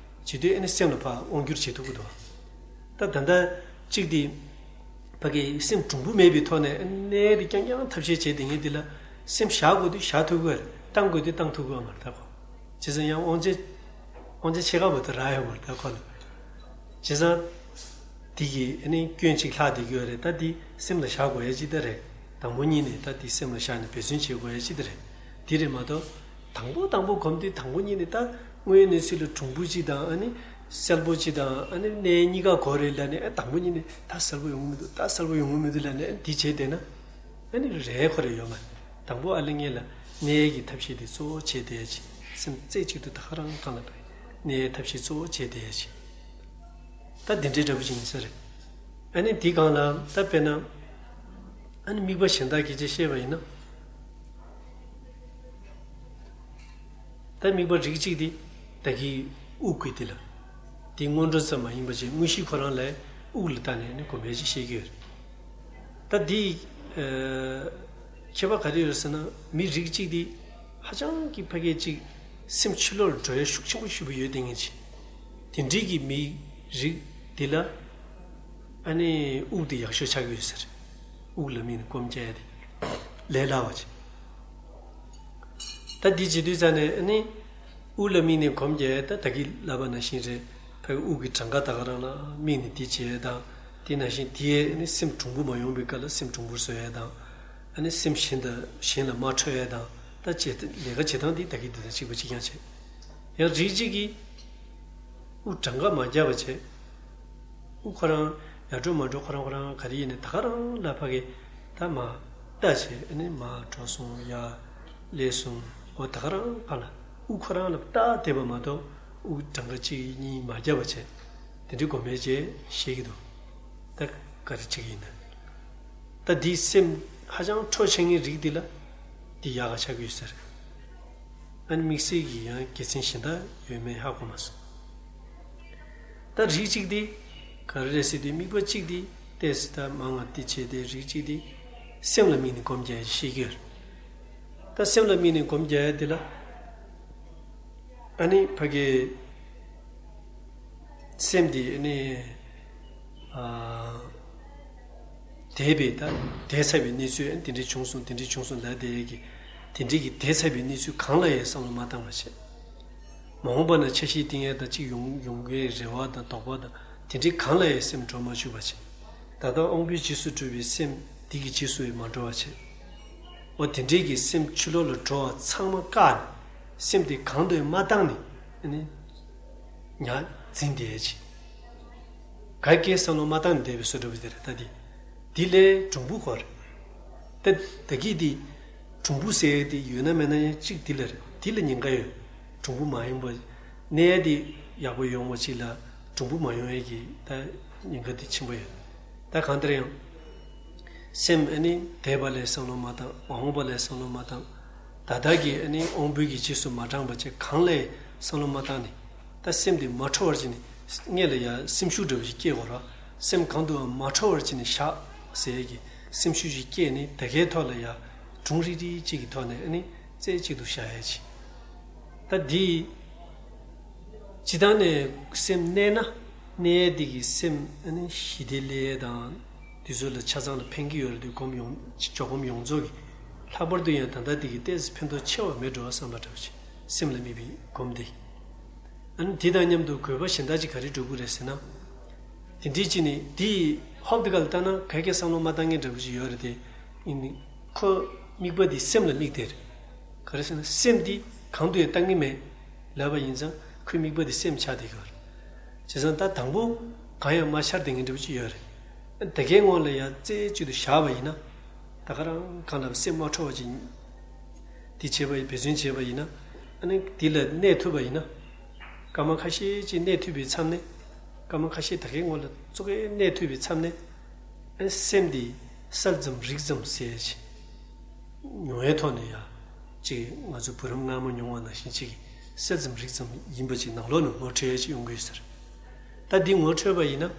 བྱེད་དུས་ཨ་ནི་སེམས་ལ་ཕར་དབང་བསྒྱུར་བྱེད་ཐུབ་ཀྱི་འདུག་ད་ད་ལྟ་གཅིག་དེ་ཕ་གི་སེམས་གྲུང་པོ་མེད་པའི་ཐོག་ནས་ཨ་ནི་གནས་དེ་རྐྱང་རྐྱང་ཐབས་ཤེས་བྱས་དེ་ངེས། དེ་ལ་སེམས་བཞག་དགོས་དུས་བཞག་ཐུབ་ཀྱི་རེད། བཏང་དགོས་དུས་བཏང་ཐུབ་ཀྱི་མ་རེད། ད་གོ། བྱས་ཙང་ཡང་དབང་ཆ་དབང་ཆ་ཕྱེད་ཀ་བར་དུ་རག་ཡོད་མ་རེད། ད་ཁོ་ལ། བྱས་ཙང་། དེ་གི་ཨ་ནི་སྐྱོན་གཅིག་ལྷག་བསྡད་ཀྱི་ཡོད་རེད། ད་དེ་སེམས་ལ་བཞག་དགོས་ཡ་གཅིག་ད་རེད། དང་པོ་ཉིད་ནས་ད་དེ་སེམས་ལ་བཞག་ནས་འབད་བརྩོན་བྱེད་དགོས་ཡ་གཅིག་ད་རེད། དེ་རེད་མ་གཏོགས། དང་པོ་དང་པོ་གོམས་དུས་དང་པོ་ཉིད་ནས་ད་དངོས་ཡོད་གནས་ཚུལ་ལ་གྲུང་པོ་གཅིག་དང་། ཨ་ནི་གསལ་པོ་གཅིག་དང་། ཨ་ནི་གནས་གཉིས་ཀ་དགོས་རེད་ལབ་ནས། ཨ་དང་པོ་ཉིད་ནས་ད་གསལ་པོ་ཡོང་གི་མི་འདུག་ད་གསལ་པོ་ཡོང་གི་མི་འདུག་ལབ་ནས། ཨ་ནི་དེ་བྱས་བསྡད་ན། ཨ་ནི་རེད། ཁོ་རེ་ཡོད་མ་རེད། དང་པོ་ཨ་ལེ་ངེད་ལ་གནས་ཀྱི་ཐབས་ཤེས་དེ་གཙོ་བོ་བྱས་བསྡད་ཡ་ཅིག་སེམས་རྩེ་གཅིག་ཏུ་ད་ག་རང་གང་ལ་བས་གནས་ཐབས་ཤེས་གཙོ་བོ་བྱས་བསྡད་ཡ་ཅིག་ད་དེ་འདྲའི་འདྲ་པོ་ཅིག་ཡིན་ས་རེད། ཨ་ནི་དེའི་སྒང་ལ་ད་དཔེར་ན། ཨ་ནི་དམིགས་པ་གཞན་དག་སྐད་ཆ་བཤད་པ་ཡིན་ན། ད་དམིགས་པ་རིགས་གཅིག་དེ་ད་གིན་དབུགས་ཀྱི་དེ་ལ། དེ་སྔོན་འགྲོ་ཙམ་མ་ཡིན་པ་བྱས། དངོས་གཞི་ཁོ་རང་ལ་དབུགས་ལ་བལྟས་ནས་ནི་གོམས་པའི་ཅིག་བཤད་ཀྱི་ཡོད་རེད། ད་འདི། ཨ། ཁྱད་པར་ག་རེ་ཡོད་ཟེར་ན། མི་རིགས་གཅིག་འདི་ཧ་ཅང་གི་ཕ་གི་ཅིག་སེམས་ཕྱི་ལོགས་ལ་འགྲོ་ཡ་ཤུགས་ཆེན་པོ་ཞེ་པོ་ཡོད་དེ་ངེས་ཅིག་དེ་འདྲའི་གི་མི་རིགས་འདི་ལ་ཨ་ནི་དབུགས་འདི་ཡག་ཤོས་ཆགས་ཀྱི་ཡོད་ཟེར། དབུགས་ལ་དམིགས་ནས་སྒོམ་རྒྱག་ཡ་དེ་ལས་སླ་བ་ཅིག་ད་འདི་བྱེད་དུས་ཙ་ནས་ཨ་ནི། དབུགས་ལ་དམིགས་ནས་སྒོམ་རྒྱག་ཡ། ད་ད་གིན་ལབ་པ་ནང་བཞིན་རེད། ཕ་གི་དབུགས་ཀྱི་གྲངས་ཀ་ད་ག་རང་ལ་དམིགས་ནས་འདི་བྱེད་ཡ་དང་། དེ་ནང་བཞིན་དེའི་ཨ་ནི་སེམས་གྲུང་པོ་མ་ཡོང་བའི་སྐབས་ལ་སེམས་གྲུང་པོར་བཟོ་ཡ་དང་། ཨ་ནི་སེམས་གཞན་དང་གཞན་ལ་མ་འཕྲོད་ཡ་དང་། ད་བྱེད་ལས་ཀ་བྱེད་སྟངས་འདི་ད་གིན་འདི་དང་གཅིག་པ་གཅིག་རྐྱང་བྱེད། ཡང་རིགས་གཅིག་གིས་དབུགས་གྲངས་ཀ་མ་བརྒྱབ་པ་བྱེད། དབུགས་ཁོ་རང་ཡར་འགྲོ་མར་འགྲོ། ཁོ་རང་ཁོ་རང་ག་རེ་ཡིན་ནའི་ད་ག་རང་ལ་ཕ་གི་ད་མར་ལྟ་བྱས། ཨ་ནི་མར་འགྲོ་སོང་། ཡར་སླེབས་སོང་། འོ་ད་ག་རང་ག་ལ་དབུགས་ཁོ་རང་ལ་ལྟ་བསྡད་པ་མ་གཏོགས་དབུགས་གྲངས་ཀ་གཅིག་གཉིས་མ་བརྒྱབ་པ་བྱས། དེ་འདྲའི་སྒོམ་པའི་ཅིག་བཤད་ཀྱི་འདུག་ད་ག་རེ་བྱེད་ཀྱི་ཡིན་ན། ད་འདིའི་སེམས་ཧ་ཅང་འཕྲོ་ཆེ་མཁན་རིགས་འདི་ལ་འདི་ཡག་ག་ཆགས་ཀྱི་ཡོད་ས་རེད། ཨ་ནི་དམིགས་བསལ་གྱི་ཡང་དགེ་མཚན་གཞན་དག་ཡོད་མེད་ཧ་གོ་མ་སོང་། ད་རིགས་གཅིག་དེ་ག་རེ་རེད་ཟེར་དུས། དམིགས་པ་གཅིག་དེ་ཏོག་ཙམ་ད་མང་བ་དེ་བྱས་ཏེ། རིགས་གཅིག་དེ་སེམས་ལ་དམིགས་ནས་སྒོམ་རྒྱག་ཡ་ཞིག་ཡོད། ད་སེམས་ལ་དམིགས་ནས་སྒོམ་རྒྱག་ཡ་དེ་ལ་ཨ་ནི་ཕ་གི་སེམས་དེ་ཨ་ནི། ཨ། འདས་པའི་ད་འདས་ཚར་བའི་གནས་ཚུལ་དེ་འདྲ་བྱུང་སོང་། དེ་འདྲ་བྱུང་སོང་ལབ་བསྡད་ཡས་ཀྱི། དེ་འདྲའི་གི་འདས་ཚར་བའི་གནས་ཚུལ་གང་ལ་ཡང་བསམ་བློ་མ་བཏང་བ་བྱས། མ་འོངས་པ་ན་ཆ་ཤས་བསྟན་ཡས་དང་གཅིག་ཡོང་ཡོང་གི་རེ་བ་དང་དོགས་པ་དང་དེ་འདྲའི་གང་ལ་ཡང་སེམས་འགྲོ་མ་བཅུག་པ་བྱས། ད་ལྟ་དབང་པོའི་རྗེས་སུ་གྲུབ་པའི་སེམས་འདི་གི་རྗེས་སུ་ཡང་མ་འགྲོ་བ་བྱས། འོ་དེ་འདྲའི་གི་སེམས་ཕྱི་ལོགས་ལ་འགྲོ་བ་ཚང་མ་བཀག་ནས། སེམས་དེ་གང་དུ་ཡང་མ་བཏང་ནས་ཨ་ནི། ཉར་འཛིན་བསྡད་ཅིག་ག་གེ་བསམ་བློ་མ་བཏང་ནས་བསྡད་པའི་བཟོ་འདྲ་པོ་དེ་རེད། ད་འདི་འདི་ལས་གྲུང་པོ་ཁོ་རེད། ད་ད་གི་འདི་གྲུང་པོ་ཟེར་ཡས་དེ་ཡོད་ན་མེད་ན་ཡང་གཅིག་འདི་ལ་རེད། འདི་ལ་ཉེན་ཁ་ཡོད། གྲུང་པོ་མ་ཡིན་པ་གནས་ཡས་དེ་ཡག་པོ་ཡོང་བ་ཅིག་ལ་གྲུང་པོ་མ་ཡོང་ཡས་ཀྱི་ད་ཉེན་ཁ་དེ་ཆེན་པོ་ཡོད། ད་གང་ལྟར་ཡང་། སེམས་ཨ་ནི་འདས་པ་ལ་བསམ་བློ་མ་བཏང་། མ་འོངས་པ་ལ་བསམ་བློ་མ་བཏང་། ད་ལྟ་གི་ཨ་ནི་དབང་པོའི་གི་རྗེས་སུ་མ་འབྲངས་པ་བྱས་གང་ལ་བསམ་བློ་མ་བཏང་ནས། ད་སེམས་དེ་མ་འཕྲོ་བར་བྱས་ནས་སྔོན་ལ་ཡ་སེམས་ཤུགས་འདྲ་བོ་ཞིག་སྐྱེ་དགོས་ར། སེམས་གང་དུའང་མ་འཕྲོ་བར་བྱས་ནས་བཞག་ཟེར་གྱི་སེམས་ཤུགས་ཤིག་སྐྱེས་ནས་དེ་གའི་ཐོག་ལ་ཡ་སྒྲུང་རིག་རིག་ཅིག་གི་ཐོག་ནས་ཨ་ནི་རྩེ་གཅིག་ཏུ་བཞག་ཡ་ཅིག་ད་འདི་སྤྱི་བཏང་ནས་སེམས་གནས་ན་གནས་ཡས་འདི་གི་སེམས་ཨ་ནི་ཞི་བདེ་སླེབས་ཡས་དང་དེ་ཚོ་ལ་ཆ་ཚང་ལ་ཕན་གྱི་ཡོད་རེད་དེ་སྒོམ་ཡོངས་ཇོ་སྒོམ་ཡོངས་རྫོགས་ཀྱི་ལྷག་པར་དུ་ཡང་ད་ལྟ་འདི་གི་ཏོག་ཙམ་ཕན་ཐོགས་ཆེ་བ་མེད་འགྲོ་བསམ་པ་འདྲ་བོ་ཅིག་སེམས་ལ་དམིགས་པའི་སྒོམ་འདི། ཨ་ནི་དེ་དང་མཉམ་དུ་དགོས་པ་གཞན་དག་ཅིག་ག་རེ་འགྲོ་གི་རེད་ཟེར་ན། དེ་འདྲའི་ཅིག་ནི་དེ་ཧོབ་དེ་ག་ལ་ལྟ་ན་ག་གེ་བསམ་བློ་མ་བཏང་མཁན་འདྲ་བོ་ཅིག་ཡོད་རེད་དེ། ཡིན་ནི་ཁོ་དམིགས་པ་དེ་སེམས་ལ་དམིགས་ཏེ་རེད། ག་རེ་ཟེར་ན་སེམས་དེ་གང་དུ་ཡང་བཏང་གི་མེད་ལབ་པ་ཡིན་ཙང་ཁོའི་དམིགས་པ་དེ་སེམས་ཆགས་བསྡད་ཀྱི་ཡོད་རེད། བྱས་ཙང་ད་དང་པོ་གང་ཡང་མ་འཆར་བསྡད་མཁན་འདྲ་བོ་ཅིག་ཡོད་རེད། དེ་གའི་སྔོན་ལ་ཡང་རྩེ་གཅིག་ཏུ་བཞག་པ་ཡིན་ན། ད་ག་རང་གང་ལ་སེམས་མ་འཕྲོ་བ་ཅིག་འདི་བྱས་པ་ཡིན་འབད་བརྩོན་བྱས་པ་ཡིན་ན། ཨ་ནི་འདི་ལ་གནས་ཐུབ་པ་ཡིན་ན། སྐར་མ་ཁ་ཤས་ཅིག་གནས་ཐུབ་པའི་མཚམས་ནས། སྐར་མ་ཁ་ཤས་ད་གའི་སྔོན་ལ་གཙོ་གའི་གནས་ཐུབ་པའི་མཚམས་ནས། ཨ་ནི་སེམས་འདི་གསལ་ཙམ་རིག་ཙམ་ཟེར་ཅིག་མྱོང་བའི་ཐོག་ནས་ཡ། ཅིག་ང་ཚོ་བུ་རམ་མངར་མོ་མྱོང་བ་ནང་བཞིན་ཅིག་གསལ་ཙམ་རིག་ཙམ་ཡིན་པ་ཅིག་ནང་ལོགས་ནས་ངོ་འཕྲོད་ཡ་ཅིག་ཡོང་གི་ཡོད་ཟེར། ད་འདི་ངོ་འཕྲོད་པ་ཡིན་ན།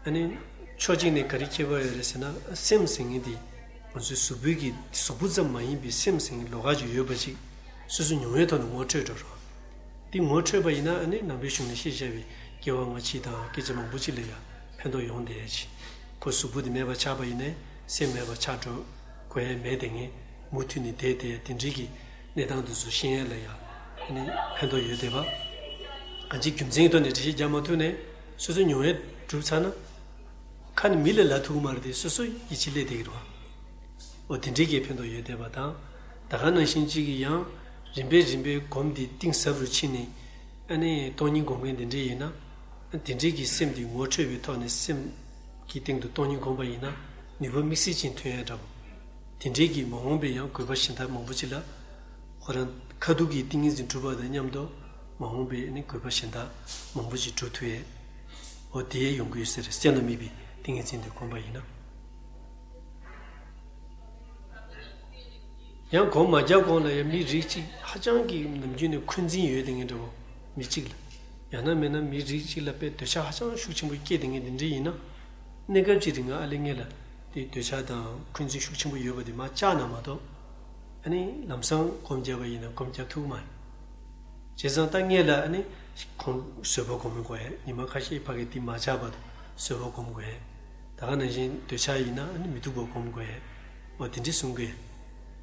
ཨ་ནི། ཕྱོགས་གཅིག་ནས་ག་རེ་ཁྱད་པར་ཡོད་རེད་ཟེར་ན་སེམས་ཟེར་མཁན་དེ། ང་ཚོའི་གཟུགས་པོའི་གི་གཟུགས་པོ་ཙམ་མ་ཡིན་པའི་སེམས་ཟེར་མཁན་ལོགས་ཀ་ཅིག་ཡོད་པ་ཅིག་སོ་སོ་མྱོང་བའི་ཐོག་ནས་ངོ་འཕྲོད་འགྲོ་རོགས། འདི་ངོ་འཕྲོད་པ་ཡིན་ན་ཨ་ནི་ནང་པའི་གཞུང་ནས་བཤད་བཞག་པའི་སྐྱེ་བ་སྔ་ཕྱི་དང་སྐད་ཆ་མང་པོ་ཅིག་ལ་ཡང་ཕན་ཐོགས་ཡོང་བསྡད་ཡ་ཅིག་ཁོ་གཟུགས་པོ་དེ་མེད་པ་ཆགས་པ་ཡིན་ནའི་སེམས་མེད་པ་ཆགས་འགྲོ་དགོས་ཡ་མེད་དེ་ངས་མུ་མཐུད་ནས་བསྡད་དེ་དེ་འདྲའི་གི་གནས་སྟངས་དེ་ཚོ་ཤེས་ཡ་ལ་ཡང་ཨ་ནི་ཕན་ཐོགས་ཡོད་བསྡད་པ། གང་ཅིའི་རྒྱུ་མཚན་ཐོག་ནས་འགྲེལ་བཤད་རྒྱག་མ་ཐུབ་ནའི་སོ་སོའི་མྱོང་བས་གྲུབ་ཚར་ན། ཁ་ནས་མི་ལ་ལབ་ཐུབ་ཀྱི་མ་རེད་དེ་སོ་སོ་ཡིད་ཆེས་སླེབས་བསྡད་ཀྱི་རེད་བ། འོ་དེ་འདྲའི་གི་ཕན་ཐོགས་ཡོད་བསྡད་པ་དང་། ད་ག་ནང་བཞིན་གཅིག་གིས་ཡང་རིམ་པས་རིམ་པས་སྒོམ་འདི་གཏིང་ཟབ་རུ་ཕྱིན་ནས་ཨ་ནི་སྟོང་ཉིད་སྒོམ་མཁན་དེ་འདྲས་ཡིན་ན། དེ་འདྲའི་གི་སེམས་འདི་ངོ་འཕྲོད་པའི་ཐོག་ནས་སེམས་ཀྱི་སྟེང་དུ་སྟོང་ཉིད་སྒོམ་པ་ཡིན་ན་ནུས་པ་དམིགས་བསལ་ཅན་ཐོན་ཡ་འདྲ་བོ། དེ་འདྲའི་གི་མ་འོངས་པའི་ཡང་དགོས་པ་གཞན་དག་མང་པོ་ཅིག་ལ། ཁོ་རང་ཁ་ཐུག་གི་ཏིང་ངེ་འཛིན་གྲུབ་པ་དང་མཉམ་དུ་མ་འོངས་པའི་ནི་དགོས་པ་གཞན་དག་མང་པོ་ཅིག་གྲུབ་ཐུབ་ཡས། འོ་དེ་ཡོང་གི་ཡོད་ཟེར་སེམས་ལ་དམིགས་པའི་ཏིང་ངེ་འཛིན་དེ་སྒོམ་པ་ཡིན་ན། ཡང་སྒོམ་མ་རྒྱག་གོང་ལ་ཡང་མི་རིགས་གཅིག་ཧ་ཅང་གི་ནམ་རྒྱུན་ནས་འཁོན་འཛིན་ཡོད་དེ་ངེས་འདྲ་བོ་མི་གཅིག་ལ། ཡང་ན་མིན་ན་མི་རིགས་གཅིག་ལ་དཔེ་འདོད་ཆགས་ཧ་ཅང་ཤུགས་ཆེན་པོ་སྐྱེས་དེ་ངེས་འདི་འདྲ་ཡིན་ན། གནས་སྐབས་ཅིག་རིང་ང་ཨ་ལེ་ངེད་ལ་དེ་འདོད་ཆགས་དང་འཁོན་འཛིན་ཤུགས་ཆེན་པོ་ཡོད་པ་དེ་མར་བཅག་ན་མ་གཏོགས། ཨ་ནི་ལམ་སང་སྒོམ་བརྒྱབ་པ་ཡིན་ན་སྒོམ་བརྒྱབ་ཐུབ་མ་རེད། བྱས་ཙང་ད་ངེད་ལ་ཨ་ནི་ཁོང་བཟོད་པ་སྒོམ་དགོས་ཡས་ཉི་མ་ཁ་ཤས་ཕ་གི་དེ་མ་བཅག་པ་དང་བཟོད་པ་སྒོམ་དགོས་ཡས། ད་ག་ནང་བཞིན་འདོད་ཆགས་ཡིན་ན་ཨ་ནི་མི་སྡུག་པ་སྒོམ་དགོས་ཡས། འོ་དེ་འདྲས་གསུང་གི།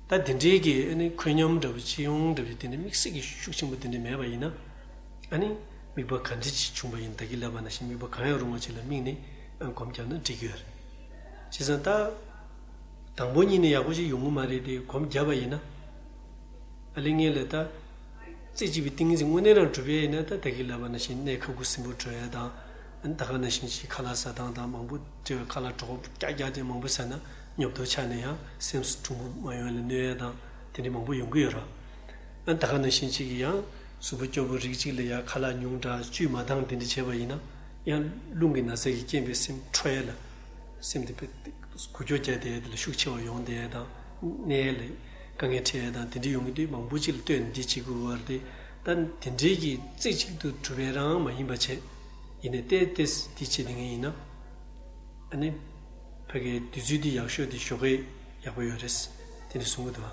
ད་དེ་འདྲའི་གི་ཨ་ནི་འཁོན་སྙོམས་འདྲ་པོ་སྤྱི་ཡོངས་འདྲ་པོ་དེ་འདྲའི་དམིགས་བསལ་གྱི་ཤུགས་ཆེན་པོ་དེ་འདྲ་མེད་པ་ཡིན་ན། ཨ་ནི་དམིགས་པ་ག་འདྲ་ཅིག་བྱུང་པ་ཡིན་ད་གིན་ལབ་པ་ནང་བཞིན་དམིགས་པ་གང་ཡང་རུང་བ་ཅིག་ལ་དམིགས་ནས་ཨ་སྒོམ་བརྒྱབ་ན་འགྲིག་གི་ཡོད་རེད། བྱས་ཙང་ད། དང་པོ་ཉིད་ནས་ཡག་པོ་ཞིག་ཡོང་གི་མ་རེད་དེ་སྒོམ་བརྒྱབ་པ་ཡིན་ན། ཨ་ལེ་ངེད་ལ་ད། རྩེ་གཅིག་པའི་ཏིང་ངེ་འཛིན་དངོས་གནས་རང་གྲུབ་ཡས་ཡིན་ན་ད་ད་གིན་ལབ་པ་ནང་བཞིན་གནས་ཁ་ཁུ་སིམ་པོ་གྲོལ་ཡས་དང་། ཨ་ནི་ད་ག་ནང་བཞིན་ཞིག་ཁ་ལག་ཟ་སྟངས་དང་མང་པོ་དེ་བས་ཁ་ལག་གྲོགས་པོ་ཀྱག་ཀྱག་དེ་མང་པོ་ཟ་ན་ཉོབ་ཏོ་ཆགས་ནས་ཡང་སེམས་སུ་གྲུང་པོ་མ་ཡོང་ཡས་ལ་གནོད་ཡས་དང་དེ་འདྲ་མང་པོ་ཡོང་གི་ཡོད་ར། ཨ་ནི་ད་ག་ནང་བཞིན་ཞིག་གིས་ཡང་གཟུགས་པོ་སྐྱོ་པོ་རིགས་གཅིག་ལ་ཡང་ཁ་ལག་ཉུང་དྲགས་བཅུད་མ་འདང་དེ་འདྲ་བྱས་པ་ཡིན་ན་ཡང་རླུང་གི་ན་ཚ་གི་རྐྱེན་པས་སེམས་འཕྲོ་ཡས་ལ། སེམས་དེ་འགུལ་སྐྱོད་རྒྱག་དེ་དེ་ལ་ཤུགས་ཆེ་བ་ཡོང་དེ་དང་གནས་ལ་དཀའ་ངལ་འཕྲད་དང་དེ་འདྲ་ཡོང་གི་དུས་མང་པོ་ཅིག་ལ་ལྟོས་ནས་འདི་བྱེད་དགོས་པ་རེད། ད་དེ་འདྲའི་གི་རྩེ་གཅིག་ཏུ་གྲུབ་པའི་རང་མ་ཡིན་པ་བྱས། ཡིན་ནའི་ཏེ་ཏེས་འདི་བྱེད་དེ་ངེས་ཡིན་ན། ཨ་ནི། ཕ་གའི་དུས་ཚོད་འདི་ཡག་ཤོས་དེ་ཞོགས་ཀས་ཡག་པོ་ཡོད་རེད། དེ་འདྲ་གསུང་གི་འདུག་བ།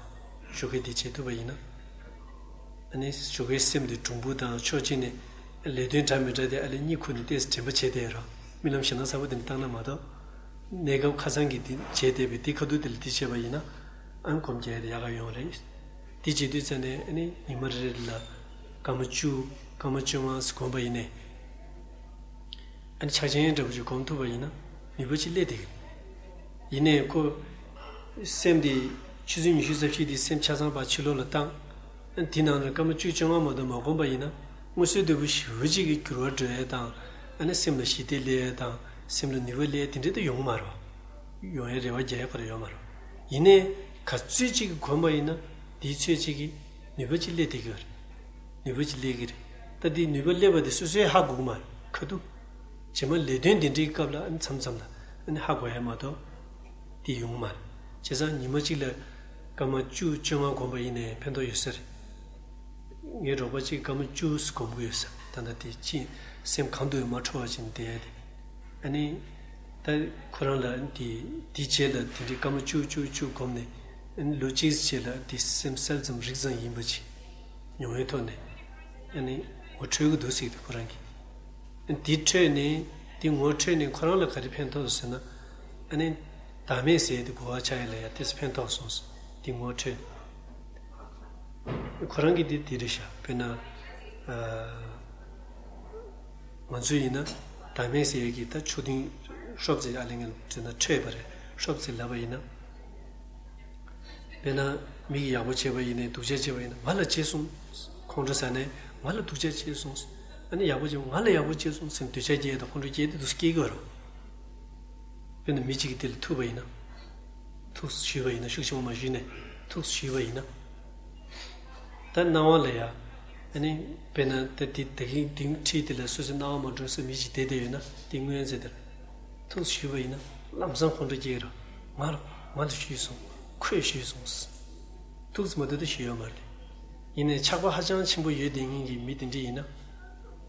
ཞོགས་ཀས་འདི་བྱེད་ཐུབ་པ་ཡིན་ན། ཨ་ནི་ཞོགས་ཀའི་སེམས་དེ་གྲུང་པོ་དང་ཕྱོགས་གཅིག་ནས་ལས་དོན་འདྲ་མི་འདྲ་དེ་ཨ་ལེ་གཉིད་ཁུག་ནས་ཏོག་ཙམ་དྲན་པ་བྱས་བསྡད་རོགས། རྨི་ལམ་ཞེ་སྡང་ཚ་པོ་དེ་འདྲ་བཏང་ན་མ་གཏོགས། གནས་སྐབས་ཁ་སང་གི་དེ་བྱས་བསྡད་པའི་དེ་ཁ་ཐུག་དེ་ལ་དེ་བྱས་པ་ཡིན་ན་ཨ་ནི་སྒོམ་རྒྱག་ཡ་དེ་ཡག་ག་ཡོང་རེད། དེ་བྱེད་དུས་ཙམ་ནས་ཨ་ནི་ཉི་མ་རེ་རེ་ལ་སྐར་མ་བཅུ་སྐར་མ་བཅོ་ལྔ་ཙམ་སྒོམ་པ་ཡིན་ནའི། ཨ་ནི་ཕྱག་ཆེན་འདྲ་པོ་ཅིག་སྒོམ་ཐུབ་པ་ཡིན་ན་ནུས་པ་ཅིག་སླེབས་བསྡད་ཀྱི་རེད། ཡིན་ནའི་ཁོ། སེམས་དེ་ཆུ་ཚོད་ཉི་ཤུ་རྩ་བཞི་དེ་སེམས་ཆ་ཚང་ཕར་ཕྱི་ལོགས་ལ་བཏང་། ཨ་ནི་དེ་ནང་ལ་སྐར་མ་བཅུ་བཅོ་ལྔ་མ་གཏོགས་མ་སྒོམ་པ་ཡིན་ན་སྔོན་སྲོལ་ལྟ་བུ་ཞེ་པོ་ཅིག་གི་འགྱུར་བ་འགྲོ་ཡས་དང་ཨ་ནི་སེམས་ལ་ཞི་བདེ་སླེབས་ཡས་དང་སེམས་ལ་ནུས་པ་སླེབས་ཡས་དེ་འདྲ་ད་ཡོང་གི་མ་རེད་བ། ཡོང་ཡས་རེ་བ་རྒྱག་ཡས་ཁོ་རང་ཡོད་མ་རེད། ཡིན་ནའི་ག་ཚོད་ཅིག་གི་སྒོམ་པ་ཡིན་ན་དེའི་ཚོད་ཅིག་གི་ནུས་པ་ཅིག་སླེབས་བསྡད་ཀྱི་ཡོད་རེད། ནུས་པ་ཅིག་སླེབས་ཀྱི་རེད། ད་འདི་ནུས་པ་སླེབས་པ་དེ་སོ་སོས་ཧ་གོ་གི་མ་རེད་ཁ་ཐུག་རྗེས་མ་ལས་དོན་དེ་འདྲའི་སྐབས་ལ་ཨ་ནི་མཚམས་མཚམས་ལ་ཨ་ནི་ཧ་གོ་ཡ་མ་གཏོགས་དེ་ཡོང་གི་མ་རེད། བྱས་ཙང་ཉི་མ་གཅིག་ལ་སྐར་མ་བཅུ་བཅོ་ལྔ་སྒོམ་པ་ཡིན་ནའི་ཕན་ཐོགས་ཡོད་ས་རེད། ངའི་རོགས་པ་གཅིག་སྐར་མ་བཅུ་སྒོམ་གི་ཡོད་ས་རེད། ད་ལྟ་དེ་ཅི་སེམས་གང་དུ་ཡང་མ་འཕྲོ་བ་ཅིག་བསྡད་ཡ་དེ། ཨ་ནི་ད་ཁོ་རང་ལ་དེ་དེའི་རྗེས་ལ་དེ་འདྲའི་སྐར་མ་བཅུ་བཅུ་བཅུ་བསྒོམས་ནས། ཨ་ནི་ལོ་གཅིག་རྗེས་ལ་དེ་སེམས་གསལ་ཙམ་རིག་ཙམ་ཡིན་པ་ཅིག་མྱོང་བའི་ཐོག་ནས། ཨ་ནི་ངོ་འཕྲོད་ཀྱི་འདུག་ཟེར་གྱི་འདུག་ཁོ་རང་གིས། ཨ་ནི་དེ་འཕྲོད་ནས་དེ་ངོ་འཕྲོད་ནས་ཁོ་རང་ལ་ག་རེ་ཕན་ཐོགས་ཟེར་ན། ཨ་ནི་བདག་མེད་ཟེར་ཡ་དེ་གོ་བ་ཆགས་ཡ་ལ་ཡ་ཏོག་ཙམ་ཕན་ཐོགས་སོང་ཟེར། དེ་ངོ་འཕྲོད། ཁོ་རང་གིས་དེ་དེ་རེད་ཤག་དཔེར་ན། ཨ། ང་ཚོ་ཡིན་ན་བདག་མེད་ཟེར་ཡས་ཀྱི་ད་ཆུ་ཐིགས་ཤོབ་ཙེ་ཨ་ལེ་ངན་ཟེར་ན་འཕྲོད་པ་རེད། ཤོབ་ཙེ་ལབ་པ་ཡིན་ན། དཔེར་ན་མི་གིས་ཡག་པོ་བྱས་པ་ཡིན་ནའི་སྡུག་ཅག་བྱས་པ་ཡིན་ན་ང་ལ་བྱས་སོང་། ཁོང་ཁྲོ་ཟ་ནས་ང་ལ་སྡུག་ཅག་བྱས་སོང་། ཨ་ནི་ཡག་པོ་བྱས་པ་ང་ལ་ཡག་པོ་བྱས་སོང་ཟེར་ནས་འདོད་ཆགས་སྐྱེས་དང་ཁོང་ཁྲོ་སྐྱེས་དེ་འདུག་སྐྱེ་གི་རེད། དཔེར་ན་མི་གཅིག་གིས་དེ་ལ་ཐུག་པ་ཡིན་ན། ཐུགས་ཞུས་པ་ཡིན་ན། ཤུགས་ཆེན་པོ་མ་ཞུས་ནས་ཐུགས་ཞུས་པ་ཡིན་ན། ད་སྣང་བ་ལ་ཡ། ཨ་ནི་དཔེར་ན་ད་དེ་ད་གིན་དེང་ཁྲིད་དེ་ལ་སོ་སོའི་སྣང་བ་མ་འགྲོ་ས་མི་གཅིག་བསྡད་བསྡད་ཡོད་ན་དེ་སྔོན་ཚེ་དེར་ཐུགས་ཞུས་པ་ཡིན་ན་ལམ་སང་ཁོང་ཁྲོ་སྐྱེ་གི་རེད། ང་ལ་ང་ལ་ཞུས་སོང་། ཁོས་ཞུས་སོང་། ཐུགས་མ་ཐུག་ཏུ་ཞུས་ཡོད་མ་རེད། ཡིན་ནའི་ཆགས་པ་ཧ་ཅང་ཆེན་པོ་ཡོད་བསྡད་མཁན་གྱི་མི་དེ་འདྲ་ཡིན་ན།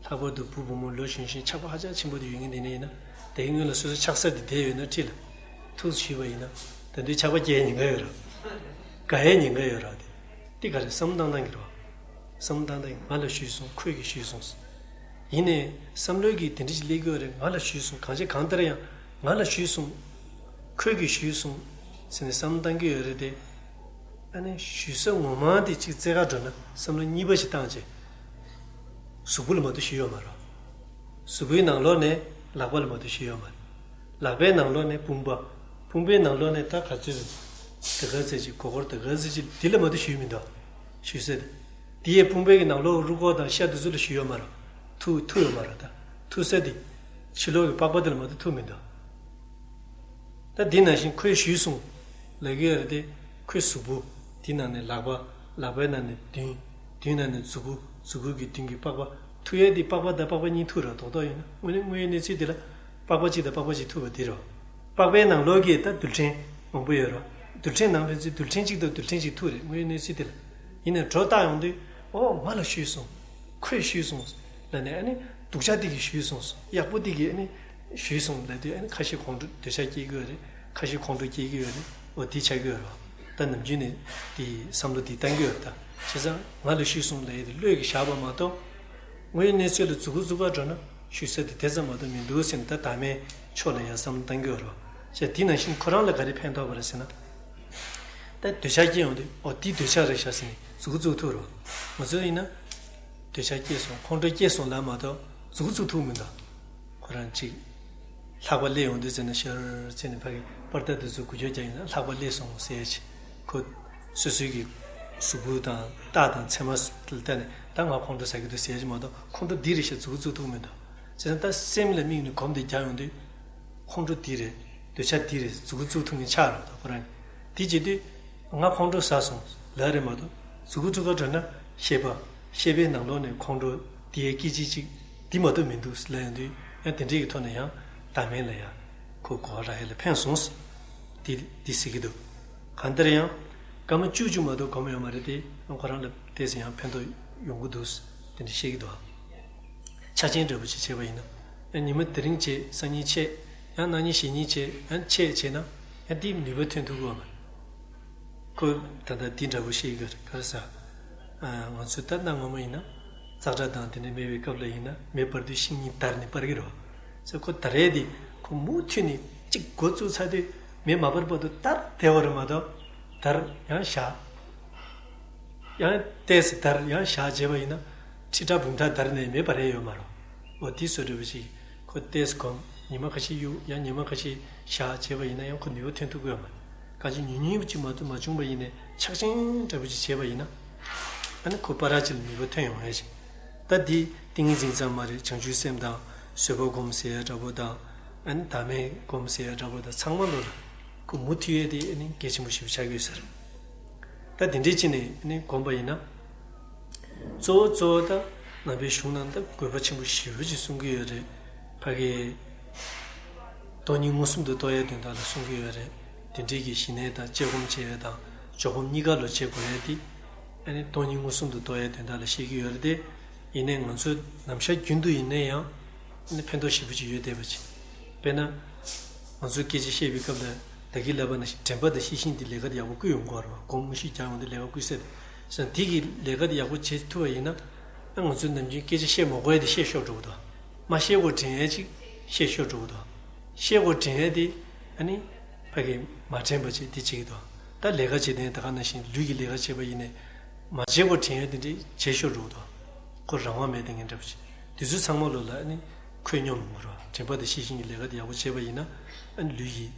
ལྷག་པར་དུ་བུ་བུ་མོ་ལོ་གཞོན་གཞོན་ཆགས་པ་ཧ་ཅང་ཆེན་པོ་དེ་ཡོད་མཁན་དེ་འདྲ་ཡིན་ན། དེའི་སྔོན་ལ་སོ་སོ་ཆགས་ས་དེ་བསྡད་ཡོད་ན་ཁྲིད་ལ། ཐུགས་ཞུས་པ་ཡིན་ན། ད་དུང་ཆགས་པ་སྐྱེ་ཉེན་ཁ་ཡོད་ར། དགའ་ཡས་ཉེན་ཁ་ཡོད་ར་དེ། དེ་ག་རེ་བསམ་བློ་བཏང་སྟངས་ཀྱི་རེད་བ། བསམ་བློ་བཏང་སྟངས་ང་ལ་ཞུས་སོང་། ཁོས་ཀྱིས་ཞུས་སོང་། ཡིན་ནའི་བསམ་བློ་གིས་དེ་འདྲ་ཞིག་སླེབས་ཀྱི་ཡོད་རེད། ང་ལ་ཞུས་སོང་། གང་ཅི་གང་ལྟར་ཡང་ང་ལ་ཞུས་སོང་། ཁོས་ཀྱིས་ཞུས་སོང་ཟེར་ནས་བསམ་བློ་བཏང་གི་ཡོད་རེད་དེ། ཨ་ནི་ཞུ་ས་ངོ་མ་དེ་གཅིག་བཙལ་ག་འགྲོ་ན་བསམ་བློ་གཉིས་པ་ཞིག་བཏང་བྱས། གཟུགས་པོ་ལ་མ་གཏོགས་ཞུས་ཡོད་མ་རེད། གཟུགས་པོའི་ནང་ལོགས་ནས་ལག་པ་ལ་མ་གཏོགས་ཞུས་ཡོད་མ་རེད། ལག་པའི་ནང་ལོགས་ནས་དཔུང་པ། དཔུང་པའི་ནང་ལོགས་ནས་ད་ག་ཚོད་ད་ག་ཚོད་ཅིག་མགོ་སྐོར་ད་ག་ཚོད་ཅིག་འདི་ལ་མ་གཏོགས་ཞུས་མི་འདུག་ཞུ་ས་དེ། དེ་ཡས་དཔུང་པའི་གི་ནང་ལོགས་རུས་ཁོག་དང་ཤ་དེ་ཚོ་ལ་ཞུས་ཡོད་མ་རེད། ཐུག་ཐུག་ཡོད་མ་རེད། ད་ཐུག་ས་དེ་ཕྱི་ལོགས་ཀྱི་པགས་པ་དེ་ལ་མ་གཏོགས་ཐུག་མི་འདུག་ད་འདི་ནང་བཞིན་ཁོས་ཞུས་སོང་ལབ་ཀྱི་ཡོད་རེད་དེ། ཁོའི་གཟུགས་པོ། འདི་ནང་ནས་ལག་པ། ལག་པའི་ནང་ནས་མདུན། མདུན་ནང་ནས་མཛུ་གུ། མཛུ་གུ་གི་མདུན་གྱི་པགས་པ། ཐུག་ཡས་དེ་པགས་པ་དང་པགས་པ་གཉིས་ཐུག་ར། རྡོག་རྡོག་ཡིན་ན་དངོས་གནས་དངོས་ཡོད་གནས་ཚུལ་དེ་ལ་པགས་པ་གཅིག་དང་པགས་པ་གཅིག་ཐུག་པ་དེ་རེད། པགས་པའི་ནང་ལོགས་ཀྱི་ད་རྡུལ་ཕྲན་མང་པོ་ཡོད་ར། རྡུལ་ཕྲན་ནང་ཕན་ཚུན་རྡུལ་ཕྲན་གཅིག་དང་རྡུལ་ཕྲན་གཅིག་ཐུག་རེད། དངོས་ཡོད་གནས་ཚུལ་དེ་ལ། ཡིན་ནའི་འགྲོ་བལྟ་ཡོང་དུས། ཨོ་ང་ལ་ཞུས་སོང་། ཁོས་ཞུས་སོང་། ལབ་ནས་ཨ་ནི་སྡུག་ཅག་དེ་གིས་ཞུས་སོང་། ཡག་པོ་དེ་གིས་ཨ་ནི་ཞུས་སོང་ལབ་དུས། ཨ་ནི་ཁ་ཤས་ཁོང་ཁྲོ་འདོད་ཆགས་སྐྱེ་གི་ཡོད་རེད། ཁ་ཤས་ཁོང་ཁྲོ་སྐྱེ་གི་ཡོད་རེད། འོ་དེ་ཆགས་ཀྱི་ཡོད་རེད་བ། ད་ནམ་རྒྱུན་ནས་དེ་བསམ་བློ་དེ་བཏང་གི་ཡོད་རེད། ད་བྱས་ཙང་ང་ལ་ཞུས་སོང་ལབ་ཡས་དེ་བློས་ཀྱིས་བཞག་པ་མ་གཏོགས། དངོས་ཡོད་གནས་ཚུལ་ལ་མཛུ་གུ་བཙུགས་ག་འགྲོ་ན་ཞུ་ས་དེ་དེ་ཙམ་མ་གཏོགས་མི་འདུག་ཟེར་ནས། ད་བདག་མེད་ཕྱོགས་ལ་ཡང་བསམ་བློ་བཏང་གི་ཡོད་རེད་བ། བྱས་དེ་ནང་བཞིན་ཁོ་རང་ལ་ག་རེ་ཕན་ཐོགས་པ་རེད་ཟེར་ན། ད་འདོད་ཆགས་སྐྱེ་ཡོང་དུས། ཨོ་དེ་འདོད་ཆགས་རེད་ཤག་ཟེར་ནས་མཛུ་གུ་བཙུགས་ཐུབ་རེད་བ། ང་ཚོ་ཡིན་ན། འདོད་ཆགས་སྐྱེས་སོང་། ཁོང་ཁྲོ་སྐྱེས་སོང་ལབ་མ་གཏོགས་མཛུ་གུ་བཙུགས་ཐུབ་མི་འདུག་ཁོ་རང་གཅིག་ལྷགས་པ་སླེབས་ཡོང་དུས་ཙམ་ན་ཤར་ཟེར་ནས་ཕ་གི་པར་ཏ་དེ་ཚོ་འགུལ་སྐྱོད་རྒྱག་ཡིན་ན་ལྷགས་པ་སླེབས་སོང་ཟེར་ཡས་ཅིག་ཁོ་སོ་སོའི་གི་གཟུགས་པོ་དང་རྟགས་དང་མཚན་མ་ལ་བལྟས་ནས། ད་ང་ཁོང་ཁྲོ་ཟ་གི་འདུག་ཟེར་ཡས་ཅིག་མ་གཏོགས། ཁོང་ཁྲོ་འདི་རེད་ཤག་མཛུ་གུ་བཙུགས་ཐུབ་མི་འདུག་བྱས་ཙང་ད་སེམས་ལ་དམིགས་ནས་སྒོམ་དེ་རྒྱག་ཡོང་དུས། ཁོང་ཁྲོ་འདི་རེད། འདོད་ཆགས་འདི་རེད། མཛུ་གུ་བཙུགས་ཐུབ་མཁན་ཆགས་རེད་བ། ད་ཁོ་རང་གིས། དེ་བྱེད་དུས་ང་ཁོང་ཁྲོ་ཟ་སོང་ལབ་རེད་མ་གཏོགས། མཛུ་གུ་བཙུགས་ག་འགྲོ་ན་ཤེས་པ། ཤེས་པའི་ནང་ལོགས་ནས་ཁོང་ཁྲོ་འདི་ཡས་སྐད་ཅིག་གཅིག་འདི་མ་གཏོགས་མི་འདུག་ལབ་ཡོང་དུས། ཡང་དེ་འདྲའི་གི་ཐོག་ནས་ཡང་བདག་མེད་ལ་ཡང་ཁོ་གོ་བ་རག་ཡས་ལ་ཕན་སོང་། འདི་འདི་ཟེར་གི་འདུག་གང་ལྟར་ཡང་སྐར་མ་བཅུ་བཅུ་མ་གཏོགས་སྒོམ་ཡོད་མ་རེད་དེ། ཁོ་རང་ལ་ཏོག་ཙམ་ཡང་ཕན་ཐོགས་ཡོང་གི་འདུག་དེ་འདྲ་བཤད་ཀྱི་འདུག་ཨ། ཆ་རྐྱེན་འདྲ་པོ་ཅིག་བྱས་པ་ཡིན་ན། ཡང་ཉི་མ་དེ་རིང་བྱས། སང་ཉིན་བྱས། ཡང་གནངས་ཉིན་གཞེས་ཉིན་བྱས། ཡང་བྱས་བྱས་ན་ཡང་དེའི་ནུས་པ་ཐོན་ཐུབ་ཀྱི་ཡོད་མ་རེད། ཁོ་ད་ལྟ་འདི་འདྲ་པོ་བཤད་ཀྱི་ཡོད་རེད། ག་རེ་ཟེར། ཨ། ང་ཚོས་ད་གནའ་སྔ་མོ་ཡིན་ན་ཙག་སྒྲ་དང་དེ་འདྲ་མེད་པའི་སྐབས་ལ་ཡིན་ན། མེ་འབར་དུས་ཤིང་གཉིས་འདར་ནས་འབར་གྱི་རེད་བ། ཟེར། ཁོ་འདར་ཡས་དེ་ཁོ་མུ་མཐུད་ནས་གཅིག་འགོ་བཙུགས་ཚར་དུས་མེ་མ་འབར་བར་དུ་འདར་བསྡད་པ་རེད་མ་གཏོགས། འདར་ཡང་བཞག་ཡང་ཏོག་ཙམ་འདར་ཡང་བཞག་བྱས་པ་ཡིན་ན། ཁྲི་ཕྲག་འབུམ་ཕྲག་འདར་ནས་མེ་འབར་ཡས་ཡོད་མ་རེད། འོ་དེ་བཟོ་འདྲ་པོ་ཅིག་ཁོ་ཏོག་ཙམ་སྒོམ། ཉི་མ་ཁ་ཤས་གཡུག་ཡང་ཉི་མ་ཁ་ཤས་བཞག་བྱས་པ་ཡིན་ན་ཡང་ཁོ་ནུས་པ་ཐོན་ཐུབ་ཀྱི་ཡོད་མ་རེད། གང་ཅི་ཉུང་ཉུང་ཅིག་མ་གཏོགས་མ་བྱུང་བ་ཡིན་ནའི་ཆག་ཆེན་འདྲ་པོ་ཅིག་བྱས་པ་ཡིན་ན། ཨ་ནི་ཁོ་པ་ར་ཅིག་ལ་ནུས་པ་ཐོན་ཡོང་ཡས་ཅིག་ད་འདི་ཏིང་ངེ་འཛིན་ཙམ་མ་རེད། བྱང་ཆུབ་སེམས་དང་བཟོད་པ་སྒོམ་ཟེར་ཡ་འདྲ་པོ་དང་། ཨ་ནི་བདག་མེད་སྒོམ་ཟེར་ཡ་འདྲ་པོ་དང་། ཚང་མ་ལོ་ལ་ཁོ་མུ་མཐུད་ཡས་དེ་ཨ་ནི་གལ་ཆེན་པོ་ཞེ་པོ་ཆགས་ཀྱི་ཡོད་ས་རེད། ད་དེ་འདྲའི་ཅིག་ནས་ཨ་ནི་སྒོམ་པ་ཡིན་ན། གཙོ་བོ་གཙོ་བོ་ད་ནང་པའི་གཞུང་ནང་ད་དགོས་པ་ཆེན་པོ་ཞེ་པོ་ཅིག་གསུང་གི་ཡོད་རེད། ཕ་གི་སྟོང་ཉིད་མངོན་སུམ་དུ་རྟོགས་ཡས་དོན་དག་ལ་གསུང་གི་ཡོད་རེད། དེ་འདྲའི་གི་ཞི་གནས་དང་དཔྱད་སྒོམ་བྱེད་ཡས་དང་འཇོག་སྒོམ་གཉིས་ཀ་ལོ་བྱེད་དགོས་ཡས་དེ། ཨ་ནི་སྟོང་ཉིད་མངོན་སུམ་དུ་རྟོགས་ཡས་དོན་དག་ལ་བཤད་ཀྱི་ཡོད་རེད་དེ། ཡིན་ནའི་ང་ཚོ་ནམ་ཞག་རྒྱུན་དུ་ཡིན་ན་ཡང་ཨ་ནི་ཕན་ཐོགས་ཞེ་པོ་ཅིག་ཡོད་བསྡད་པ་ཅིག་དཔེར་ན། ང་ཚོས་སྐད་ཆ་བཤད་པའི་སྐབས་ལ་ད་གིན་ལབ་པ་ནང་བཞིན་དྲན་པ་དང་ཤེས་བཞིན་དེ་ལས་ཀ་དེ་ཡག་པོ་བསྐུལ་ཡོང་གི་རེད་བ། སྒོམ་དངོས་གཞི་རྒྱག་ཡོང་དུས་ལས་ཀ་བསྐུལ་སྲིད་དེ། བྱས་ཙང་དེ་གི་ལས་ཀ་དེ་ཡག་པོ་བྱེད་ཐུབ་པ་ཡིན་ན། ཨ་ང་ཚོས་ནམ་རྒྱུན་སྐད་ཆ་བཤད་མ་དགོས་ཡ་དེ་བཤད་ཤོར་འགྲོ་གི་འདུག་མ་བཤད་དགོས་དྲན་ཡ་ཅིག་བཤད་ཤོར་འགྲོ་གི་འདུག་བཤད་དགོས་དྲན་ཡ་དེ་ཨ་ནི་ཕ་གི་མ་དྲན་པ་ཅིག་དེ་བྱེད་ཀྱི་འདུག་ད་ལས་ཀ་བྱེད་དེ་ད་ག་ནང་བཞིན་ལུས་ཀྱི་ལས་ཀ་བྱེད་པ་ཡིན་ནའི་མ་བྱེད་དགོས་དྲན་ཡ་དེ་འདྲ་བྱེད་ཤོར་འགྲོ་གི་འདུག་ཁོ་རང་དབང་མེད་དེ་ངན་འདྲ་པོ་ཅིག་དེ་ཚོ་ཚང་མ་ལོ་ལ་ཨ་ནི་ཁོད་སྙོམས་མ་རོ། དྲན་པ་དང་ཤེས་བཞིན་གྱི་ལས་ཀ་དེ་ཡག་པོ་བྱས་པ་ཡིན་ན། ཨ་ནི་ལུས་ཀྱི་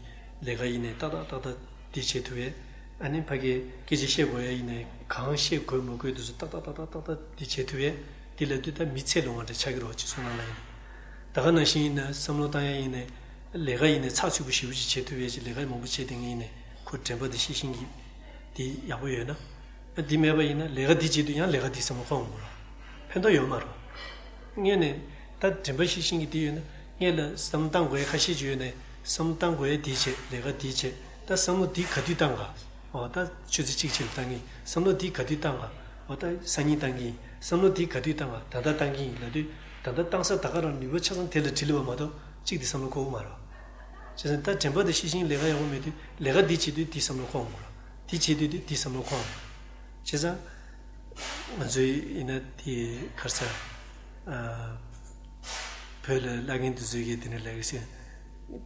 ལས་ཀ་ཡིན་ནའི་ཏག་ཏག་ཏག་ཏག་དེ་བྱེད་ཐུབ་པས། ཨ་ནི་ཕ་གི་སྐད་ཆ་བཤད་དགོས་ཡ་ཡིན་ནའི་གང་བཤད་དགོས་མ་དགོས་དེ་ཚོ་ཏག་ཏག་ཏག་ཏག་ཏག་ཏག་དེ་བྱེད་ཐུབ་པས། དེ་ལབ་དུས་ད་མི་ཚེ་ལོང་བ་འདྲ་ཆགས་ཀྱི་རོ་ཅིག་བསམ་བློ་ལ་ཡིན་ན། ད་ག་ནང་བཞིན་ཡིན་ན་བསམ་བློ་བཏང་ཡ་ཡིན་ནའི་ལས་ཀ་ཡིན་ནའི་ཚགས་ཚུད་པོ་ཞེ་པོ་ཅིག་བྱེད་ཐུབ་པས་ཅིག་ལས་ཀ་མང་པོ་བྱེད་བསྡད་མཁན་ཡིན་ནའི་ཁོ་དྲན་པ་དང་ཤེས་བཞིན་གྱི་དེ་ཡག་པོ་ཡོད་ན། འདི་མེད་པ་ཡིན་ན་ལས་ཀ་འདི་བྱེད་དུས་ཡང་ལས་ཀ་འདི་བསམ་བློ་འཁོར་འོང་གི་རེད། ཕན་ཐོགས་ཡོད་མ་རེད། སྔོན་ནས་ད་དྲན་པ་ཤེས་བཞིན་གྱི་འདི་ཡོད་ན་སྔོན་ལ་བསམ་བློ་བཏང་དགོས་ཡ་ཁ་ཤས་ཅིག་ཡོད་ནས་བསམ་བློ་བཏང་དགོས་ཡ་འདི་བྱེད་ལས་ཀ་འདི་བྱེད་ད་བསམ་བློ་འདི་ག་དུས་བཏང་ག་འོ་ད་ཆུ་ཚོད་གཅིག་ཕྱིན་བཏང་གི་བསམ་བློ་འདི་ག་དུས་བཏང་ག་འོ་ད་སང་ཉིན་བཏང་གི་བསམ་བློ་འདི་ག་དུས་བཏང་ག་ད་ལྟ་བཏང་གི་ཡིན་ལབ་དུས་ད་ལྟ་བཏང་ས་ད་ག་རང་ནུས་པ་ཆ་ཚང་དེ་ལ་བྲིས་ལེ་བ་མ་གཏོགས་གཅིག་འདི་བསམ་བློ་འཁོར་གི་མ་རེད། བྱས་ཙང་ད་དྲན་པ་དང་ཤེས་བཞིན་ལས་ཀ་ཡག་པོ་མེད་དུས་ལས་ཀ་འདི་བྱེད་དུས་འདི་བསམ་བློ་འཁོར་འོང་གི་རེད། འདི་བྱེད་དུས་འདི་འདི་བསམ་བློ་འཁོར་འོང་གི་རེད། བྱས་ཙང་ང་ཚོའི་ཡིན་ན་དེ་ག་རེ་ཟེར། ཨ། བོད་ལ་བླ་རྒན་དེ་ཚོས་ཀྱིས་དེ་འདྲ་ལབ་ཀྱི་ཟེར།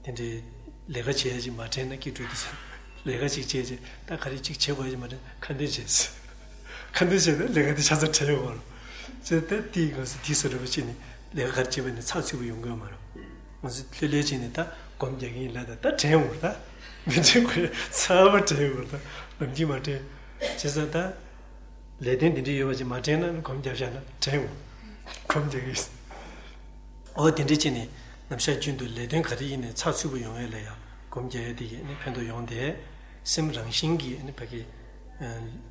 དེ་འདྲའི་ལས་ཀ་བྱེད་ཡ་ཅིག་མ་དྲན་ན་སྐྱིད་འགྲོ་འདུག་ཟེར། ལས་ཀ་ཅིག་བྱས་རྗེས་ད་ག་རེ་ཅིག་བྱེད་དགོས་ཡ་ཅིག་མ་དྲན་ཁ་འདོན་བྱས་ཟེར། ཁ་འདོན་བྱས་ན་ལས་ཀ་དེ་ཆ་ཚང་དྲན་ཡོང་བ་རེད། བྱས་ད་དེའི་སྒང་སུ་དེ་བཟོ་འདྲ་པོ་བྱས་ནས་ལས་ཀ་ག་རེ་བྱེད་པ་ནས་ཚགས་ཚུད་པོ་ཡོང་གི་ཡོད་མ་རེད། ང་ཚོ་ལྷོད་ལྷོད་བྱས་ནས་ད་སྒོམ་རྒྱག་གི་ཡིན་ལབ་ད་ད་དྲན་ཡོང་བ་རེད་ད། མི་དྲན་དགོས་ཡ་ཚང་མ་དྲན་ཡོང་བ་རེད་ད་ནམ་རྒྱུན་མ་དྲན། བྱས་ཙང་ད། ལས་དོན་འདི་འདྲ་ཡོད་པ་ཅིག་མ་དྲན་ན་སྒོམ་རྒྱབ་བཞག་ན་དྲན་འོང་། སྒོམ་རྒྱག་གི་ཡོད། འོ་དེ་འདྲ་བྱས་ནས་ནམ་ཞག་རྒྱུན་དུ་ལས་དོན་ག་རེ་ཡིན་ནའི་ཚགས་ཚུད་པོ་ཡོང་ཡས་ལ་ཡང་སྒོམ་རྒྱག་ཡས་དེ་གིས་ནི་ཕན་ཐོགས་ཡོང་སྟེ། སེམས་རང་བཞིན་གྱིས་ནི་ཕ་གི་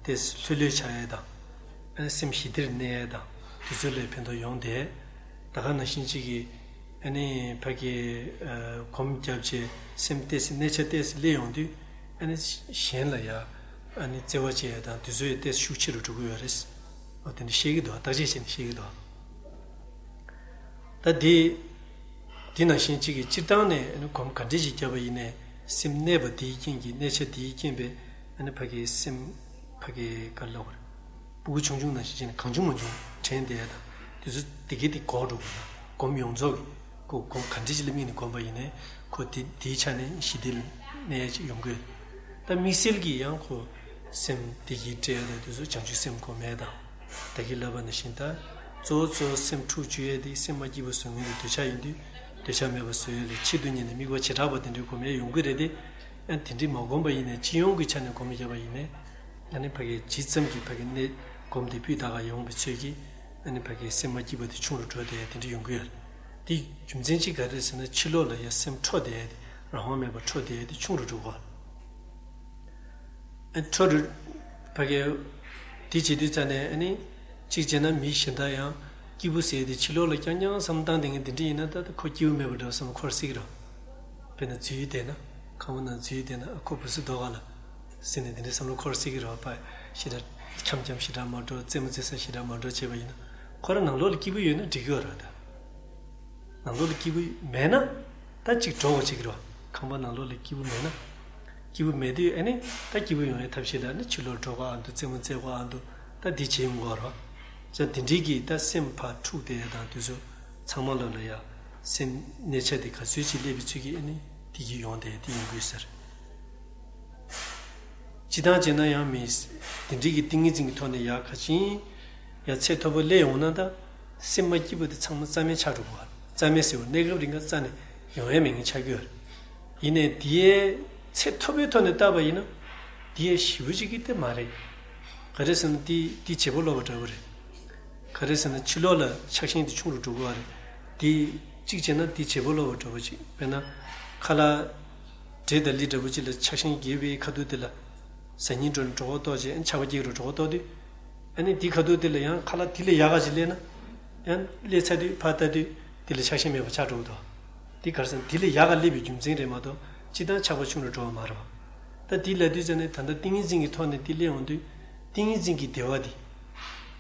ཏོག་ཙམ་ལྷོད་ལྷོད་ཆགས་ཡས་དང་། སེམས་ཞི་བདེར་གནས་ཡས་དང་དེ་ཚོ་ལ་ཕན་ཐོགས་ཡོང་སྟེ། ད་ག་ནང་བཞིན་གཅིག་གིས་ཨ་ནི་ཕ་གི་ཨ་སྒོམ་རྒྱབ་བྱས་སེམས་ཏོག་ཙམ་གནས་ཆ་ཏོག་ཙམ་སླེབས་ཡོང་དུས་ཨ་ནི་གཞན་ལ་ཡ་ཨ་ནི་བརྩེ་བ་བྱེད་ཡ་དང་དེ་ཚོ་ཡི་ཏོག་ཙམ་ཤུགས་ཆེ་རུ་འགྲོ་གི་ཡོད་རེད། འོ་དེ་འདྲ་བཤད་ཀྱི་འདུག་བརྟག་དཔྱད་བྱས་ནས་བཤད་ཀྱི་འདུག་ད་དེ་དེ་ནང་བཞིན་གཅིག་གིས་སྤྱིར་བཏང་ནས་ཨ་ནི་སྒོམ་ག་འདྲ་ཞིག་བརྒྱབ་པ་ཡིན་ནའི་སེམས་གནས་པ་དེའི་རྐྱེན་གྱིས་གནས་ཆ་དེའི་རྐྱེན་པས་ཨ་ནི་ཕ་གི་སེམས་ཕ་གི་ག་རེ་ལབ་དགོས་རེད། སྤུ་གུ་ཆུང་ཆུང་ནང་བཞིན་བྱས་ནས་གང་བྱུང་མང་བྱུང་དྲན་བསྡད་ཡ་དང་དེ་ཚོ་དེ་གའི་དེ་འགོག་འགྲོ་དགོས་ན་སྒོམ་ཡོངས་རྫོགས་ཀྱི་ཁོ་སྒོམ་ག་འདྲ་ཅིག་ལ་དམིགས་ནས་སྒོམ་པ་ཡིན་ནའི་ཁོ་དེ་དེའི་ཆ་ནས་ཞི་བདེ་ལ་གནས་ཡ་ཅིག་ཡོང་གི་ཡོད། ད་དམིགས་བསལ་གྱིས་ཡང་ཁོ་སེམས་བདེ་སྐྱིད་སྤྲད་ཡ་དང་དེ་ཚོ་བྱང་ཆུབ་སེམས་སྒོམ་ཡ་དང་ད་གིན་ལབ་པ་ནང་བཞིན་ད་གཙོ་བོ་གཙོ་བོ་སེམས་འཁྲུག་བཅུག་ཡ་དེ་སེམས་མ་སྐྱིད་པོ་བཟོ་མཁན་དེ་འདོད་ཆགས་ཡིན་དུས་འདོད་ཆགས་མེད་པ་བཟོ་ཡ་ལ་ཆེད་དུ་གཉེར་ནས་དམིགས་པ་བྱེ་བྲག་པ་དེ་འདྲའི་སྒོམ་ཡ་ཡོང་གི་རེད་དེ། ཡང་དེ་འདྲའི་མ་བསྒོམས་པ་ཡིན་ནའི་སྤྱི་ཡོངས་ཀྱི་ཆ་ནས་སྒོམ་བརྒྱབ་པ་ཡིན་ནའི། ཨ་ནི་ཕ་གིའི་ཇི་ཙམ་གྱིས་ཕ་གི་གནས་སྒོམ་དེ་སྤུས་དག་ག་ཡོང་བའི་ཚོད་ཀྱིས། ཨ་ནི་ཕ་གིའི་སེམས་མ་སྐྱིད་པ་དེ་ཆུང་རུ་འགྲོ་བསྡད་ཡ་དེ་འདྲ་ཡོང་གི་ཡོད། དེ་རྒྱུ་མཚན་གཅིག་ག་རེ་རེད་ཟེར་ན་ཕྱི་ལོགས་ལ་ཡ་སེམས་འཕྲོག་བསྡད་ཡ་དེ་རང་དབང་མེད་པར་འཕྲོག་བསྡད་ཡ་དེ་ཆུང་རུ་འགྲོ་གི་ཡོད། ཨ་འཕྲོག་རུ། ཕ་གི། དེ་བྱེད་དུས་ཙ་ནས་ཨ་ནི། གཅིག་བྱས་ན་མི་གཞན་དག་ཡང་སྐྱིད་པོ་ཟེར་ཡ་དེ་ཕྱི་ལོགས་ལ་རྐྱང་རྐྱང་བསམ་བཏང་བསྡད་མཁན་དེ་འདྲ་ཡིན་ན་ད་ལྟ་ཁོ་སྐྱིད་པོ་མེད་པ་འདྲ་བསམ་འཁོར་སྲིད་ཀྱི་རེད། དཔེར་ན་འཛུལ་བསྡད་ན། ཁང་པ་ནང་འཛུལ་བསྡད་ན་ཨ་ཁོ་བུ་སུ་ལྡོག་ག་ལ། ཟེར་ནས་དེ་འདྲའི་བསམ་བློ་འཁོར་སྲིད་ཀྱི་རེད་པ། ཞེ་དྲག་འཁྱམ་འཁྱམ་ཞེ་དྲག་མ་འགྲོ་རྩེད་མོ་རྩེ་ས་ཞེ་དྲག་མ་འགྲོ་བྱས་པ་ཡིན་ན། ཁོ་རང་ནང་ལོགས་ལ་སྐྱིད་པོ་ཡོད་ན་འགྲིག་གི་ཡོད་རེད་ད། ནང་ལོགས་ལ་སྐྱིད་པོ་མེད་ན། ད་ཅིག་འགྲོ་བ་ཅིག་རེད་པ། ཁང་པ་ནང་ལོགས་ལ་སྐྱིད་པོ་མེད་ན། སྐྱིད་པོ་མེད་དུས་ཨ་ནི་ད་སྐྱིད་པོ་ཡོང་ཡའི་ཐབས་ཤེས་ལ་ནི་ཕྱི་ལོགས་འགྲོ་དགོས་ཨ་འདུག་རྩེད་མོ་རྩེ་དགོས་ཨ་འདུག་ད་འདི་བྱེད་ཡོང་དགོས་རེད་པ། ཙང་དེ་འདྲའི་གི་ད་སེམས་ཕར་འཁྲུག་བསྡད་ཡ་དང་དུས་ཚོད་ཚང་མ་ལོ་ལ་ཡ། སེམས་གནས་ཆ་དེ་ག་ཚོད་ཅིག་སླེབས་པའི་ཚུལ་གྱིས་ཨ་ནི་དེ་གི་ཡོང་བསྡད་དེ་ཡོང་གི་ཡོད་ཟེར། སྤྱིར་བཏང་བྱས་ན་ཡང་མི། དེ་འདྲའི་གི་ཏིང་ངེ་འཛིན་གྱི་ཐོག་ནས་ཡ་ག་ཅིང་། ཡ་ཚད་མཐོ་པོ་སླེབས་ཡོང་ན་ད། སེམས་མ་སྐྱིད་པོ་དེ་ཚང་མ་རྩ་མེད་ཆགས་འགྲོ་གི་རེད་པ། རྩ་མེད་ཟེར་བ་གནས་སྐབས་རིང་ག་རྩ་ནས་ཡོང་ཡ་མེད་མཁན་ཆགས་ཀྱི་ཡོད་རེད། ཡིན་ནའི་དེའི་ཚད་མཐོ་པོའི་ཐོག་ནས་བལྟས་པ་ཡིན་ན། དེའི་ཞེ་པོ་ཅིག་གི་དེ་མ་རེད། ག་རེ་ཟེར་ན་དེ་དེ་བྱེད་པོ་ལོག་པ་འདྲ་པོ་རེད། ག་རེ་ཟེར་ན་ཕྱི་ལོགས་ལ་ཆགས་ཞེན་དེ་ཆུང་རུ་འགྲོ་གི་རེད། དེ་གཅིག་བྱས་ན་དེ་བྱེད་པོ་ལོག་པ་འདྲ་པོ་ཅིག་དཔེར་ན། ཁ་ལག་འབྲས་དང་ལི་འདྲ་པོ་ཅིག་ལ་ཆགས་ཞེན་སྐྱེས་པའི་ཁ་ཐུག་དེ་ལ། ཟ་སྙིང་འདོད་ནས་གྲོད་ཁོག་ལྟོགས་བྱས་ཨ་ནི་ཆགས་པ་སྐྱེ་རུ་གྲོད་ཁོག་ལྟོགས་དུས། ཨ་ནི་དེ་ཁ་ཐུག་དེ་ལ་ཡང་ཁ་ལག་དེ་ལས་ཡག་ག་ཅིག་སླེབས་ན། ཡང་སླེབས་ཚར་དུས་ཕར་ལྟ་དུས་དེ་ལ་ཆགས་ཞེན་མེད་པ་ཆགས་འགྲོ་གི་འདུག་དེ་ག་རེ་ཟེར་ན་དེ་ལས་ཡག་ག་སླེབས་པའི་རྒྱུ་མཚན་རེད་མ་གཏོགས་སྤྱིར་བཏང་ཆགས་པ་ཆུང་རུ་འགྲོ་བ་མ་རེད་པ། ད་དེ་ལབ་དུས་ཙ་ནས་ད་ལྟ་ཏིང་ངེ་འཛིན་གྱི་ཐོག་ནས་དེ་སླེབས་ཡོང་དུས། ཏིང་ངེ་འཛིན་གྱི་བདེ་བ་དེ།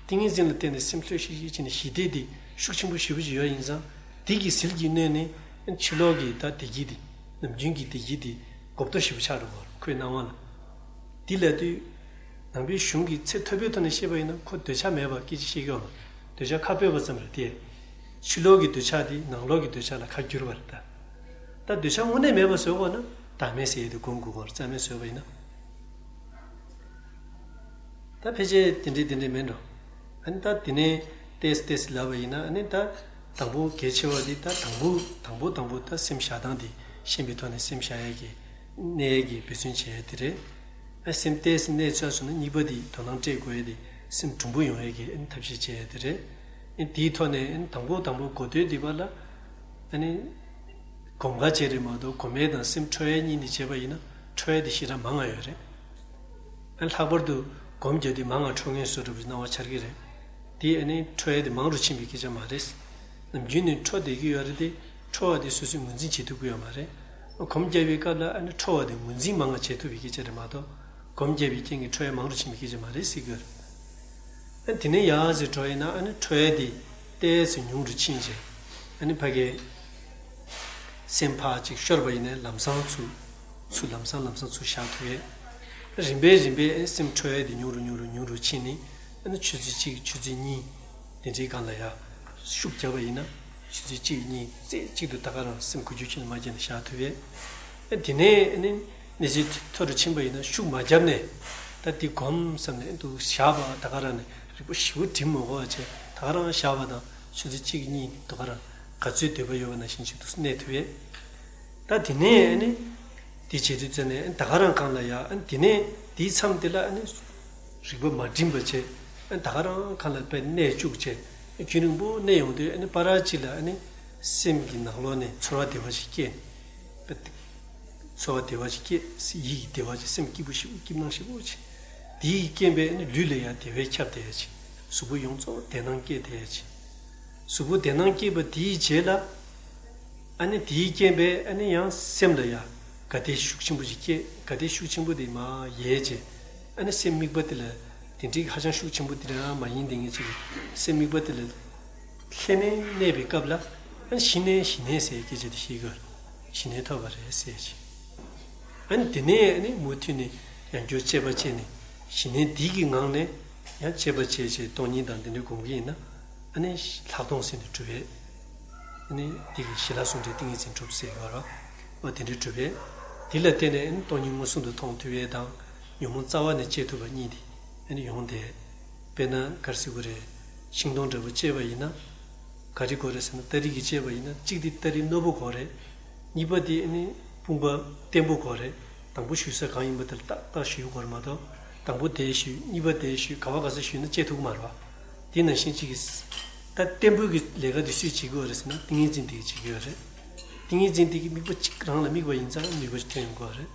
ཏིང་ངེ་འཛིན་ལ་བརྟེན་ནས་སེམས་ལྷོད་ཤིག་ཤིག་བྱས་ནས་ཞི་བདེ་དེ་ཤུགས་ཆེན་པོ་ཞེ་པོ་ཅིག་ཡོད་ཡིན་ཙང་། དེ་གི་ཟིལ་གྱིས་གནོན་ནས་ ཕྱི་ལོགས་ཀྱི་ད་བདེ་སྐྱིད་དེ། ནམ་རྒྱུན་གྱི་བདེ་སྐྱིད་དེ་གོ་བརྡ་ཞེ་པོ་ཆགས་འགྲོ་བ་རེད། ཁོའི་སྣང་བ་ལ། དེ་ལབ་དུས། ནང་པའི་གཞུང་གི་ཚད་མཐོ་པོའི་ཐོག་ནས་བཤད་པ་ཡིན་ན་ཁོ་འདོད་ཆགས་མེད་པ་སྐད་ཆ་བཤད་ཀྱི་ཡོད་མ་རེད། འདོད་ཆགས་ཁ་སྤོས་པ་ཙམ་རེད་དེ། ཕྱི་ལོགས་ཀྱི་འདོད་ཆགས་དེ་ནང་ལོགས་ཀྱི་འདོད་ཆགས་ལ་ཁ་བསྒྱུར་བ་རེད་ད། ད་འདོད་ཆགས་དངོས་གནས་མེད་པ་བཟོ་དགོས་ན་བདག་མེད་ཟེར་ཡས་དེ་སྒོམ་དགོས་ཀྱི་རེད། རྩ་མེད་བཟོས་པ་ཡིན་ན། ད་ཕལ་ཆེར་དེ་འདྲའི་དེ་འདྲའི་མིན་འགྲོ། ཨ་ནི་ད་དེ་ནས་ཏོག་ཙམ་ཏོག་ཙམ་ལབ་པ་ཡིན་ན། ཨ་ནི་ད་དང་པོ་གལ་ཆེ་བ་དེ་ད་དང་པོ་དང་པོ་དང་པོ་ད་སེམས་བཞག་སྟངས་དེ་ཤེས་པའི་ཐོག་ནས་སེམས་བཞག་ཡས་ཀྱི་གནས་ཡས་ཀྱི་འབད་བརྩོན་བྱེད་ཡས་དེ་རེད། ཨ་སེམས་ཏོག་ཙམ་གནས་ཚར་སོང་ན་གཉིས་པ་དེ་དོ་སྣང་སྤྲད་དགོས་ཡས་དེ་སེམས་གྲུང་པོ་ཡོང་ཡས་ཀྱི་ཨ་ནི་ཐབས་ཤེས་བྱེད་ཡས་དེ་རེད། ཨ་དེའི་ཐོག་ནས་ཨ་ནི་དང་པོ་དང་པོ་གོ་ཐོས་འདི་པ་ལ་ཨ་ནི། གོམས་ཁ་བྱས་རེད་མ་གཏོགས་གོམས་ཡས་དང་སེམས་འཕྲོ་ཡས་གཉིས་འདི་བྱས་པ་ཡིན་ན་འཕྲོ་ཡས་འདི་ཞེ་དྲག་མང་ང་ཡོད་རེད། ཨ་ལྷག་པར་དུ་སྒོམ་རྒྱག་དུས་མང་ང་འཕྲོ་མཁན་བཟོ་འདྲ་པོ་སྣང་བ་འཆར་གྱི་རེད། དེ་ཨ་ནི་འཕྲོ་ཡས་དེ་མང་རུ་ཕྱིན་པའི་སྐད་ཆ་མ་རེད། ནམ་རྒྱུན་ནས་འཕྲོ་བསྡད་ཀྱི་ཡོད་རེད་དེ། འཕྲོ་བ་དེ་སོ་སོས་ངོས་འཛིན་བྱེད་ཐུབ་ཀྱི་ཡོད་མ་རེད། སྒོམ་རྒྱག་པའི་སྐབས་ལ་ཨ་ནི་འཕྲོ་བ་དེ་ངོས་འཛིན་མང་ང་བྱེད་ཐུབ་པའི་སྐད་ཆ་རེད་མ་གཏོགས་སྒོམ་རྒྱག་པའི་རྐྱེན་གྱིས་འཕྲོ་ཡས་མང་རུ་ཕྱིན་པའི་སྐད་ཆ་མ་རེད་ཟེར་གྱི་ཡོད་རེད། ཨ་དེ་ནས་ཡར་ཟེར་འགྲོ་ཡིན་ན་ཨ་ནི་འཕྲོ་ཡས་དེ་ཏོག་ཙམ་ཉུང་རུ་ཕྱིན་རྗེས། ཨ་ནི་ཕ་གིའི་སེམས་ཕར་ཅིག་ཤོར་བ་ཡིན་ན་ལམ་སང་ཚུར། ཚུར་ལམ་སང་ལམ་སང་ཚུར་བཞག་ཐུབ་ཡས། རིམ་པས་རིམ་པས་ཨ་ནི་སེམས་འཕྲོ་ཡས་དེ་ཉུང་རུ་ཉུང་རུ་ཉུང་རུ་ཕྱིན་ནས། ཨ་ནི་ཆུ་ཚོད་གཅིག་ཆུ་ཚོད་གཉིས་དེ་འདྲའི་སྒང་ལ་ཡར་ཤུགས་བརྒྱབ་པ་ཡིན་ན། ཆུ་ཚོད་གཅིག་གཉིས་རྩེ་གཅིག་ཏུ་ད་ག་རང་སེམས་འགུལ་སྐྱོད་ཁྱོན་ནས་མ་བརྒྱབ་ནས་བཞག་ཐུབ་ཡས། ཨ་དེ་ནས་ཨ་ནི་གནས་ཚད་མཐོ་རུ་ཕྱིན་པ་ཡིན་ན་ཤུགས་མ་བརྒྱབ་ནས་ད་འདི་སྒོམ་བསམ་ནས་འདུག་བཞག་པ་ད་ག་རང་ནས་རིག་པ་ཞེ་པོ་སྒྲིམ་མ་དགོས་པ་བྱས་ད་ག་རང་བཞག་པ་དང་ཆུ་ཚོད་གཅིག་གཉིས་ད་ག་རང་ག་ཚོད་འདོད་པ་ཡོད་པ་ནང་བཞིན་ཅིག་ཏུ་གནས་ཐུབ་ཡས། ད་དེ་ནས་ཨ་ནི་དེ་བྱེད་དུས་ཙམ་ནས་ཨ་ནི་ད་ག་རང་སྒང་ལ་ཡ་ཨ་ནི་དེ་ནས་དེའི་མཚམས་དེ་ལ་ཨ་ནི། རིག་པ་མ་བསྒྲིམས་པ་བྱས། ཨ་ད་ག་རང་སྒང་ལ་དཔེ་གནས་བཅུག་བྱས། རྒྱུན་རིང་པོ་གནས་ཡོང་དུས་ཨ་ནི་བར་གཅིག་ལ་ཨ་ནི་སེམས་ཀྱི་ནང་ལོགས་ནས་ཚོར་བ་བདེ་བ་ཞིག་སྐྱེས། ཚོར་བ་བདེ་བ་ཞིག་སྐྱེས། ཡིད་ཀྱི་བདེ་བ་ཞིག་སེམས་སྐྱིད་པོ་ཞིག་སྐྱིད་སྣང་ཞིག་པོ་ཅིག་དེའི་རྐྱེན་པས་ཨ་ནི་ལུས་ལ་ཡང་བདེ་བས་ཁྱབ་བསྡད་ཡ་ཅིག་གཟུགས་པོ་ཡོངས་རྫོགས་བདེ་སྣང་སྐྱེས་བསྡད་ཡ་ཅིག་གཟུགས་པོ་བདེ་སྣང་སྐྱེས་པ་དེའི་རྗེས་ལ། ཨ་ནི་དེའི་རྐྱེན་པས་ཨ་ནི་ཡང་སེམས་ལ་ཡང་དགའ་བདེ་ཤུགས་ཆེན་པོ་ཞིག་སྐྱེས། དགའ་བདེ་ཤུགས་ཆེན་པོ་དེ་མར་ཡལ་རྗེས། ཨ་ནི་སེམས་དམིགས་པ་དེ་ལ་དེ་འདྲའི་ཧ་ཅང་ཤུགས་ཆེན་པོ་དེ་འདྲ་མ་ཡིན་དེ་ངེས་ཅིག་སེམས་དམིགས་པ་དེ་ལ་ལྷན་ནེ་གནས་པའི་སྐབས་ལ། ཨ་ནི་ཞི་གནས་ཞི་གནས་ཟེར་སྐད་ཆ་དེ་ཤེས་དགོས། ཞི་གནས་ཐོབ་པ་རེད་ཟེར་ཅིག་ཨ་ནི་དེ་ནས་ཨ་ནི་མུ་མཐུད་ནས་ཡང་བསྐྱར་དཔྱད་པ་བྱས་ནས་ཞི་གནས་འདི་གི་ངང་ནས་ཡང་དཔྱད་པ་བྱས་བྱས་སྟོང་ཉིད་དང་འདི་འདྲའི་སྒོམ་གྱི་ཡིན་ན། ཨ་ནི་ལྷག་མཐོང་ཟེར་ནས་གྲུབ་པས། ཨ་ནི་དེ་གི་ཞི་ལྷག་ཟུང་འབྲེལ་ཏིང་ངེ་འཛིན་གྲུབ་ཟེར་ཡོད་ར། འོ་དེ་འདྲའི་གྲུབ་པས། དེ་ལ་བརྟེན་ནས་ཨ་ནི་སྟོང་ཉིད་མངོན་སུམ་དུ་མཐོང་ཐུབ་ཡས་དང་ཉོན་མོངས་རྩ་བ་ནས་བཅད་ཐུབ་པ་གཉིས་དེ་ཨ་ནི་ཡོང་དེ། དཔེར་ན་ག་རེ་ཟེར་དགོས་རེད། ཤིང་སྡོང་འདྲ་པོ་བཅད་པ་ཡིན་ན། ག་རེ་དགོས་རེད་ཟེར་ན་སྟ་རེ་གིས་བཅད་པ་ཡིན་ན་གཅིག་དེ་སྟ་རེ་རྣོ་པོ་དགོས་རེད། གཉིས་པ་དེ་ཨ་ནི་དཔུང་པ་བརྟན་པོ་དགོས་རེད། དང་པོ་གཞུས་ས་གང་ཡིན་པ་དེ་ལ་ཏག་ཏག་གཞུས་དགོས་རེད་མ་གཏོགས། དང་པོ་དེ་གཞུས་གཉིས་པ་དེ་གཞུས་ག་བ་ག་ས་གཞུས་ན་བཅད་ཐུབ་ཀྱི་མ་རེད་པ། དེ་ནང་བཞིན་གཅིག་གིས། ད་བརྟན་པོ་གི་ལས་ཀ་དེ་སུས་བྱེད་ཀྱི་ཡོད་རེད་ཟེར་ན་ཏིང་ངེ་འཛིན་དེ་གིས་བྱེད་ཀྱི་ཡོད་རེད། ཏིང་ངེ་འཛིན་དེ་གིས་དམིགས་པ་གཅིག་རང་ལ་དམིགས་པ་ཡིན་ཙང་ནུས་པ་ཐོན་ཡོང་གི་ཡོད་རེད།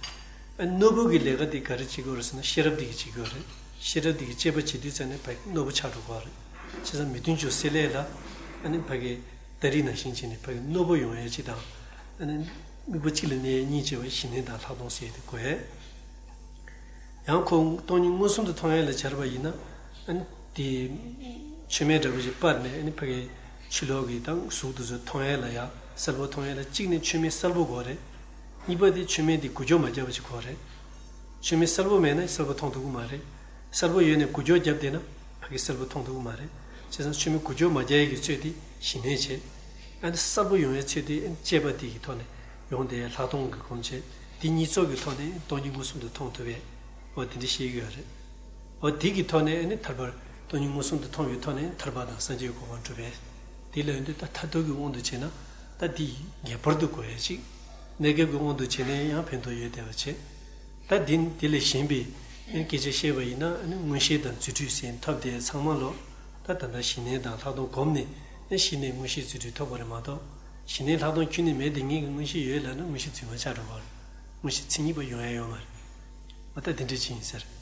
ཨ་རྣོ་པོ་གི་ལས་ཀ་དེ་ག་རེ་བྱེད་ཀྱི་ཡོད་རེད་ཟེར་ན་ཤེས་རབ་དེ་གིས་བྱེད་ཀྱི་ཡོད་རེད། ཤེས་རབ་དེ་གིས་དཔྱད་པ་བྱེད་དུས་ཙམ་ནས་ཕ་གི་རྣོ་པོ་ཆགས་འགྲོ་གི་ཡོད་རེད། བྱས་ཙང་མི་མཐུན་ཕྱོགས་སེལ་ཡས་ལ། ཨ་ནི་ཕ་གི་སྟ་རེ་ནང་བཞིན་བྱས་ནས་ཕ་གི་རྣོ་པོ་ཡོང་ཡས་གཅིག་དང་། ཨ་ནི་དམིགས་པ་གཅིག་ལ་གནས་ཡས་གཉིས་བྱས་པ་ཞི་གནས་དང་ལྷག་མཐོང་ཟེར་ཡས་དེ་དགོས་ཡས། ཡང་ཁོ་སྟོང་ཉིད་མངོན་སུམ་དུ་མཐོང་ཡས་ལ་སྦྱར་བ་ཡིན་ན། ཨ་ནི་དེ་མཆོད་མེ་འདྲ་པོ་ཞིག་སྤར་ནས་ཨ་ནི་ཕ་གི་ཕྱི་ལོགས་ཀྱི་དང་གཟུགས་དེ་ཚོ་མཐོང་ཡས་ལ་ཡ་གསལ་པོ་མཐོང་ཡས་ལ་གཅིག་ནི་མཆོད་མེ་གསལ་པོ་དགོས་རེད། གཉིས་པ་དེ་མཆོད་མེ་དེ་འགུལ་སྐྱོད་མ་བརྒྱབ་པ་ཞིག་དགོས་རེད། མཆོད་མེ་གསལ་པོ་མེད་ན་གསལ་པོ་མཐོང་ཐུབ་ཀྱི་མ་རེད། གསལ་པོ་ཡོད་ནས་འགུལ་སྐྱོད་བརྒྱབ་བསྡད་ན་ཕ་གི་གསལ་པོ་མཐོང་ཐུབ་ཀྱི་མ་རེད། བྱས་ཙང་མཆོད་མེ་འགུལ་སྐྱོད་མ་རྒྱག་ཡས་ཀྱི་ཚོད་དེ་ཞི་གནས་བྱེད། ཨ་ནི་གསལ་པོ་ཡོང་ཡས་ཚོད་དེ་ཨ་ནི་དཔྱད་པ་དེ་གི་ཐོག་ནས་ཡོང་དེ་ལྷག་མཐོང་གི་སྒོམ་བྱེད། དེ་གཉིས་ཚོགས་ཀྱི་ཐོག་ནས་སྟོང་ཉིད་མངོན་སུམ་དུ་མཐོང་ཐུབ་པས། འོ་དེ་འདྲ་ཤེས་ཀྱི་ཡོད་རེད། འོ་དེ་གི་ཐོག་ནས་ཨ་ནི་ཐར་པར་སྟོང་ཉིད་མངོན་སུམ་དུ་མཐོང་བའི་ཐོག་ནས་ཐར་པ་དང་སངས་རྒྱས་གོ་འཕང་འགྲུབ་པས། དེ་ལ་ཡོང་དུས་ད་མཐར་ཐུག་གི་དབང་དུ་བྱས་ན་ད་དེ་ངེས་པར་དུ་དགོས་ཡས་ཅིག་གནས་སྐབས་ཀྱི་དབང་དུ་བྱས་ནས་ཡང་ཕན་ཐོགས་ཡོད་བསྡད་པ་བྱེད། ད་འདི་འདི་ལས་གཞན་པའི་ཨ་ནི་སྐད་ཆ་བཤད་པ་ཡིན་ན་ཨ་ནི་མངོན་ཤེས་དང་རྫུ་འཕྲུལ་ཟེར་ཐོབ་དེ་ཚང་མ་ལོ། ད་ད་ལྟ་ཞི་གནས་དང་ལྷག་མཐོང་སྒོམ་ནས་ཨ་ནི་གཞི་ནས་མངོན་ཤེས་རྫུ་འཕྲུལ་ཐོབ་པ་རེད་མ་གཏོགས། ཞི་གནས་ལྷག་མཐོང་ཁྱོན་ནས་མེད་དེ་ངེད་ཀྱི་མངོན་ཤེས་ཡོད་ལབ་ན་མངོན་ཤེས་རྫུན་མ་ཆགས་འགྲོ་བ་རེད། མངོན་ཤེས་མཚན་ཉིད་པ་ཡོང་ཡ་ཡོད་མ་རེད། འོ་ད་དེ་འདྲ་ཅིག་ཡིན་ཟེར།